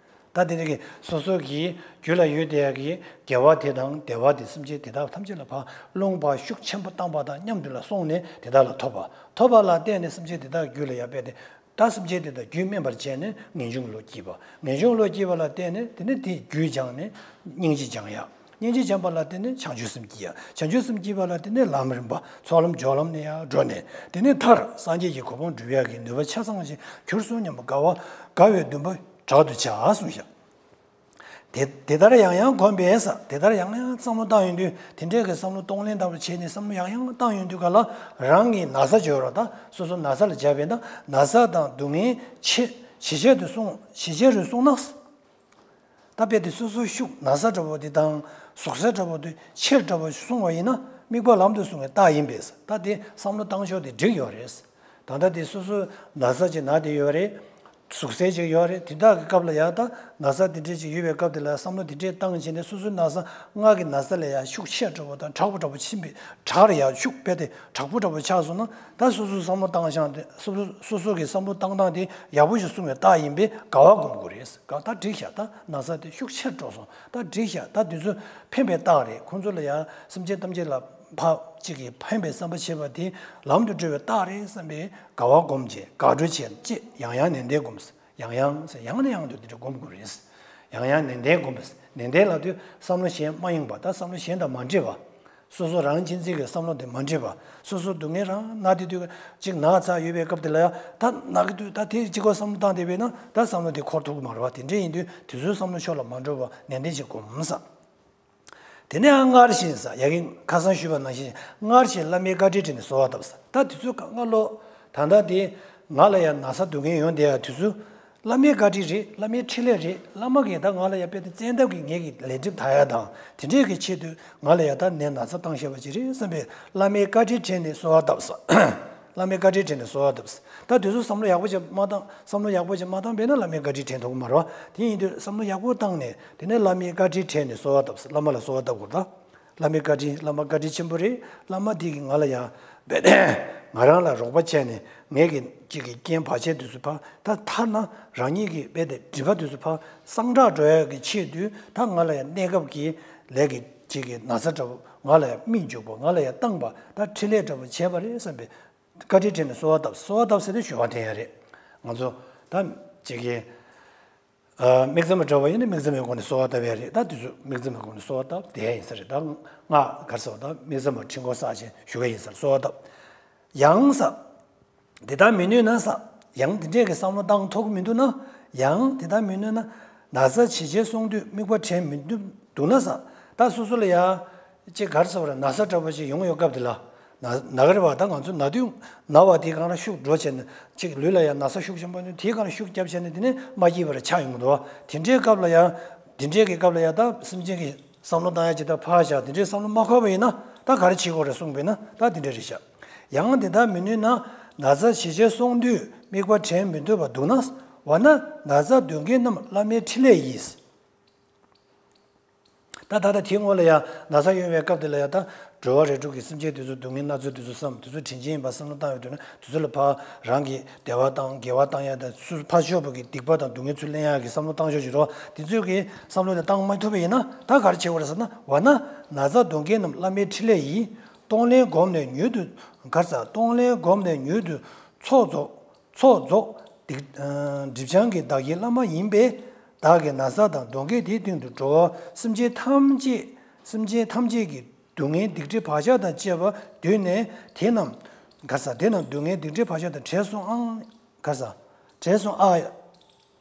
ད་དེ་འདྲ་གི་སོ་སོ་གི་རྒྱུད་ལ་ཡོད་བསྡད་ཡག་གི་དགེ་བ་དེ་དང་བདེ་བ་དེ་སེམས་ཅན་དེ་དག་ཐམས་ཅད་ལ་ཕར་རླུང་ཕར་ཤུགས་ཆེན་པོ་བཏང་པ་དང་མཉམ་དུ་ལ་སོང་ནས་དེ་དག་ལ་ཐོབ་པ། ཐོབ་པ་ལ་བརྟེན་ནས་སེམས་ཅན་དེ་དག་རྒྱུད་ལ་ཡར་སྤེལ་ཏེ། ད་སེམས་ཅན་དེ་དག་རྒྱུད་སྨིན་པར་བྱས་ནས་ངེས་འབྱུང་གི་བློ་སྐྱེས་པ། ངེས་འབྱུང་གི་བློ་སྐྱེས་པ་ལ་བརྟེན་ནས་དེ་ནས་དེ་རྒྱུད་སྦྱངས་ནས་སྙིང་རྗེ་སྦྱང་ཡག་སྙིང་རྗེ་སྦྱངས་པ་ལ་བརྟེན་ནས་བྱང་ཆུབ་སེམས་སྐྱེ་ཡག་བྱང་ཆུབ་སེམས་སྐྱེས་པ་ལ་བརྟེན་ནས་ལམ་རིམ་པ་ཚོགས་ལམ་སྦྱོར་ལམ་ནས་ཡར་འགྲོ་ནས་དེ་ནས་མཐར་སངས་རྒྱས་ཀྱི་གོ་འཕང་འགྲུབ་ཡག་གི་ནུས་པ་ཆ་ཚང་ཞིག་གྱུར་སོང་སྙམ་པ་དགའ་བ་དགའ་བའི་འདུན་པ་དྲག་ཏུ་བྱ་གསུངས་ཤག་དེ་དེ་ལྟར་ཡང་ཡང་བསྒོམས་པས་ས་དེ་ལྟར་ཡང་ཡང་བསམ་བློ་བཏང་ཡོང་དུས་དེ་འདྲའི་གི་བསམ་བློ་གཏོང་ལེན་ལྟ་བུ་བྱས་ནས་བསམ་བློ་ཡང་ཡང་བཏང་ཡོང་དུས་ག་ལ་རང་གི་ན་ཚ་བྱོས་རོགས་ད་སོ་སོ་ན་ཚ་ལ་སྦྱར་བས་ན་ན་ཚ་དང་སྡུག་བསྔལ་ཆེ་ཇེ་ཆེ་དུ་སོང་ཇེ་ཆེ་རུ་སོང་ན། ད་དཔེ་དེ་སོ་སོའི་ཤུགས་ན་ཚ་འདྲ་བོ་དེ་དང་ཟུག་གཟེར་འདྲ་བོ་དེ་ཆེར་འདྲ་བོ་སོང་བ་ཡིན་ན་དམིགས་པ་ལམ་དུ་སོང་བའི་རྟགས་ཡིན་པས་ད་དེ་བསམ་བློ་བཏང་ཕྱོགས་དེ་འགྲིག་ཡོད་རེད། ད་ལྟ་དེ་སོ་སོ་ན་ཚ་ཅིག་ན་དེ་ཡོད་རེད། ཟུག་གཟེར་ཅིག་ཡོད་རེད། དེ་དག་གི་སྐབས་ལ་ཡང་ད་ན་ཚ་དེ་འདྲས་ཅིག་ཡོད་པའི་སྐབས་དེ་ལ་བསམ་བློ་དེ་འདྲས་བཏང་བྱས་ནས་སོ་སོའི་ན་ཚ་སྔར་གྱི་ན་ཚ་ལས་ཡང་ཤུགས་ཆེ་འདྲ་བོ་དང་དྲག་པོ་འདྲ་བོ་ཕྱིན་པའི་དྲག་རེད་ཡང་ཤུགས་དཔེ་དེ་དྲག་པོ་འདྲ་བོ་ཆགས་སོང་ན་ད་སོ་སོའི་བསམ་བློ་བཏང་བྱས་དེ་སོ་སོ་སོ་སོ་གི་བསམ་བློ་བཏང་སྟངས་དེ་ཡག་པོ་ཞིག་སོང་བའི་རྟགས་ཡིན་པས་དགའ་བ་སྒོམ་དགོས་རེད། དགའ་ད་འགྲིག་ཤག་ད་ན་ཚ་དེ་ཤུགས་ཆེར་འགྲོ་སོང་ད་འགྲིག་ཤག་ད་དུས་ཚོད་ཕན་པའི་རྟགས་རེད། ཁོང་ཚོ་ལ་ཡང་སེམས་ཅན་ཐམས་ཅད་ལ་ཕ་གཅིག་གིས་ཕན་པའི་བསམ་པ་བྱེད་པ་དེ་ལམ་དུ་འགྲོ་བའི་རྟགས་རེད་བསམ་པའི་དགའ་བ་སྒོམ་བྱས་དགའ་སྤྲོ་བྱས་ཅེས་ཡང་ཡང་ནན་ཏན་སྒོམ། ཡང་ཡང་ཟེར་ཡང་ནས་ཡང་དུ་དེ་འདྲ་སྒོམ་དགོས་རེད། ཡང་ཡང་ནན་ཏན་སྒོམ། ནན་ཏན་ལབ་དུས་བསམ་བློ་གཞན་མ་ཡེངས་པ་ད་བསམ་བློ་གཞན་དང་མ་འདྲེས་པ། སོ་སོ་རང་གཅེས་འཛིན་གྱི་བསམ་བློ་དེ་མ་འདྲེས་པ། སོ་སོ་སྡུག་བསྔལ་རང་ན་དེ་དུས་གཅིག་ན་ཚ་ཡོད་པའི་སྐབས་དེ་ལ་ཡང་ད་ན་གི་དུས་ད་དེ་གཅིག་པ་བསམ་བློ་བཏང་བསྡད་པས་ན་ད་བསམ་བློ་དེ་འཁོར་ཐུབ་ཀྱི་མ་རེད་བ། དེ་འདྲ་ཡིན་དུས་དེ་ཚོའི་བསམ་བློ་ཕྱོགས་ལ་མ་འགྲོ་བ་ནན་ཏན་ཞིག་སྒོམ་ས། དེ་ནས་ཨ་སྔར་བཞིན་ས་ཡ་གི་ཁ་སང་ཞུས་པ་ནང་བཞིན་སྔར་བཞིན་བླ་མའི་བཀའ་དྲིན་དྲན་ནས་གསོལ་བ་བཏབ་ས། ད་དེ་ཚོའི་སྔ་ལོ་ད་ལྟ་དེ་ ང་ལ་ཡང་ན་ཚ་སྡུག་བསྔལ་ཡོང་བསྡད་ཡ་དུས་ཚོད། བླ་མའི་བཀའ་དྲིན་རེད། བླ་མའི་འཕྲིན་ལས་རེད། བླ་མ་གིས་ད་ང་ལ་ཡང་དཔེ་དེ་བཙན་ཐབས་ཀྱིས་ངེད་ཀྱི་ལས་སྒྲིབ་དག་ཡ་དང་དེ་འདྲས་ཀྱི་ཆེད་དུ་ང་ལ་ཡང་ད་ནད་ན་ཚ་བཏང་བཞག་པ་ཅིག་རེད་བསམ་པས། བླ་མའི་བཀའ་དྲིན་དྲན་ནས་གསོལ་བ་བཏབ་ས། བླ་མའི་བཀའ་དྲིན་དྲན་ནས་གསོལ་བ་བཏབ་ས། ད་དུས་ཚོད་བསམ་བློ་ཡག་པོ་ཅིག་མ་བཏང་། བསམ་བློ་ཡག་པོ་ཅིག་མ་བཏང་པས་ན་བླ་མའི་བཀའ་དྲིན་དྲན་ཐུབ་ཀྱི་མ་རེད་བ། དེ་ཡིན་དུས་བསམ་བློ་ཡག་པོ་བཏང་ནས་དེ་ནས་བླ་མའི་བཀའ་དྲིན་དྲན་ནས་གསོལ་བ་བཏབ་ས། བླ་མ་ལ་གསོལ་བ་བཏབ་དགོས་ད། བླ་མའི་བཀའ་དྲིན། བླ་མ་བཀའ་དྲིན་ཆེན་པོ་རེད། བླ་མ་དེ་གིས་ང་ལ་ཡང་རྦད་དེ་ང་རང་ལ་རོགས་པ་བྱས་ནས་ངེད་ཀྱི་གཅིག་གི་རྐྱེན་བར་ཆད་དེ་ཚོ་ཕར། ད་ཐ་ན་རང་ཉིད་ཀྱི་རྦད་དེ་སྒྲིབ་པ་དེ་ཚོ་ཕར་སངས་དྲག་འགྲོ་ཡག་གི་ཆེད་དུ་ད་ང་ལ་ཡང་གནས་སྐབས་ཀྱི་ལས་ཀྱི་གཅིག་གི་ན་ཚ་འདྲ་པོ། ང་ལ་ཡང་སྨན་བྱུག་པ། ང་ལ་ཡང་བཏང་པ། ད་འཕྲིན་ལས་འདྲ་པོ་བྱས་པ་རེད་བསམ་པའི་བཀའ་དྲིན་དྲན་ནས་གསོལ་བ་བཏབ། གསོལ་བ་བཏབ་ཟེར་ཏེ་ཞུ་བ་དེ་ཡང་རེད། ང་ཚོ་ད་གཅིག་གི་ཨ། དམིགས་བརྩེ་མ་འདྲ་བ་ཡིན་ན་དམིགས་བརྩེ་མའི་སྒོ་ནས་གསོལ་བ་བཏབ་ཡ་རེད། ད་དེ་ཚོ་དམིགས་བརྩེ་མའི་སྒོ་ནས་གསོལ་བ་བཏབ་བསྡད་ཡ་ཡིན་ས་རེད། ད་ང་ག་རེ་ཟེར་བ། ད་དམིགས་བརྩེ་མ་ཁྲི་མགོ་བསགས་བྱས་བཞུགས་ཡ་ཡིན་ས་རེད། གསོལ་བ་བཏབ། ཡང་ས། དེ་ལྟར་མི་ནུས་ན་ས། ཡང་དེ་འདྲས་ཀྱི་བསམ་བློ་བཏང་ཐུབ་ཀྱི་མི་འདུག་ན། ཡང་དེ་ལྟར་མི་ནུས་ན། ན་ཚ་ཇེ་ཆེར་སོང་དུས་དམིགས་པ་དྲན་མི་ཐུབ་འདུག་ན་ས། ད་སོ་སོ་ལ་ཡ། ཅིག་ག་རེ་ཟེར་བ་རེད། ན་ཚ་འདྲ་པོ་ཅིག་ཡོང་ཡོད་སྐབས་དེ་ལ། ན་ན་ག་རེ་བ། ད་ང་ཚོ་ན་དུས་ན་བ་དེའི་སྒང་ལ་ཤུགས་འགྲོ་བྱས་ནས་ཅིག་ལུས་ལ་ཡང་ན་ཚ་ཤུགས་ཆེན་པོ་ནི་དེའི་སྒང་ལ་ཤུགས་བརྒྱབ་བྱས་ནས་དེ་ནས་མ་སྐྱིད་པ་རེ་ཆགས་ཡོང་གི་འདུག་བ། དེ་འདྲའི་སྐབས་ལ་ཡང་། དེ་འདྲའི་གི་སྐབས་ལ་ཡང་ད་སེམས་ཅན་གྱི་བསམ་བློ་བཏང་ཡ་ཅིག་ད་ཕར་བཞག་དེ་འདྲའི་བསམ་བློ་མ་འཁོར་བ་ཡིན་ན་ད་ག་རེ་བྱེད་དགོས་རེད་གསུངས་པས་ན་ད་དེ་འདྲ་རེད་ཤག། ཡང་དེ་ལྟར་མི་ནུས་ན། ན་ཚ་ཇེ་ཆེར་སོང་དུས་དམིགས་པ་དྲན་མི་ཐུབ་པ་འདུག་ན། འོ་ན་ན་ཚ་སྡུག་བསྔལ་རྣམས་བླ་མའི་འཕྲིན་ལས་ཡིན། ད་ད་ལྟ་དེའི་སྔོན་ལ་ཡང་ན་ཚ་ཡོང་བའི་སྐབས་དེ་ལ་ཡང་ད་འགྲོ་བ་རིགས་དྲུག་གི་སེམས་ཅན་དེ་ཚོ་སྡུག་བསྔལ་སྣ་ཚོགས་དེ་ཚོ་བསམ། དེ་ཚོ་དྲིན་ཅན་ཡིན་པ་བསམ་བློ་བཏང་ཡོད་དུས་ན་དེ་ཚོ་ལ་ཕར་རང་གིས་བདེ་བ་བཏང་། དགེ་བ་བཏང་ཡ་དང་། སུ་ཕར་ཕྱོགས་པ་གི་སྡིག་པ་དང་སྡུག་བསྔལ་ཚུར་ལེན་ཡ་གི་བསམ་བློ་བཏང་ཕྱོགས་ཀྱི་རོ། དེ་ཚོས་གི་བསམ་བློ་དེ་བཏང་མ་ཐུབ་པ་ཡིན་ན་ད་ག་རེ་བྱེད་དགོས་རེད་ཟེར་ན། འོ་ན་ན་ཚ་སྡུག་བསྔལ་རྣམས་བླ་མའི་འཕྲིན་ལས་ཡིན། གཏོང་ལེན་བསྒོམས་ནས་མྱུར་དུ། ག་རེ་ཟ། གཏོང་ལེན་བསྒོམས་ནས་མྱུར་དུ་ཚོགས་རྫོགས། ཚོགས་རྫོགས། སྡིག་ཨ། སྒྲིབ་སྦྱང་གི་བདག་གི་བླ་མ་ཡིན་པས། བདག་གིས་ན་ཚ་དང་སྡུག་བསྔལ་དེའི་སྟེང་དུ་འགྲོ་བ་སེམས་ཅན་ཐམས་ཅད། སེམས་ཅན་ཐམས་ཅད་ཀྱི་སྡུག་བསྔལ་སྡིག་སྒྲིབ་བག་ཆགས་དང་བཅས་པ་བསྡུས་ནས། དེ་རྣམས། ག་རེ་ཟ། དེ་རྣམས་སྡུག་བསྔལ་སྡིག་སྒྲིབ་བག་ཆགས་དང་བྲལ་སོང་ཨང་། ག་རེ་ཟ། བྲལ་སོང་ཨ།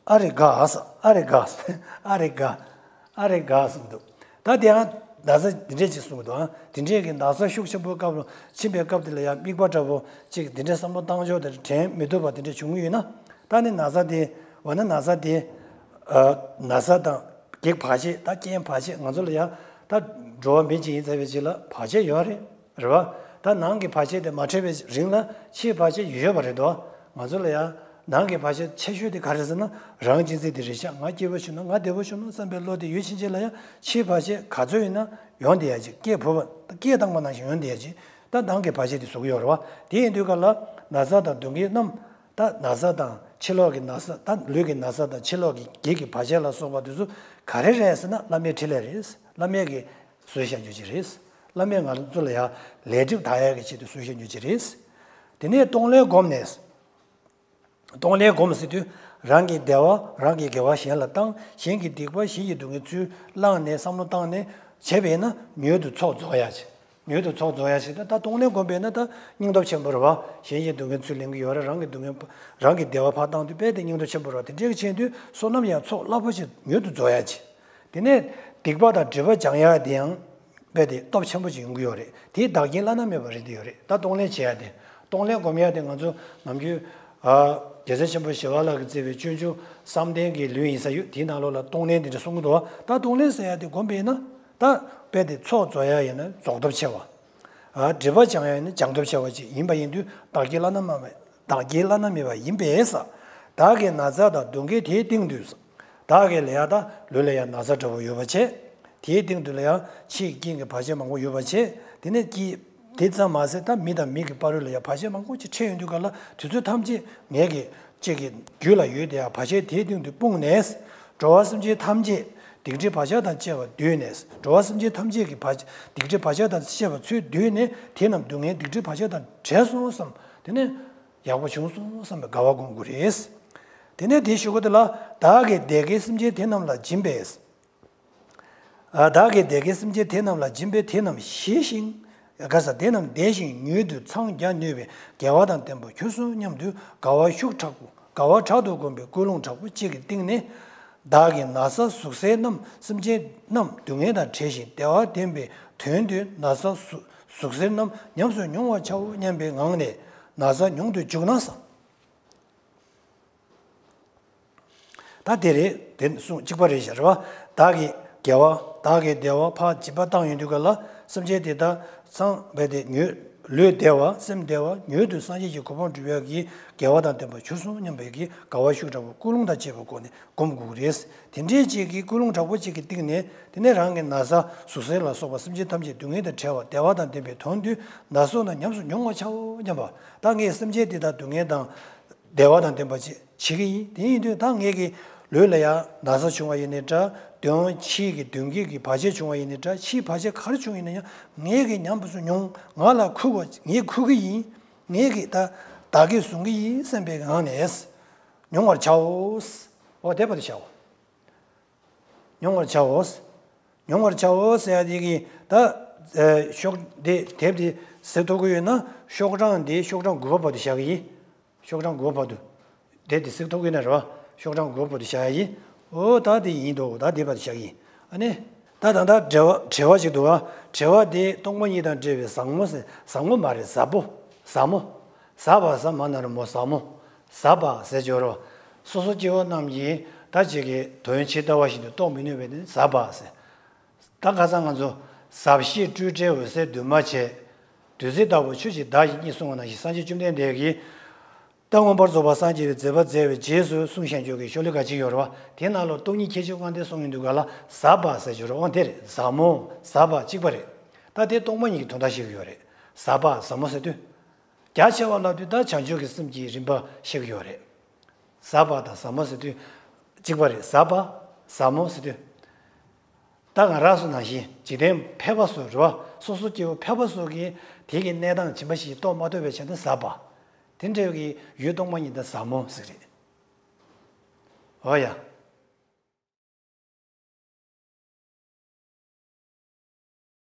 ཨ་རེ་ག་ས། ཨ་རེ་ག་ས། ཨ་རེ་ག་ཨ་རེ་ག་གསུངས་འདུག། ད་དེ་ཡང་ན་ཚ་འདི་འདྲས་ཅིག་གསུངས་འདུག་ཨ། དེ་འདྲས་ཀྱི་ན་ཚ་ཤུགས་ཆེན་པོའི་སྐབས་ལ་ཕྱིན་པའི་སྐབས་དེ་ལ་ཡང་དམིགས་པ་འདྲ་པོ་ཅིག་དེ་འདྲས་བསམ་བློ་བཏང་ཕྱོགས་དེ་དྲན་མི་ཐུབ་པ་དེ་འདྲས་བྱུང་གི་ཡོད་ན། ད་ནི་ན་ཚ་དེ། འོ་ན་ན་ཚ་དེ། ཨ། ན་ཚ་དང་གེགས་བར་ཆད། ད་རྐྱེན་བར་ཆད། ང་ཚོ་ལ་ཡང་ད་འགྲོ་བ་མི་ཅིག་ཡིན་ཚར་བའི་རྗེས་ལ་བར་ཆད་ཡོད་རེད། རེད་བ། ད་ནང་གི་བར་ཆད་དེ་མ་འཕྲད་པའི་རིང་ལ་ཕྱིའི་བར་ཆད་ཡོད་པ་རེད་དོ། ང་ཚོ་ལ་ཡང་ནང་གི་བར་ཆད་ཆེ་ཤོས་དེ་ག་རེ་ཟེར་ན། རང་གཅེས་འཛིན་དེ་རེད་ཤག། ང་སྐྱིད་པོ་བྱུང་ན། ང་བདེ་པོ་བྱུང་ན་བསམ་པའི་བློ་དེ་ཡོད་ཕྱིན་ཆད་ལ་ཡང་ཕྱིའི་བར་ཆད་ག་ཚོད་ཡིན་ན་ཡོང་བསྡད་ཡ་ཅིག། སྐད་བུད་པ། སྐད་བཏང་པ་ནང་བཞིན་ཡོང་བསྡད་ཡ་ཅིག། ད་ནང་གི་བར་ཆད་དེ་བཟོ་གི་ཡོད་རེད་བ། དེ་ཡིན་དུས་ག་ལ་ན་ཚ་དང་སྡུག་བསྔལ་རྣམས། ད་ན་ཚ་དང་ཕྱི་ལོགས་ཀྱི་ན་ཚ། ད་ལུས་ཀྱི་ན་ཚ་དང་ཕྱི་ལོགས་ཀྱི་གེགས་ཀྱི་བར་ཆད་ལ་སོགས་པ་དེ་ཚོ་ག་རེ་རེད་ཟེར་ན། བླ་མའི་འཕྲིན་ལས་རེད། བླ་མས་ཀྱིས་བཟོས་བཞག་རྒྱུ་ཅིག་རེད། བླ་མས་ང་ཚོ་ལ་ཡང་ལས་སྒྲིབ་དག་ཡག་གི་ཆེད་དུ་བཟོས་བཞག་རྒྱུ་ཅིག་རེད། དེ་ནས་གཏོང་ལེན་བསྒོམས་ནས། གཏོང་ལེན་བསྒོམས་ཟེར་དུས་རང་གི་བདེ་བ། རང་གི་དགེ་བ་གཞན་ལ་བཏང་། གཞན་གྱི་སྡིག་པ། གཞན་གྱི་སྡུག་བསྔལ་ཚུར་བླངས་ནས་བསམ་བློ་བཏང་ནས་བྱས་པས་ན་མྱུར་དུ་ཚོགས་རྫོགས་ཡག་ཅིག། མྱུར་དུ་ཚོགས་རྫོགས་ཡག་ཅིག། ད་ད་གཏོང་ལེན་བསྒོམས་པས་ན་ད་སྙིང་སྟོབས་ཆེན་པོ་རེད་བ། གཞན་གྱི་སྡུག་བསྔལ་ཚུར་ལེན་གྱི་ཡོད་རེད། རང་གི་སྡུག་བསྔལ། རང་གི་བདེ་བ་ཕར་བཏང་དུས་རྦད་དེ་སྙིང་སྟོབས་ཆེན་པོ་རེད་བ། དེ་འདྲའི་གི་ཆེད་དུ་བསོད་ནམས་ཡང་ཚོགས་རླབས་པོ་ཆེ་མྱུར་དུ་རྫོགས་ཡག་ཅིག། དེ་ནས་སྡིག་པ་དང་སྒྲིབ་པ་སྦྱང་ཡག་དེ་ཡང་རྦད་དེ་སྟོབས་ཆེན་པོ་ཅིག་ཡོང་གི་ཡོད་རེད། དེའི་བདག་རྐྱེན་བླ་ན་མེད་པ་རེད་དེ་ཡོད་རེད། ད་གཏོང་ལེན་བྱེད་ཡག་དེ། གཏོང་ལེན་སྒོམ་ཡག་དེ་ང་ཚོ་ནམ་རྒྱུན། ཨ། རྒྱལ་སྲས་ཆེན་པོ་ཞི་བ་ལྷ་གིས་མཛད་པའི་སྤྱོད་འཇུག་བསམ་གཏན་གྱི་ལུས་ཡིན་ས་ཡོད། དེའི་ནང་ལོགས་ལ་གཏོང་ལེན་དེ་འདྲ་གསུང་གི་འདུག་བ། ད་གཏོང་ལེན་ཟེར་ཡག་དེ་སྒོམ་པས་ན། ད་རྦད་དེ་ཚོགས་རྫོགས་ཡག་ཡིན་ན་རྫོགས་སྟོབས་ཆེ་བ། ཨ། སྒྲིབ་པ་སྦྱང་ཡག་ཡིན་ན་སྦྱང་སྟོབས་ཆེ་བ་ཅིག་ཡིན་པ་ཡིན་དུས་བདག་རྐྱེན་བླ་ན་མེད་པ། བདག་རྐྱེན་བླ་ན་མེད་པ་ཡིན་པས་ས། བདག་གི་ན་ཚ་དང་སྡུག་བསྔལ་དེའི་སྟེང་དུ་ས། བདག་གི་ལ་ཡ་ད་ལུས་ལ་ཡ་ན་ཚ་འདྲ་པོ་ཡོད་པ་བྱས། དེའི་སྟེང་དུ་ལ་ཡ་ཕྱིའི་རྐྱེན་གྱི་བར་ཆད་མང་པོ་ཡོད་པ་བྱས། དེ་ནས་ཀྱི་དེ་ཙམ་མ་ཟད་ད་མི་དང་མི་གི་བར་ལ་ཡ་བར་ཆད་མང་པོ་ཅིག་འཕྲད་ཡོང་དུས་ག་ལ་དུས་ཚོད་ཐམས་ཅད་ངེད་ཀྱི་ཅིག་གི་རྒྱུད་ལ་ཡོད་དེ་ཡ་བར་ཆད་དེའི་སྟེང་དུ་སྤུངས་ནས། འགྲོ་བ་སེམས་ཅན་ཐམས་ཅད་སྡིག་སྒྲིབ་བག་ཆགས་དང་བཅས་པ་བསྡུས་ནས། འགྲོ་བ་སེམས་ཅན་ཐམས་ཅད་ཀྱི་བག་སྡིག་སྒྲིབ་བག་ཆགས་དང་བཅས་པ་ཚུར་བསྡུས་ནས། དེ་རྣམས་སྡུག་བསྔལ་སྡིག་སྒྲིབ་བག་ཆགས་དང་བྲལ་སོང་བསམ། དེ་ནས་ཡག་པོ་བྱུང་སོང་བསམ་པའི་དགའ་བ་སྒོམ་དགོས་རེད། དེ་ནས་དེའི་གཞུག་གུ་དེ་ལ། བདག་གིས་བདེ་དགེ་སེམས་ཅན་དེ་རྣམས་ལ་སྦྱིན་པས། ཨ། བདག་གིས་བདེ་དགེ་སེམས་ཅན་དེ་རྣམས་ལ་སྦྱིན་པས། དེ་རྣམས་ཞི་ཞིང་། ག་ས། དེ་རྣམས་བདེ་ཞིང་མྱུར་དུ་འཚང་རྒྱ་ནུས་པའི་དགེ་བ་དང་ལྡན་པར་གྱུར་སོང་སྙམ་དུ་དགའ་བ་ཤུགས་དྲག་པོ། དགའ་བ་དྲག་ཏུ་བསྒོམས་པའི་ཀུན་སློང་དྲག་པོ་གཅིག་གི་སྟེང་ནས། བདག་གི་ན་ཚ་ཟུག་གཟེར་རྣམས། སེམས་ཅན་རྣམས་སྡུག་བསྔལ་དང་བྲལ་ཞིང་བདེ་བ་ལྡན་པའི་དོན་དུ་ན་ཚ་ཟུག་ཟུག་གཟེར་རྣམས་ཉམས་སུ་མྱོང་བར་བྱའོ་སྙམ་པའི་ངང་ནས་ན་ཚ་མྱོང་དུ་འཇུག་ན་བསམ། ད་དེ་རེད། དེ་གསུངས་གཅིག་པ་རེད་ཤག་རེད་བ། བདག་གི་དགེ་བ། བདག་གི་བདེ་བ་ཕར་སྦྱིན་པ་བཏང་ཡོང་དུས་ག་ལ། སེམས་ཅན་དེ་དག་ཚང་བས་དེ་ཉོན། ལུས་བདེ་བ། སེམས་བདེ་བ། མྱུར་དུ་སངས་རྒྱས་ཀྱི་གོ་འཕང་སྒྲུབ་ཡག་གི་དགེ་བ་དང་ལྡན་པ་གྱུར་སོང་སྙམ་པའི་གི་དགའ་བ་ཤུགས་དྲག་པོ་ཀུན་སློང་དང་བཅས་པའི་སྒོ་ནས་སྒོམ་དགོས་ཀྱི་རེད། དེ་འདྲའི་ཅིག་གི་ཀུན་སློང་དྲག་པོ་ཅིག་གི་སྟེང་ནས། དེ་ནས་རང་གི་ན་ཚ་ཟུག་གཟེར་ལ་སོགས་པ་སེམས་ཅན་ཐམས་ཅད་སྡུག་བསྔལ་དང་བྲལ་བ་བདེ་བ་དང་ལྡན་པའི་དོན་དུ་ན་ཟུག་རྣམས་ཉམས་སུ་མྱོང་བར་བྱའོ་སྙམ་པ། ད་ངས་སེམས་ཅན་འདི་དག་སྡུག་བསྔལ་དང་བདེ་བ་དང་ལྡན་པ་ཅིག་བྱེད་ཀྱི་ཡིན། དེ་ཡིན་དུས་ད་ངས་ཀྱི་ལུས་ལ་ཡང་ན་ཚ་བྱུང་བ་ཡིན་ནའི་འདྲ། གདོན་ཕྱིའི་གི་གདོན་བགེགས་ཀྱི་བར་ཆད་བྱུང་བ་ཡིན་ནའི་འདྲ། ཕྱིའི་བར་ཆད་ག་རེ་བྱུང་ཡིན་ན་ཡང་། ངས་ཀྱི་ཉམས་སུ་མྱོང་། ང་ལ་ཁུར་བ། ངས་ཁུར་གྱི་ཡིན། ངས་ཀྱི་ད་བདག་གིས་བཟུང་གི་ཡིན་བསམ་པའི་ངང་ནས་མྱོང་བར་བྱའོ། འོ་དེ་བར་དུ་བྱའོ། མྱོང་བར་བྱའོ། མྱོང་བར་བྱའོ་ཟེར་ཡ་དེ་གི་ད། ཨེ། ཤོག་དེ་དེབ་དེ་གཟིགས་ཐུབ་ཀྱི་ཡོད་ན། ཤོག་གྲངས་དེ་ཤོག་གྲངས་དགུ་པ་བར་དུ་བཞག་གི་ཡིན། ཤོག་གྲངས་དགུ་པ་བར་དུ། དེབ་དེ་གཟིགས་ཐུབ་ཀྱི་ཡོད་ན་རེད་བ། ཤོག་གྲངས་དགུ་པ་བར་དུ་བཞག་ཡ་ཡིན། འོ་ད་དེ་ཡིན་འདུག་ད་དེ་བར་དུ་བཞག་གི་ཡིན། ཨ་ནི། ད་ད་ད་དྲི་བ་དྲི་བ་ཞིག་འདུག་ཨ། དྲི་བ་དེ་སྟོང་པ་ཉིད་དང་འབྲེལ་བའི་ཟབ་མོ་ཟེར། ཟབ་མོ་མ་རེད། ཟབ་པོ། ཟབ་མོ། ཟབ་པ་ཟབ་མ་ན་རོ་མོ་ཟབ་མོ། ཟབ་པ་ཟེར་སྦྱོར་རོ། སོ་སོ་སྐྱེ་བོ་རྣམས་ཀྱིས་ད་ཅིག་གི་དོན་ཇི་ལྟ་བ་བཞིན་དུ་རྟོགས་མི་ནུས་པས་ནི་ཟབ་པ་ཟེར། ད་ཁ་སང་ང་ཚོ་ཟབ་ཞི་སྤྲོས་བྲལ་འོད་གསལ་འདུས་མ་བྱས། བདུད་རྩི་ལྟ་བུ་ཆོས་ཀྱི་བདག་ཡིན་གཉིས་གསུངས་པ་ནང་བཞིན། སངས་རྒྱས་བཅོམ་ལྡན་འདས་ཀྱིས་ད་མངོན་པར་རྫོགས་པར་སངས་རྒྱས་པའི་མཛད་པ་མཛད་པའི་རྗེས་སུ་གསུངས་བཞག་རྒྱུ་གི་ཤོ་ལོ་ཀ་གཅིག་ཡོད་རེད་བ། དེའི་ནང་ལ་སྟོང་ཉིད་ཁྱད་ཆོས་དབང་ལྡན་གསུངས་ཡོང་དུས་ག་ལ་ཟབ་པ་ཟེར་རྒྱུ་རེད། འོ་དེ་རེད། ཟབ་མོ། ཟབ་པ་གཅིག་པ་རེད། ད་དེ་སྟོང་པ་ཉིད་ཀྱི་དོན་དག་བཤད་ཀྱི་ཡོད་རེད། ཟབ་པ་ཟབ་མོ་ཟེར་དུས། རྒྱ་ཆེ་བ་ལབ་དུས་ད་བྱང་ཆུབ་ཀྱི་སེམས་ཀྱི་རིམ་པ་བཤད་ཀྱི་ཡོད་རེད། ཟབ་པ་དང་ཟབ་མོ་ཟེར་དུས་གཅིག་པ་རེད། ཟབ་པ་ཟབ་མོ་ཟེར་དུས། ད་ང་རང་ཚོ་ནང་བཞིན་འཇིག་རྟེན་ཕལ་པ་ཚོ་རེད་བ། སོ་སོ་སྐྱེ་བོ་ཕལ་པ་ཚོ་གིས་དེ་གི་གནས་སྟངས་ཇི་མ་ཞིག་རྟོགས་མ་ཐུབ་པའི་ཆ་ནས་ཟབ་པ། དེ་འདྲ་གི་ཡུལ་སྟོང་པ་ཉིད་དང་ཟབ་མོ་ཟེར་གི་རེད། འོ་ཡ།